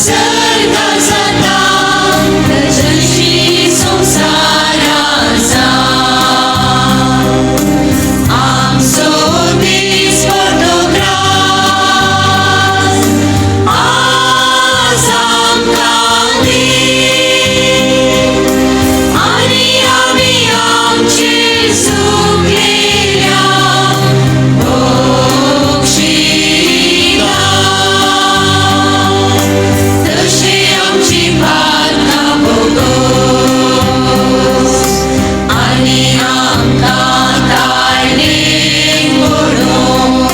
सर्गार जाता तशी संवसारार जावं. आमचो दिसपट्टो ग्रास आज आमकां दी, आनी आमी आमचे चुकलेल्यांक बक्षिता, तशें आमची पातकां भोगोस आनी आमकां ताळणेक पडूंक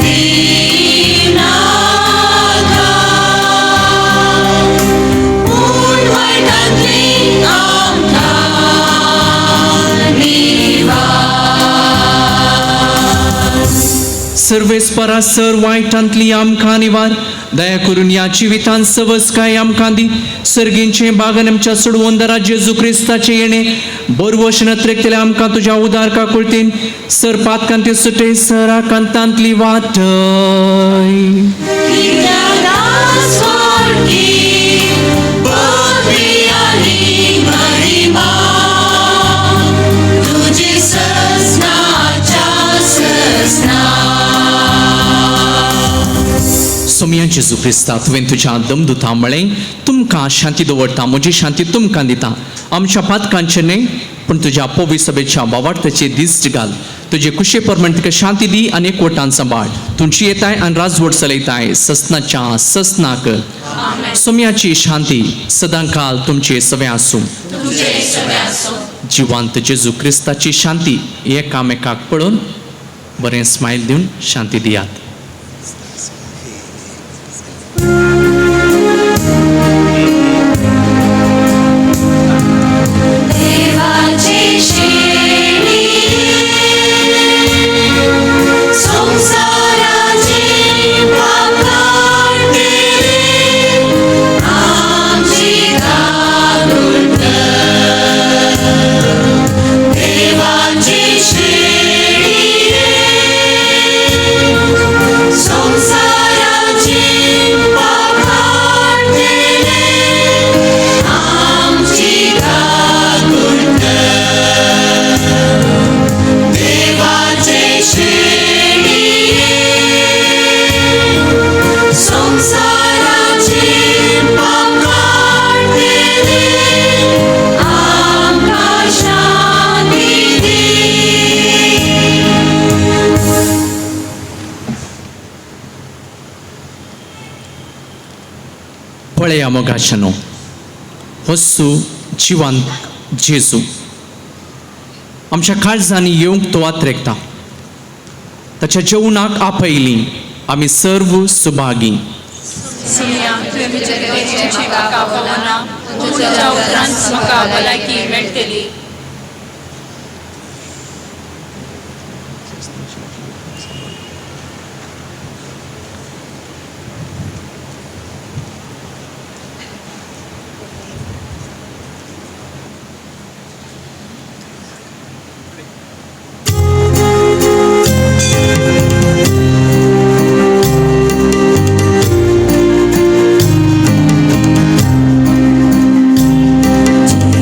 दिनाका, पूण वायटांतली आमकां निवार. सर्वेस्परा सर वायटांतली आमकां निवार. दया करून ह्या जिवितान सवसकाय आमकां दी. सर्गींचे बागन आमच्या सोडवंदरा जेजू क्रिस्ताचें येणें बरवश नत्रेकतले आमकां तुज्या उदार काकुळतीन सर पातकांती सुटे सरा कांतांतली वाटय. कित्याक राजवटी, पदवी आनी महिमा तुजी ससनाच्या ससना. सोमया जेजू क्रिस्ता, तुवें तुज्या दमदुता म्हळें तुमकां शांती दवरता, म्हजी शांती तुमकां दिता. आमच्या पातकांचें न्हय पूण तुज्या पवी सभेच्या बावार्थाचे दीस घाल. तुजे कुशे प्रमाण तुका शांती दी आनी एकवटान सांबाळ. तुमची येताय आनी राजवट चलयताय ससनाच्या ससनाक. सोम्याची शांती सदांकाल तुमचे सगळें आसूं. जिवांत जेजू क्रिस्ताची शांती एकामेकाक पळोवन बरें स्मायल दिवन शांती दियात. देवाची शेणी संवसाराचो पळया मोगाच्यानो, होसू जिवांत जेजू आमच्या काळजांनी येवंक तो आत्रेकता. ताच्या जेवणाक आपयली आमी सर्व सुभागी. सुम्या, तुवें म्हज्या देवाचें म्हाका पावना, तुज्या उपरांत म्हाका भलायकी मेळटली.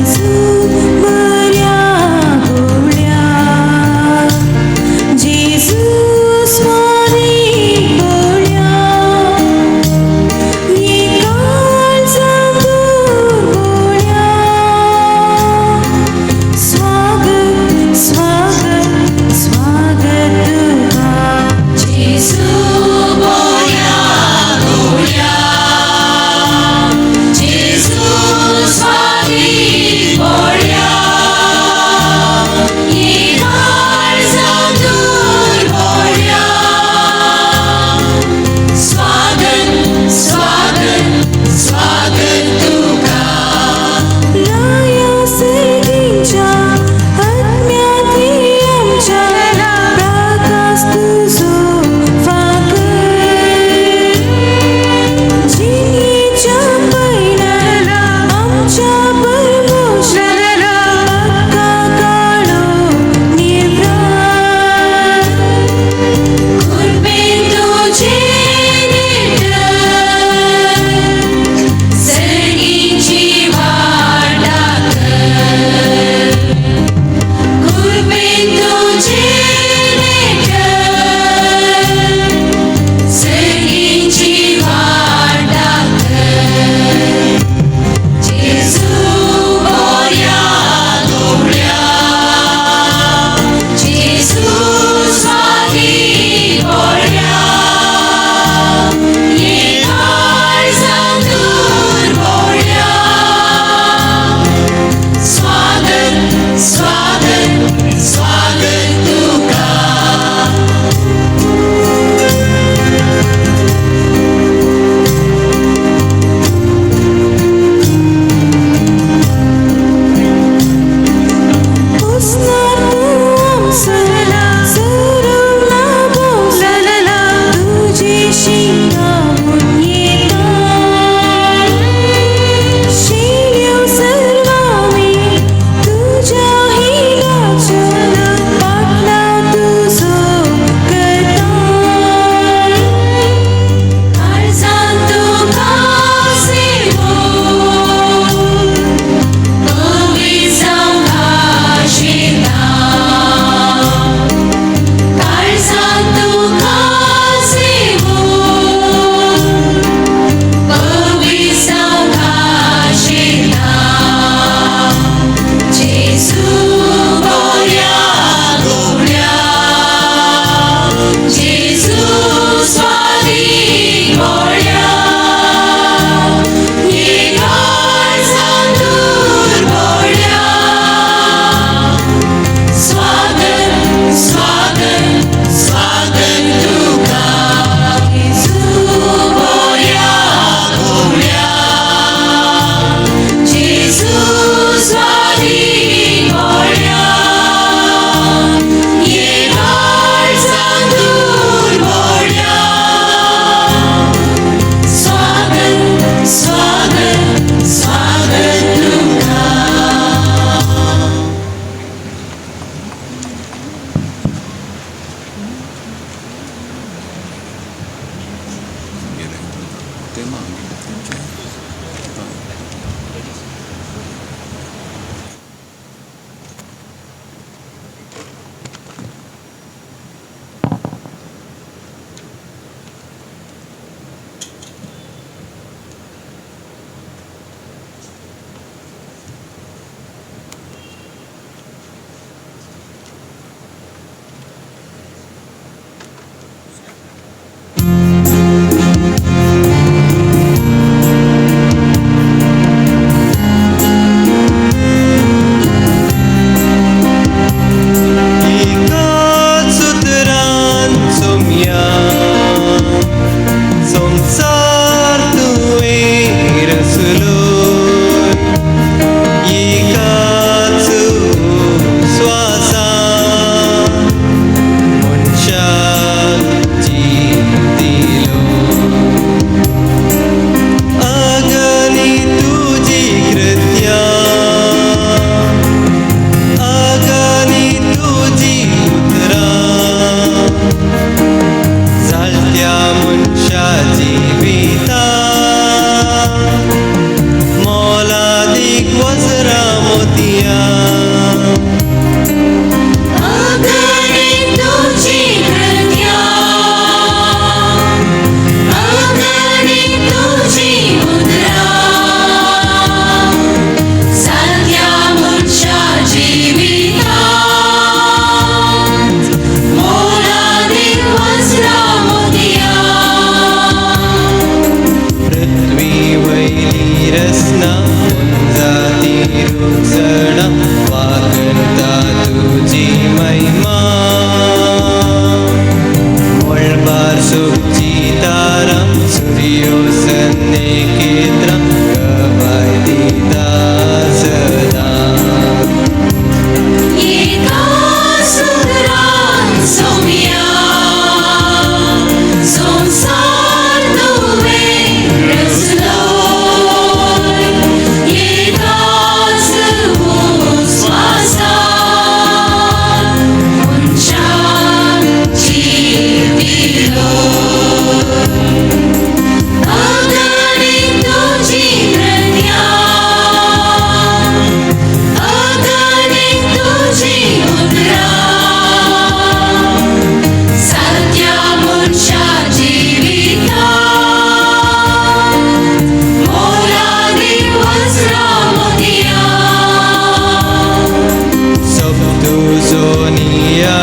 Jesus.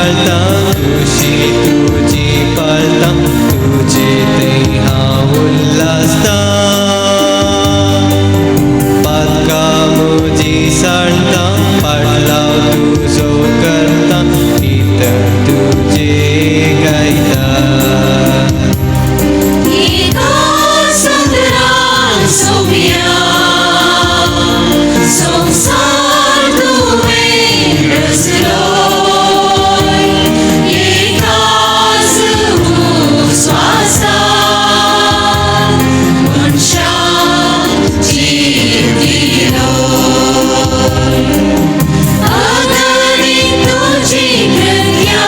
साळता, खुशी तुजी पाळता, तुजे थंय हांव उल्हासता. पातकां म्हजी साळता, पाटलाव तुजो करता, कीर्तन तुजें गायता. एका सुंदरा सोम्या संवसार तुवें रचलोय, एकाच उस्वासान मनशाक जीव दिलोय. अगणित तुजी कृत्या,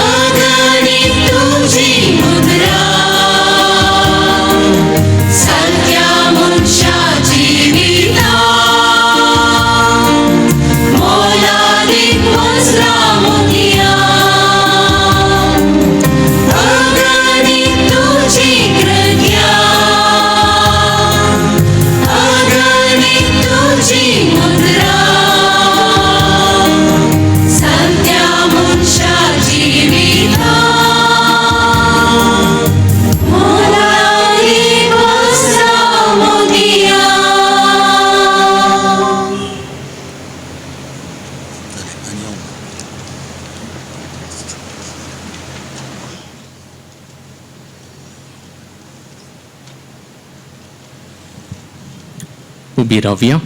अगणित तुजी मुद्रा, सारक्या मनशा जिविता मोलादीक वज्रां मोतयां. अगणित तुजी कृत्या, अगणित तुजी मुद्रा, सारक्या मनशा जिविता मोलादीक वज्रां मोतयां. उबी रावया,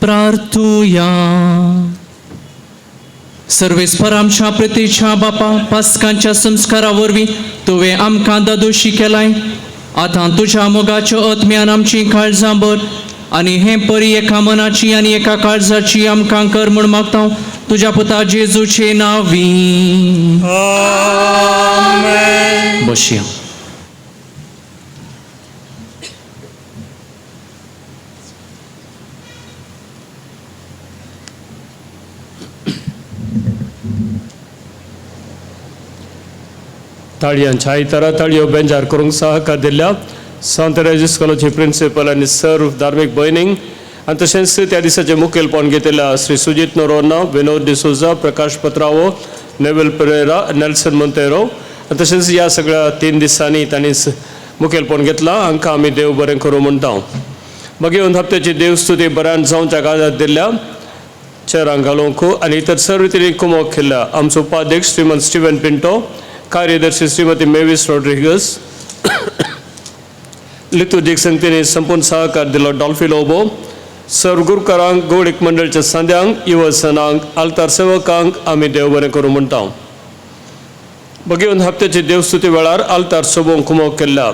प्रार्थुया. सर्वेस्पर आमच्या प्रतीच्या बापा, पास्कांच्या संस्कारा वरवीं तुवें आमकां दादोशी केलाय. आतां तुज्या मोगाच्या आत्म्यान आमची काळजां भर आनी हे परी एका मनाची आनी एका काळजाची आमकां कर म्हूण मागता तुज्या पुता जेजूचे नांवी. बसया. ताळयांच्या आयतारा ताळयो बेंजार करूंक सहकार दिल्ल्या सांत रेजिस कॉलेजी प्रिंसिपल आनी सर्व धार्मीक भयणींक आनी तशेंच त्या दिसाचें मुखेलपण घेतिल्ल्या श्री सुजीत नोरोन्हा, विनोद डिसोजा, प्रकाश पत्रावो, नेवल परेरा, नेल्सन मोंतेरो आनी तशेंच ह्या सगळ्या 3 दिसांनी तांणी मुखेलपण घेतलां. हांकां आमी देव बरें करूं म्हणटा. मागीर हप्त्याची देवस्तुती बऱ्यान जावच्या काळांत दिल्ल्या चेरांक घालूंक आनी इतर सर्व रितीन कुमोक केल्ल्या आमचो उपाध्यक्ष श्रीमंत स्टिवन पिंटो, कार्यदर्शी श्रीमती मेवीस रॉड्रिगस, लितुर्जीक संगतीने संपूर्ण सहकार दिलो डॉल्फी लोबो, सर्व गुरुकारांक, गोवळीक मंडळच्या सांद्यांक, युवसनांक, आल्तार सेवकांक आमी देव बरें करूं म्हणटा. बगेवन हप्त्याची देवस्तुती वेळार आल्तार सोबोवंक कुमोक केल्ल्या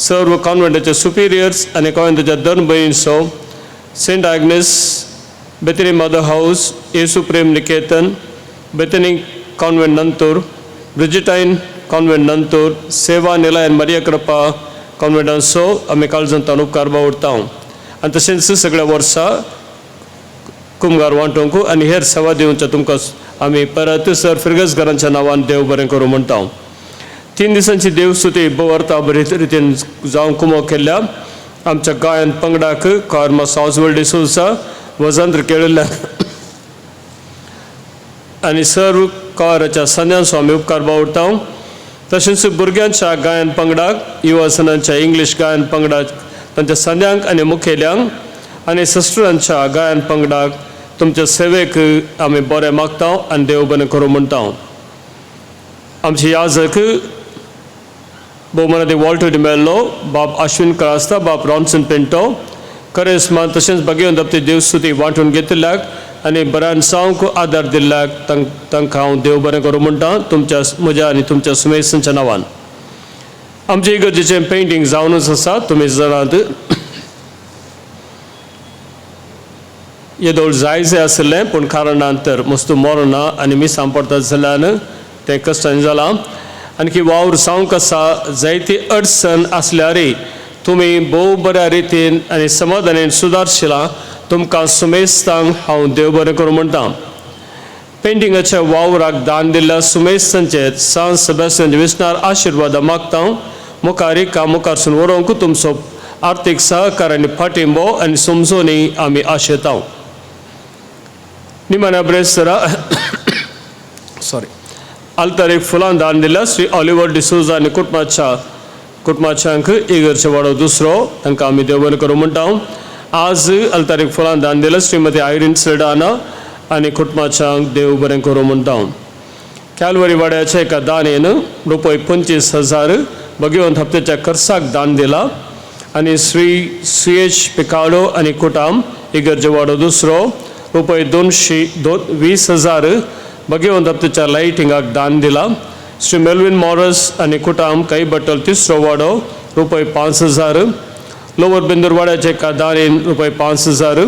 सर्व कॉन्व्हेंटाचे सुपिरियर्स आनी कॉन्व्हेंटाच्या दोन भयणींचो, Saint Agnes, Bethany Mother House, Yesu Prem Niketan, Bethany Convent Nanthoor, Brigittine Convent Nanthoor, Seva Nilaya Maria Kripa कॉन्व्हेंटांचो आमी काळजांतल्यान उपकार बावडटा. आनी तशेंच सगळ्या वर्सा कुमगार वांटोवंक आनी हेर सेवा दिवच्या तुमकां आमी परत सर फिर्गज घरांच्या नांवान देव बरें करूं म्हणटा. 3 दिसांची देवस्तुती भोव बरे रितीन जावंक कुमोक केल्ल्या आमच्या गायन पंगडाक कॉर्मा सावजवल डिसोजा वजंत्र केळिल्ल्या आनी सर्व कॉराच्या संद्यांचो आमी उपकार बावडटा. तशेंच भुरग्यांच्या गायन पंगडाक, युवासनांच्या इंग्लीश गायन पंगडाक, तांच्या संद्यांक आनी मुखेल्यांक आनी सिस्टरांच्या गायन पंगडाक तुमच्या सेवेक आमी बरें मागता आनी देव बरें करूं म्हणटा. आमचे याजक भोवमानादी वॉल्टर डिमेल्लो, बाब आश्विन क्रास्ता, बाब रॉन्सन पिंटो, करेस्मान तशेंच बागेवन दप्ती देवस्तुती वांटून घेतिल्ल्याक आनी बऱ्यान सावंक आदार दिल्ल्याक तांकां हांव देव बरें करूं म्हणटा तुमच्या म्हज्या आनी तुमच्या सुमेसांच्या नांवान. आमचे इगर्जेचें पेंटींग जावनूच आसा, तुमी जाणात येदोळ जाय जाय आशिल्लें पूण कारणान तर मस्तू मरना आनी मिसां पडटा जाल्यान तें कश्टान जालां. आणखी वावर जावंक आसा, जायती अडचण आसल्यारय तुमी भोव बऱ्या रितीन आनी समाधानान सुदारशिलां. तुमकां सुमेस्तांक हांव देव बरें करूं म्हणटा. पेंटिंगाच्या वावराक दान दिल्ल्या सुमेस्तांचेर सांत सेबास्तियन विसणार आशिर्वादा मागता. मुखार काम मुखारसून व्हरूंक तुमचो आर्थीक सहकार आनी पाठिंबो आनी समजोनी आमी आशेता. निमाण्या ब्रेस्तरा सॉरी आल्तारीक फुलां दान दिल्या श्री ऑलिवर डिसोजा आनी कुटुंबाच्या कुटुंबाच्यांक इगर्चे वाडो दुसरो तांकां आमी देव बरें करूं म्हणटा. आज आल्तारीक फुलां दान दिल्या श्रीमती आयरीन सेडाना आनी कुटुंबाच्यांक देव बरें करूं म्हणटा. कॅलवरी वाड्याच्या एका दानेन रुपय 25,000 भगवंत हप्त्याच्या खर्चाक दान दिला आनी श्री सी एच पिकाडो आनी कुटाम इगर्जे वाडो दुसरो रुपय 220,000 भगवंत हप्त्याच्या लायटिंगाक दान दिला. श्री मेल्विन मॉरस आनी कुटाम कैबट्टल तिसरो वाडो रुपय 5,000, लोवर बेंदूर वाड्याच्या एका दानेन रुपय 5,000,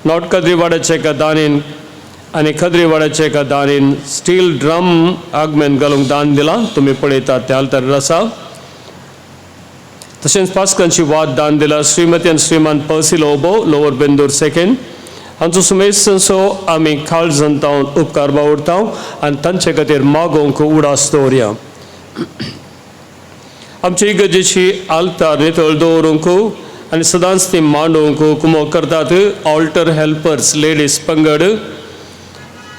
नॉर्थ कद्री वाड्याच्या एका दानेन आनी खद्री वाड्याच्या एका दानेन स्टील ड्रम आगमेन घालूंक दान दिला. तुमी पळयतात त्या आल्तार आसा. तशेंच पास्कांची वाद दान दिला श्रीमती आनी श्रीमान पर्सी लोबो लोवर बेंदूर सेकेंड हांचो सुमेस्तंचो आमी काळजान तावन उपकार बावडता आनी तांचे खातीर मागोवंक उडास दवरया. आमचे इगर्जेची आल्तार नितळ दवरूंक आनी सदांच ती मांडूंक कुमोक करतात ऑल्टर हेल्पर्स लेडीज पंगड.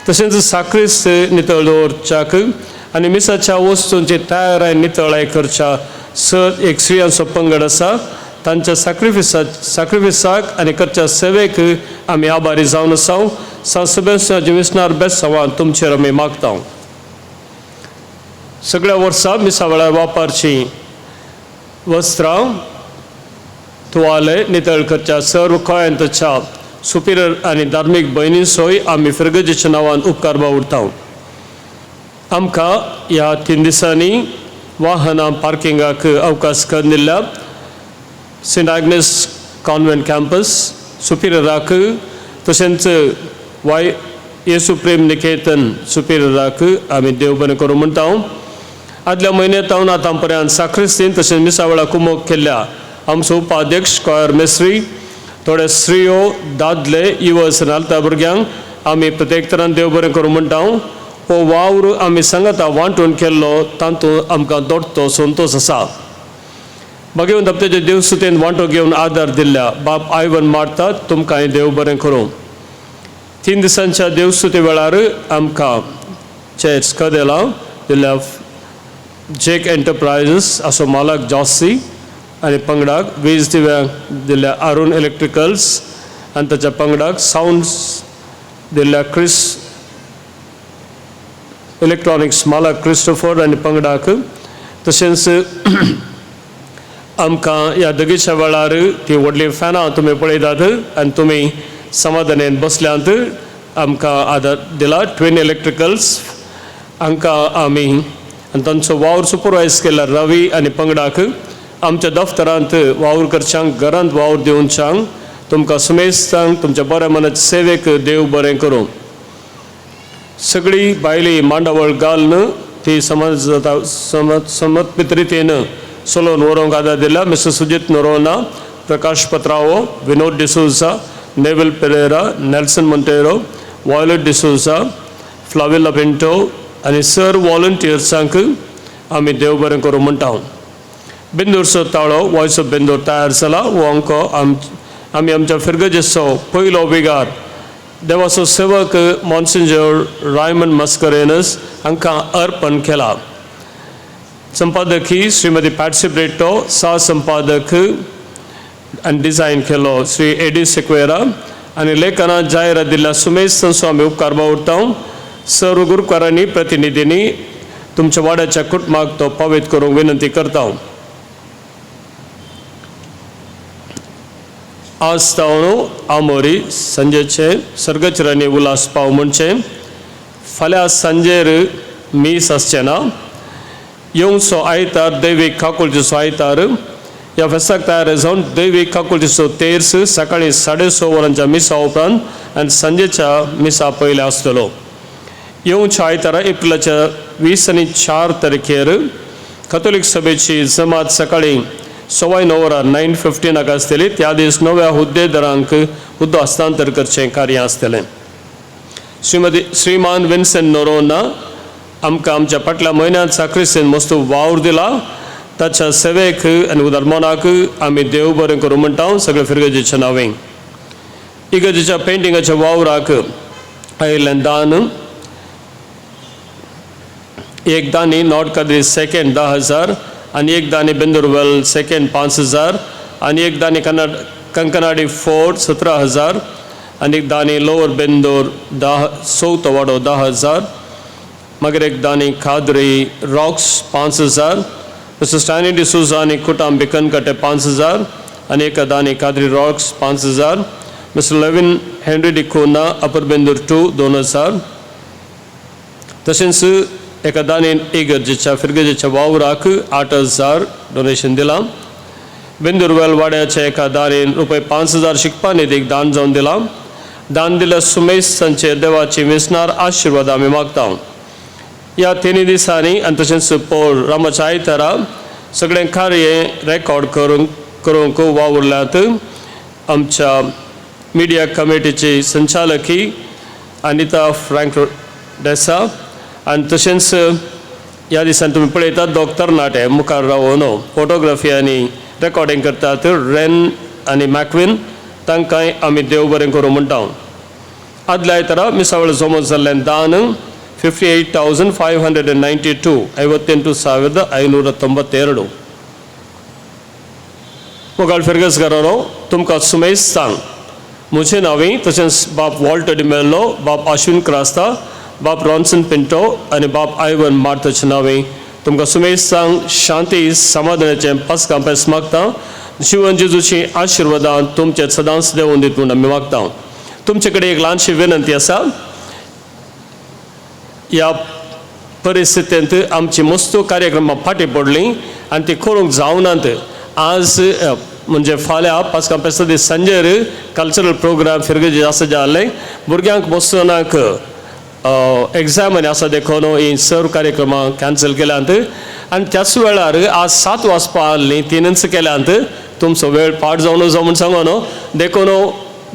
तशेंच साक्रिस्त नितळ दवरच्याक आनी मिसाच्या वस्तूंची तयाराय नितळाय करच्या सर एक स्त्रियांचो पंगड आसा. तांच्या साक्रिफिसाक आनी करच्या सेवेक आमी आभारी जावन आसा. सांत सेबास्तियानाच्या विसनार बेसांवान तुमचेर आमी मागता. सगळ्या वर्सा मिसा वेळार वापरची वस्त्रां तुवाले नितळ करच्या सर्व गोंयांतच्या सुपिरियर आनी धार्मीक भयणींचोय आमी फिरगजेच्या नांवान उपकार बावडता. आमकां ह्या 3 दिसांनी वाहनां पार्किंगाक अवकाश करून दिल्ल्या सेंट आग्नेस कॉन्व्हेंट कॅम्पस सुपिरियराक तशेंच वाय येसू प्रेम निकेतन सुपिरियराक आमी देव बरें करूं म्हणटा. आदल्या म्हयन्यांत आतां पर्यंत साक्रिस्तीन तशेंच मिसा वेळार कुमोक केल्ल्या आमचो उपाध्यक्ष कॉयर मेस्त्री थोडे स्त्रियो दादले युवस आनी भुरग्यांक आमी प्रत्येक तरान देव बरें करूं म्हणटा. हो वावर आमी सांगाता वांटून केल्लो तातूंत आमकां दोडतो संतोश आसा. भगवंत हप्त्याच्या देवसुतेन वांटो घेवन आदार दिल्ल्या बाप आयवन मारतात तुमकांय देव बरें करूं. 3 दिसांच्या देवसुते वेळार आमकां चेर्स कदेलां दिल्ल्या जेक एंटरप्रायजीस असो मालक जॉसी आनी पंगडाक, वीज दिव्यांक दिल्ल्या अरुण इलेक्ट्रिकल्स आनी ताच्या पंगडाक, सावंड्स दिल्ल्या क्रिस इलेक्ट्रॉनिक्स मालक क्रिस्टोफर आनी पंगडाक, तशेंच आमकां ह्या दगीच्या वेळार ती व्हडलीं फॅनां तुमी पळयतात आनी तुमी समाधानेन बसल्यांत आमकां आदार दिला ट्विन इलेक्ट्रिकल्स हांकां आमी आनी तांचो वावर सुपरवायज केला रवी आनी पंगडाक. आमच्या दफ्तरांत वावर करच्यांक घरांत वावर दिवच्यांक तुमकां सुमेस्तांक तुमच्या बऱ्या मनाचे सेवेक देव बरें करूं. सगळी बायली मांडावळ घालून ती समाज जाता समर्पित रितीन चलोवन व्हरूंक आदार दिला mister Sujit Noronha, Prakash Patrao, Vinod D'Souza, Neville Pereira, Nelson Monteiro, Violet D'Souza, Flavilla Pinto आनी सर वॉलंटियर्सांक आमी देव बरें करूं म्हणटा. बेंदूरचो ताळो वॉयस ऑफ बेंदूर तयार जाला. हो अंको आमी आमच्या फिरगजेचो पयलो विगार देवाचो सेवक मॉन्सिंजोर रायमन मस्करेनस हांकां अर्पण केला. संपादकी श्रीमती पॅट्सी ब्रेटो, सह संपादक आनी डिझायन केलो श्री एडी सिक्वेरा आनी लेखनात जायरात दिल्ल्या सुमेश संसो आमी उपकार बावडता. सर्व गुरुकारांनी प्रतिनिधींनी तुमच्या वाड्याच्या कुटुंबाक तो पावयत करूंक विनंती करता. आज तावन आमोरी सांजेचे सर्गचरांनी उल्हास पाव म्हणचे फाल्यां सांजेर मीस आसचें ना. येवचो आयतार दैवीक काकुळटीचो आयतार ह्या फेस्ताक तयार जावन दैवीक काकुळटीचो तेर्स सकाळीं 6:30 वरांच्या मिसा उपरांत आनी सांजेच्या मिसा पयलें आसतलो. येवच्या आयतारा एप्रिलाच्या 20 आनी 4 तारखेर कथोलीक सभेची जमात सकाळीं 9:15 वरां 9:15 आसतली. त्या दीस नव्या हुद्देदारांक हुद्दो हस्तांतर करचें कार्य आसतलें. श्रीमती श्रीमान विन्सन नोरोना आमकां आमच्या फाटल्या म्हयन्यांत साक्रिस्तीन मस्त वावर दिला. ताच्या सेवेक आनी उदारमनाक आमी देव बरें करूं म्हणटा सगळे फिरगजेच्या नांवें. इगर्जेच्या पेंटिंगाच्या वावराक आयिल्लें दान एक दानी नॉर्थ काद्री सेकेंड 10,000 आनी एक दानी बेंदुरवेल सेकेंड 5,000 आनी एक दानी कन्नड कंकनाडी फोर्ट 17,000 आनी एक दानी लोवर बेंदूर 10 चवथो वाडो 10,000 मागीर एक दानी खाद्री रॉक्स 5,000 मिस्टर स्टॅनी डिसोजा आनी कुटांबी कनकटे 5,000 आनी एक दानी Kadri rocks 5,000 mister Levin Henry D'Cunha upper Bendur 2 2,000 तशेंच एका दानीन इगर्जेच्या फिरगर्जेच्या वावराक 8,000 डोनेशन दिलां. बेंदुरवेल वाड्याच्या एका दानीन रुपये 5,000 शिकपा निधीक दान जावन दिलां. दान दिल्या सुमेस्तांचेर देवाची वेसनार आशिर्वाद आमी मागता. ह्या तिनूय दिसांनी आनी तशेंच पोर रामाच्या आयतारा सगळें कार्य रेकॉर्ड करूंक वावुरल्यात आमच्या मिडिया कमिटीची संचालकी अनिता फ्रँक डेसा आनी तशेंच ह्या दिसान तुमी पळयतात दोग तरणाटे मुखार रावन फोटोग्राफी आनी रेकॉर्डिंग करतात रेन आनी मॅकविन तांकांय आमी देव बरें करूं म्हणटा. आदल्या आयतारा मिसावळ जमो जाल्लें दान 58,592 58,592. मोगाळ फिरगसकारांनो तुमकां सुमेस सांग म्हजें नांव तशेंच बाप वॉल्टर डिमेल्लो बाप आश्विन क्रास्ता बाप रॉन्सन पिंटो आनी बाप आयवन मार्ताचें नांव तुमकां सुमेस सांग शांती समाधानाचें पास्कां पेस मागता. शिवन जेजूची आशिर्वादां तुमचे सदांच देवून दीत म्हूण आमी मागता. तुमचे कडेन एक ल्हानशी विनंती आसा. ह्या परिस्थितींत आमची मस्त कार्यक्रमां फाटीं पडलीं आनी ती करूंक जावनात. आज म्हणजे फाल्यां पास्कां पेस्ता दीस सांजेर कल्चरल प्रोग्राम फिरगर्जे आसा जाल्लें भुरग्यांक बसनाक एग्जाम आनी आसा देखून ही सर्व कार्यक्रमां कॅन्सल केल्यांत आनी त्याच वेळार आज 7 वाजपा आहलीं 3 केल्यांत. तुमचो वेळ पाड जावन जावं म्हूण सांगो न्हू देखून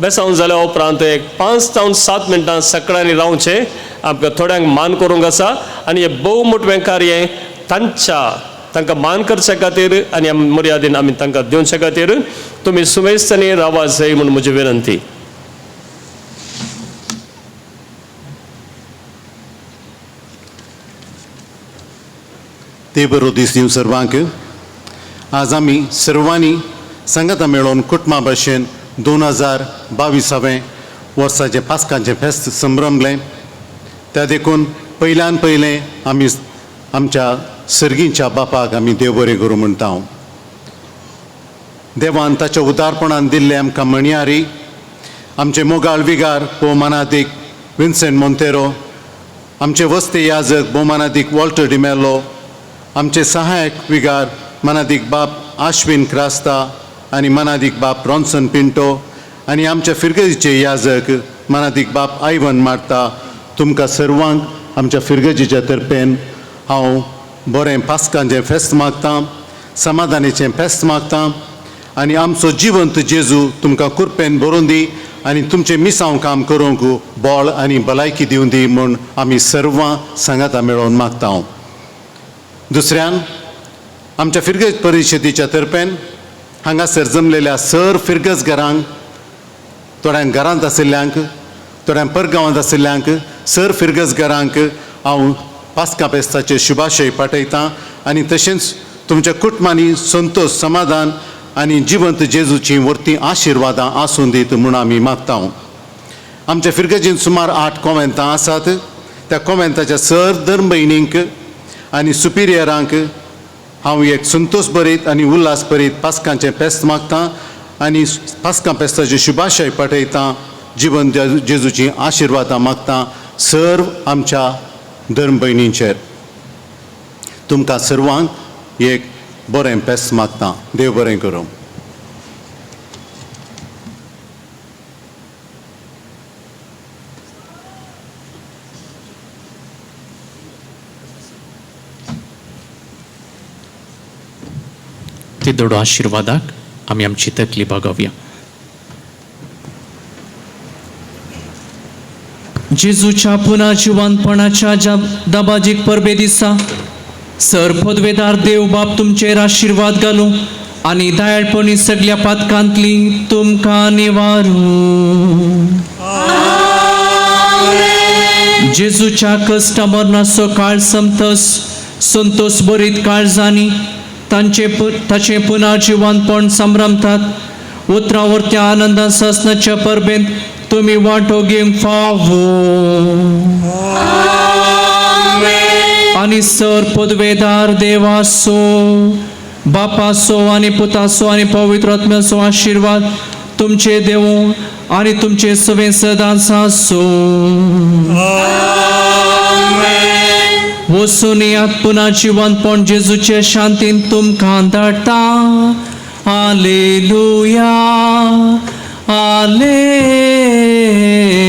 बेसांव जाल्या उपरांत एक 5 जावन 7 मिनटां सकाळीं रावचें आमकां थोड्यांक मान करूंक आसा आनी हें भोव मोठें कार्य तांकां मान करचे खातीर आनी मर्यादीन आमी तांकां दिवचे खातीर तुमी सुमेस्तांनी रावा जाय म्हूण म्हजी विनंती. ते बरो दीस दिवं सर्वांक. आज आमी सर्वांनी सांगाता मेळोवन कुटुंबा भशेन 2022 वर्साचें पास्कांचें फेस्त संभ्रमलें. त्या देखून पयल्यान पयलें आमी आमच्या सर्गींच्या बापाक आमी देव बरें करूं म्हणटा. देवान ताच्या उदारपणान दिल्ले आमकां म्हणयारी आमचे मोगाळ विगार भोवमानादीक विन्सेंट मोंतेरो आमचे वस्ते याजक भोवमानादीक वॉल्टर डिमेलो आमचे सहायक विगार मनादीक बाप आश्विन क्रास्ता आनी मनादीक बाप रॉन्सन पिंटो आनी आमच्या फिरगर्जीचे याजक मनादीक बाप आयवन मार्ता तुमकां सर्वांक आमच्या फिरगर्जीच्या तर्फेन हांव बरें पास्कांचें फेस्त मागता समाधानाचें फेस्त मागता आनी आमचो जिवंत जेजू तुमकां कुरपेन भरून दी आनी तुमचें मिसांव काम करूंक बळ आनी भलायकी दिवन दी म्हूण आमी सर्वां सांगाता मेळोवन मागता. दुसऱ्यान आमच्या फिरगज परिशदेच्या तर्फेन हांगासर जमलेल्या सर फिरगज घरांक थोड्यांक घरांत आशिल्ल्यांक थोड्यांक परगांवांत आशिल्ल्यांक सर फिरगज घरांक हांव पास्का फेस्ताचे शुभाशय पाठयतां आनी तशेंच तुमच्या कुटुंबांनी संतोश समाधान आनी जिवंत जेजूची वर्ती आशिर्वादां आसूं दीत म्हूण आमी मागता. आमच्या फिरगजीन सुमार 8 कोवेंतां आसात. त्या कोवेंताच्या सर धर्म भयणींक आनी सुपिरियरांक हांव एक संतोश भरीत आनी उल्हास भरीत पास्कांचें फेस्त मागता आनी पास्कां फेस्ताचे शुभाशय पाठयतां जिवंत जेजूची आशिर्वादां मागता सर्व आमच्या धर्म भयणींचेर. तुमकां सर्वांक एक बरें फेस्त मागता. देव बरें करूं. ते दोडो आशिर्वादाक आमी आमची तकली बागोवया. जेजूच्या पुना जिवंतपणाच्या दबाजीक परबे दिसा सर पदवेदार देव बाप तुमचेर आशिर्वाद घालूं आनी दयाळपणी सगल्या पातकांतली तुमकां निवारूं. जेजूच्या कश्टा मरणाचो काळ समतस संतोष बरीत काळजांनी तांचे ताचें पुनर्जिवनपण संभ्रमतात. उतरां वरत्या आनंदान सासणाच्या परबेंत तुमी वांटो घेवंक फावो. आनी सर पदवेदार देवासो बापासो आनी पुतासो आनी पवित्र आत्म्याचो आशिर्वाद तुमचे देवूं आनी तुमचे सवें सदांच आसूं. वचून येयात पुना जिवनपण जेजूचे शांतीन तुमकां धाडटा. आलेलुया, आलेलुया.